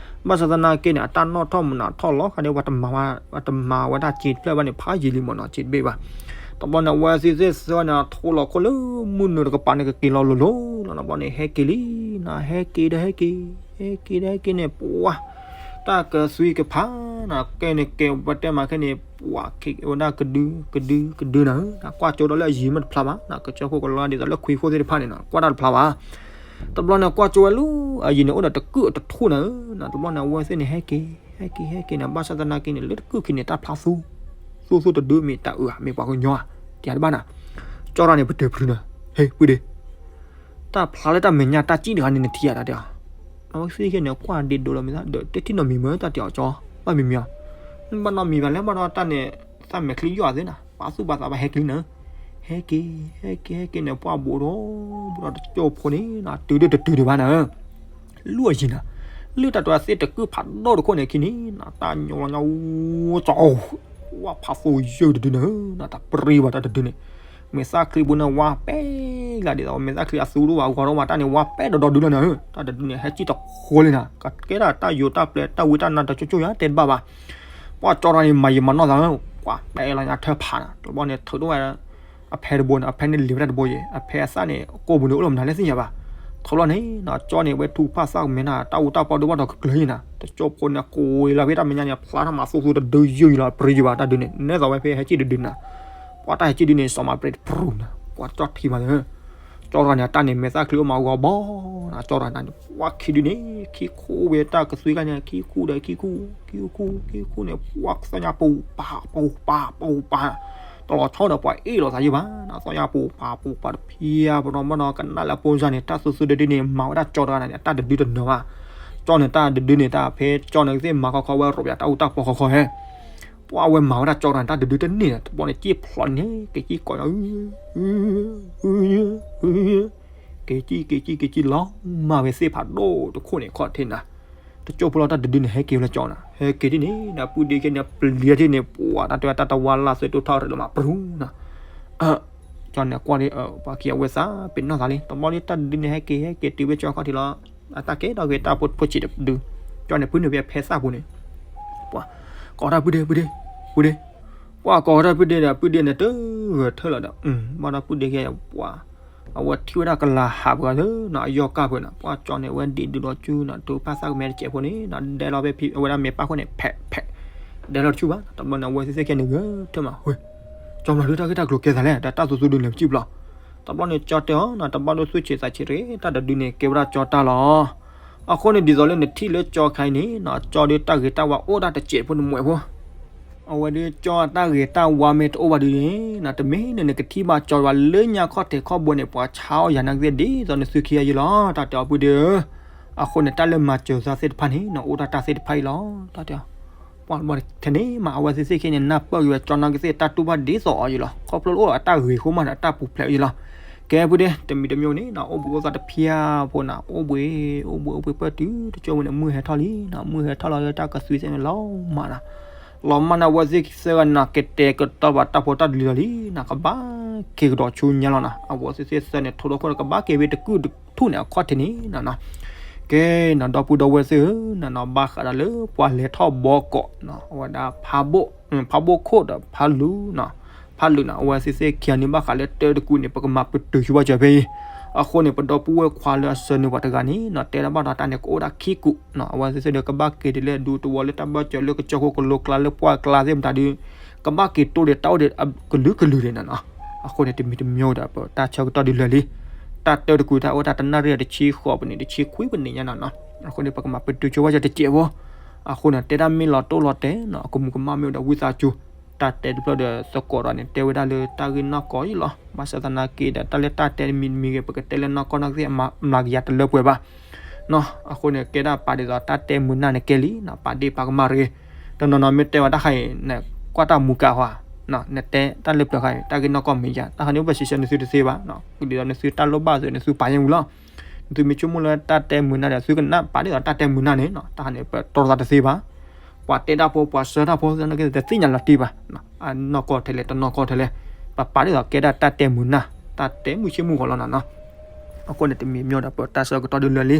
ဘၣ်ဆၣ်သနာ်က့န့ၣ် အတၢ်နီၣ်ထီၣ်မနုၤထီၣ်လီၤဃာ်ဒီး ပှၤတမၤဝဲ ပှၤတမၤဝဲဒၣ်စံာ်တဖျၢၣ်ဘၣ်န့ၣ် ဖးယံာ်လံမ့ၢ်နီၤ, စံာ်တဘ့ၣ်ဘၣ်. တဘျီန့ၣ် အဝဲသ့ၣ်သ့ၣ်ဆၢန့ၣ် ထိလီၤခိၣ်လၢမုၢ်နုာ်တကပၤန့ၣ် ကက့ၤလီၤလိၤလိၤလီၤ. တဘျီန့ၣ် ဟဲက့ၤလံနီၤ, ဟဲက့ၤဒီးဟဲက့ၤ, ဟဲက့ၤဒီးဟဲက့ၤန့ၣ် ပှၤ တၢ်ကသွံကဖးနီၤ, ကဲန့ၣ်ကဲဝဲတဲမၤခဲန့ၣ် ပှၤခံဝဲဒၣ်ကဒု ကဒု ကဒုနီၤ, ကွၢ်ကၠိဒီးလၢအယံၤမ့ၢ်တဖျါဘၣ်နီၤ, ကစၢၢ်ခိၣ်ကလါဒ်သိးလၢခွံခိၣ်သ့ၣ်တဖၣ်န့ၣ်နီၤ ကွၢ်တၢ်တဖျါဘၣ်. တဘျီန့ၣ် ကွၢ်ကၠိဝဲလၢအယံၤန့ၣ် အိၣ်ဒီးတကုၢ်အတထူၣ်နီၤ, တဘျီန့ၣ် အဝဲသ့ၣ်န့ၣ် ဟဲက့ၤ ဟဲက့ၤ ဟဲက့ၤန့ၣ် ဘၣ်ဆၣ်သနာ်က့န့ၣ် လၢတကုၢ်ခံန့ၣ် တၢ်ဖျါသူ သူသူတဒု မ့ၢ်တၢ်အုၣ်ဧါ မ့ၢ်ပှၤကညီဧါ တယၤတဘၣ်နီၤ, ကၠီတၢ်န့ၣ် ပတုာ်ဖုနီၤ, ဟ့ၣ် ပုၢ်ဒ့ တၢ်ဖျါလၢတၢ်မဲာ်ညါတၢ်စံၣ်တဂၤန့ၣ် နထံၣ်ဧါတၢ်တဲအီၤ, အဝဲသ့ၣ်ခဲန့ၣ် ကွၢ်ဒ့ဒိလီၤမ့ၢ်သးဒီး တထံၣ်နီတမံၤမ့ၢ်တၢ်တဲအီၤကၠီ, ဘၣ်မံၤမံၤအီၤ, ဘၣ်နီတမံၤဘၣ်လဲၣ် ဘၣ်ဒီးတၢ်န့ၣ် သၣ်မဲာ်ချံယီၣ်သ့နီၤ, ပာ်သူၣ်ပာ်သးဘၣ်ဟဲက့ၤလံနီၤ, ဟဲက့ၤ ဟဲက့ၤ ဟဲက့ၤန့ၣ် ပှၢ်ဘူးဒီး ဘူးဒီးတကၠိဖိန့ၣ်နီၤ တုၤဒၣ်တတုၤဒံးဘၣ်နီၤ လုၢ်အယံၤနီၤ, လုၢ်တၢ်တဝဲသ့ၣ်တကုၢ်ဖးဒိၣ်တခိၣ်န့ၣ်ခံန့ၣ်နီၤ တၢ်ညိလီၤညါ အိၣ်ကၠီ ဝါဖးသိယုၢ်တဒုန့ၣ်နီၤ တၢ်ပြံဘၣ်တၢ်တဒုန့ၣ်, မဲာ်သၣ်ချံပူၤန့ၣ် ဝါပဲၢ်လၢဒ်သိး မဲာ်သၣ်ချံအသူတအိၣ်ဘၣ် ဂီၤထီၣ်ဘၣ်တၢ်န့ၣ် ဝါပဲၢ်ဒီးဒီဒုလီၤနီၤ, တၢ်တဒုန့ၣ် ဟဲစံၣ်တဃိလံနီၤ, ကကဲဒၣ်တၢ်ယိၤတၢ်ပျဲတၢ်ဝံတၢ်နါတကၠိကၠိယါတဲတဘၣ်ဘၣ်, ပှၢ်ကၠီတၢ်န့ၣ် မၤယံၤမၤနီၢ်သး ကွၢ်ပဲလီၤညါထၢဖးနီၤ, တဘျီန့ၣ် ထုးထီၣ်ဝဲ အဖဲတဘိန့ၣ် အဖဲန့ၣ်လံာ်ဝဲဒၣ်တဘိယဲၢ် အဖဲအသၣ်န့ၣ် ကိးပူၤန့ၣ် အိၣ်လီၤမနုၤလဲၣ်သ့ၣ်ညါဘၣ်, ထီဘျီန့ၣ်နီၤ ကၠီန့ၣ် ဝဲထူဖးသၣ်ကမဲနၤ တၢ်အူတၢ်ပီဒိၣ်ဘၣ်ဒီးကကျၢၤယံၤနီၤ, တကၠိဖိန့ၣ် ကွံာ်လီၤဖဲတၢ်မဲာ်ညါန့ၣ် ဖျါထီၣ်မၤသူသူတဒုယုၢ်ယံၤလီၤ ပြံယံၤဘၣ်တၢ်ဒုန့ၣ် နဲသိးဝဲဖဲဟဲစံၣ်တဒုနီၤ, ပှၢ်တၢ်ဟဲစံၣ်ဒုန့ၣ် စီၤမၤပြံတပရူၤနီၤ, ပှၢ်ကၠီထံမး ကၠီတဂၤန့ၣ် အတၢ်န့ၣ် မဲာ်သၣ်ချံအိၣ်မးဂီၤဘီနီၤ, ကၠီတဂၤန့ၣ် ပှၢ်ခံဒုန့ၣ် ခံခူၣ်ဝဲတၢ်ကသွံကါန့ၣ် ခံခူၣ်ဒီးခံခူၣ် ခံခူၣ် ခံခူၣ်န့ၣ် ပှၢ်သီညါပူၤပာ် ပူၤပာ် ပူၤပာ်, တလီၤဆီဒီးပှၤအ့ၣ်လိာ်သးယံၤဘၣ်နီၤ, သီညါပူၤပာ်ပူၤပာ်တဖျၢၣ် ပဒီမနီၤ ကနၣ်လၢအဖိစၢ်န့ၣ် တၢ်သူသူတဒုန့ၣ် မၤဝဲဒၣ်ကၠီတဂၤန့ၣ် အတၢ်တဒုတနီၤဘၣ်, ကၠီန့ၣ်တၢ်တဒုန့ၣ် တၢ်ဖဲကၠီန့ၣ်ကသ့ၣ်မၤခီခီဝဲရိးပယၤတၢ်အူတၢ်ပီခီခီဟဲ ပှၢ်ဝဲမၤဝဲဒၣ်ကၠီတဂၤန့ၣ် တၢ်တဒုတန့ၢ်ဒီး တဘျီန့ၣ် စံၣ်ဖျိးန့ၣ် က့ၤစံၣ်ကိးညါ က့ၤစံၣ် က့ၤစံၣ် က့ၤစံၣ်လီၤ မၤဝဲသ့ၣ်ဖးဒိၣ်တခိၣ်န့ၣ်ခီၣ်ထံးနၤ, တကၠိဖိလီၤတၢ်တဒုန့ၣ် ဟဲက့ၤဝဲလၢကၠီနၤ, ဟဲက့ၤဒ်န့ၣ်ဒီး ပုၢ်ဒ့ခဲန့ၣ် ပျံၤထံၣ်န့ၣ် ပှၤတၢ်တဲဝဲတၢ်တဝါလၢ်သွဲတိၢ်ထီၣ်ရ့းလီၤမး ပရူၤနၤ, ကၠီန့ၣ်ကွၢ်ဒ် ပှၤခံအဝဲသး ပ့ၤနီၣ်သးလံ တဘျီဒ်တၢ်တဒုန့ၣ် ဟဲက့ၤ ဟဲက့ၤတုၤဝဲကၠီခီၣ်ထံးလီၤ, အတၢ်ကဲထီၣ်က့ၤတၢ်ဖိတဖိဆံးတဒု, ကၠီန့ၣ် ဖုန့ၢ်ဝဲဖဲသၣ်ပူၤန့ၣ် ပှၤကိးတၢ်ပုၢ်ဒ့ ပုၢ်ဒ့ ပုၢ်ဒ့, ပှၤကိးတၢ်ပုၢ်ဒ့ဒီး ပုၢ်ဒ့န့ၣ် တဂဲၤထၢၣ်လီၤဒီး ဘၣ်ဒီးပုၢ်ဒ့ခဲပှၤ အဝဲထံၣ်ဝဲဒၣ်ကလၤဟးပှၤသ့နီၤ အယီၢ်ကၢ်ဖဲနီၤ ပှၢ်ကၠီန့ၣ် အဝဲဒ့ဒုးဒီးကၠူနီၤ တိဖၣ်သၣ်ကမဲတစဲးဖိန့ၣ်နီၤ ဒဲလီၤဖဲဖံးအဝဲဒၣ်မဲာ်ပၢ်ခိၣ်န့ၣ် ဖဲးဖဲး ဒဲလီၤတဆူၣ်ဘၣ် တဘျီန့ၣ် အဝဲသ့ၣ်သ့ၣ်ခဲန့ၣ် ဂဲၤထၢၣ်မး ဝဲ ကၠီမၤဒုးတၢ်ဂ့ၢ်တၢ်ကျိၤကဲသးလဲၣ် ဒီးတၢ်သူသူဒုးန့ၣ်ပစံၣ်ပျီ တဘျီန့ၣ် ကၠီတဲအီၤနီၤ တဘၣ်ဒိသူၣ်ဆံးသးဆံးတဂ့ၤ တၢ်တဒုန့ၣ် ကဲဝဲဒၣ်ကၠီတၢ်လီၤ. အဃိန့ၣ် ဒ်သိးလၢနထံၣ်လၢကၠီခါအံၤန့ၣ်နီၤ ကၠီဒုးတၢ်ဂ့ၤတၢ်ဝါအိၣ်ဒၣ်တစဲးဖိန့ၣ်မွဲးဖိ အဝဲဒုးကၠီတၢ်ဂ့ၤတၢ်ဝါမ့ၢ်တအိၣ်ဘၣ်ဒုးန့ၣ်နီၤ တမ့ၢ်န့ၣ် နကထံၣ်ဘၣ်ကၠီဘၣ်လၢညါခီၣ်ထံးခီၣ်ဘိန့ၣ် ပှၤဆါအီၣ်ယၤနာ်က့သ့ၣ်ဒ်သိးနသုခံဂၤယံၤလီၤ တၢ်တဲအီၤပုၢ်ဒ့ဧၢ. အဃိန့ၣ် တၢ်လၢမၤစၢၤသးသ့ၣ်တဖၣ်န့ၣ်နီၤ အိၣ်ဒၣ်တၢ်သ့ၣ်တဖၣ်အံၤလီၤ တၢ်တဲအီၤ ပှၤဘၣ်ထဲန့ၣ်မး အဝဲသ့ၣ်သ့ၣ်ခဲန့ၣ် နၢ်ပၢၢ်က့ၤဝဲကၠီနာ်က့သ့ၣ် တၢ်တူၢ်ဘၣ်ဒ်သိးအီၤယံၤလီၤ. ခီဖျိလၢအိၣ်ဒီးအတၢ်ဂ့ၤဃိမးဒီး တၢ်ပူၤဖျဲးအီၤယံၤလီၤ. ကဲ ပုၢ်ဒ့ တမံၤတမံၤန့ၣ်နီၤ အိၣ်ဘှံးအိၣ်သါတဖျၢၣ်ဖိနီၤ အိၣ်ဘှံး အိၣ်ဘှံးအိၣ်ဘှံးပၢၢ်တုၤတကၠိဝဲန့ၣ် မုၢ်ဟဲထီၣ်လံနီၤ မုၢ်ဟဲထီၣ်လီၤလၢတၢ်ကသွံသ့ၣ်န့ၣ်လီၤမးနီၤ လီၤမးန့ၣ် အဝဲသ့ၣ်သ့ၣ်ဂၤနီၤ ကတဲာ်ကတီၤဘၣ်တၢ်ဖိတၢ်လံၤလီၤလံနီၤ ကဘၣ်က့ၤကဒီးဆူညါလီၤနီၤ အဝဲသ့ၣ်သ့ၣ်သၢန့ၣ် ထိၣ်ဒီခိၣ်ဒီး ကဘၣ်က့ၤဝဲတကုၢ်တထူၣ်န့ၣ် အခီၣ်ထံးန့ၣ်နီၤ ကဲနီၤ ဒီပုၢ်ဒီဝဲၢ်သ့ၣ်ဧၢ နီၤနီၤ ဘၣ်ဃးဒီးလၢပှၤလဲၤထီၣ်ဘီကီးနီၤ အဝဲဒၣ် ဖးဘိၣ်ခိၣ်ဒီးဖးလူၤနီၤ ဖးလူၤနီၤ အဝဲသ့ၣ်သ့ၣ်ခံဂၤန့ၣ် ဘၣ်ဃးလၢတဲတကူန့ၣ် ပကမၤပတုာ်ဆိဝဲစၢၤဖဲအံၤ အဃိန့ၣ် ပဒီပုၢ်ဝဲၢ်ခွါလၢအဆၢန့ၢ်ပှၤတဂၤန့ၣ်နီၤ တဲတၢ်ဘၣ်ဒီးတၢ်န့ၣ် ကအိၣ်ဒၣ်ခံကူးနီၤ အဝဲသ့ၣ်သ့ၣ်ဒီး ကဘၣ်က့ၤတုၤလၢအဒူသဝီလၢတၢ်ဘၢၣ်စၢၤလၢကစၢၢ်ခိၣ်ကလိကျါလၢပှၢ်ကျါသ့ၣ်မတၤဒုး ကဘၣ်က့ၤတိၢ်ဒီးတၢ်အိၣ်ဒီးကလုာ်ကလုာ်ဒံးနီၤနီၤ အဃိန့ၣ် တမံၤတမံၤဒီး ပတၢ်ဆၢကတီၢ်ဒုးလၢာ်လံ တၢ်တဲတကူတၢ်အိၣ်တၢ်တနၣ်ရံၣ်တဆံဃိးပနံးတဆံခွံပနံးညါနီၤနီၤ အဃိန့ၣ် ပကမၤပတုာ်ဆိဝဲစၢၤတစဲးဖိ အဃိန့ၣ် တဲဒၣ်မ့ၢ်လီၤတိၢ်လီၤတဲာ်နီၤ အကမူးကမၣ်မ့ၢ်အိၣ်ဒီးဝံသးစူၤ တၢ်တဲတဖျၢၣ်ဒီးသကိးဒီးန့ၣ် တဲဝဲဒၣ်လၢတၢ်ဂ့ၢ်နီၢ်ကီၢ်အံၤလီၤ ဘၣ်ဆၣ်သနာ်က့ဒီး တၢ်လၢတၢ်တဲတမံၤတမံၤဂ့ၤ ပကတဲလၢနီၢ်ကီၢ်နီၢ်ကသ့ၣ် အမျးကယၤတလၢပှဲၤဘၣ် နီၤ အဃိန့ၣ် ကဲဒၣ်ပာ်ဒ်သိးတၢ်တဲမုာ်နၢ်န့ၣ်ကဲလံနီၤ ပာ်ဒ့ၣ်ပာ်ကမၣ်တဂ့ၤ တနီၤနီၤမ့ၢ်တဲဝဲတၢ်ခါအံၤ နကွၢ်တၢ်မူကါဟါ နတဲတၢ်လၢပျၢၤခါအံၤ တၢ်ဂ့ၢ်နီၢ်ကီၢ်မ့ၢ်ယါ တၢ်ခါန့ၣ် အိၣ်ပှဲၤစံးဆၢနသုတသ့ဘၣ် ဒ်သိးနသုတၢ်လိၣ်ဘၣ်သု နသုပာ်ယဲၢ်ဝံၤလီၤ နသုမ့ၢ်ဆိကမိၣ်လၢတၢ်တဲမုာ်နၢ်ဒီး သုကနၣ်ပာ်ဒ်သိးတၢ်တဲမုာ်နၢ်န့ၣ်နီၤ တၢ်ခါန့ၣ် ပတြီသးတသ့ဘၣ် ပှၤတဲတၢ်ဖိ ပှၤဆှၢတၢ်ဖိ သနာ်က့ တသ့ၣ်ညါလီၤတံၢ်ဘၣ် အနီၢ်ကီၢ်ထဲလဲၣ် တနီၢ်ကီၢ်ထဲလဲၣ် ပပာ်ဒ်သိးကဲဒၣ်တၢ်တဲမုာ်နၢ် တၢ်တဲမုာ်ဆ့မုာ်ဂီၤလီၤနၤနီၤ. အဃိန့ၣ် တမ့ၢ်မညီဒီးပတၢ်ဆၢကတီၢ်ဒုးလၢာ်လံ,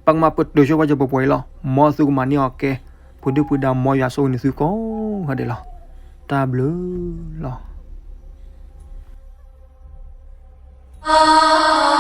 ပကမၤပတုာ်ဆိပှၤကၠိပှၤပှဲၤအံၤလီၤ. မ်သုကမၤန့ၢ်အီၤကဲ, ပှၤဒုၣ်ပှၤဒါမ်ယွၤဆိၣ်ဂ့ၤနသုကိးဂၤဒဲးလီၤ. တၢ်ဘျုးလီၤ.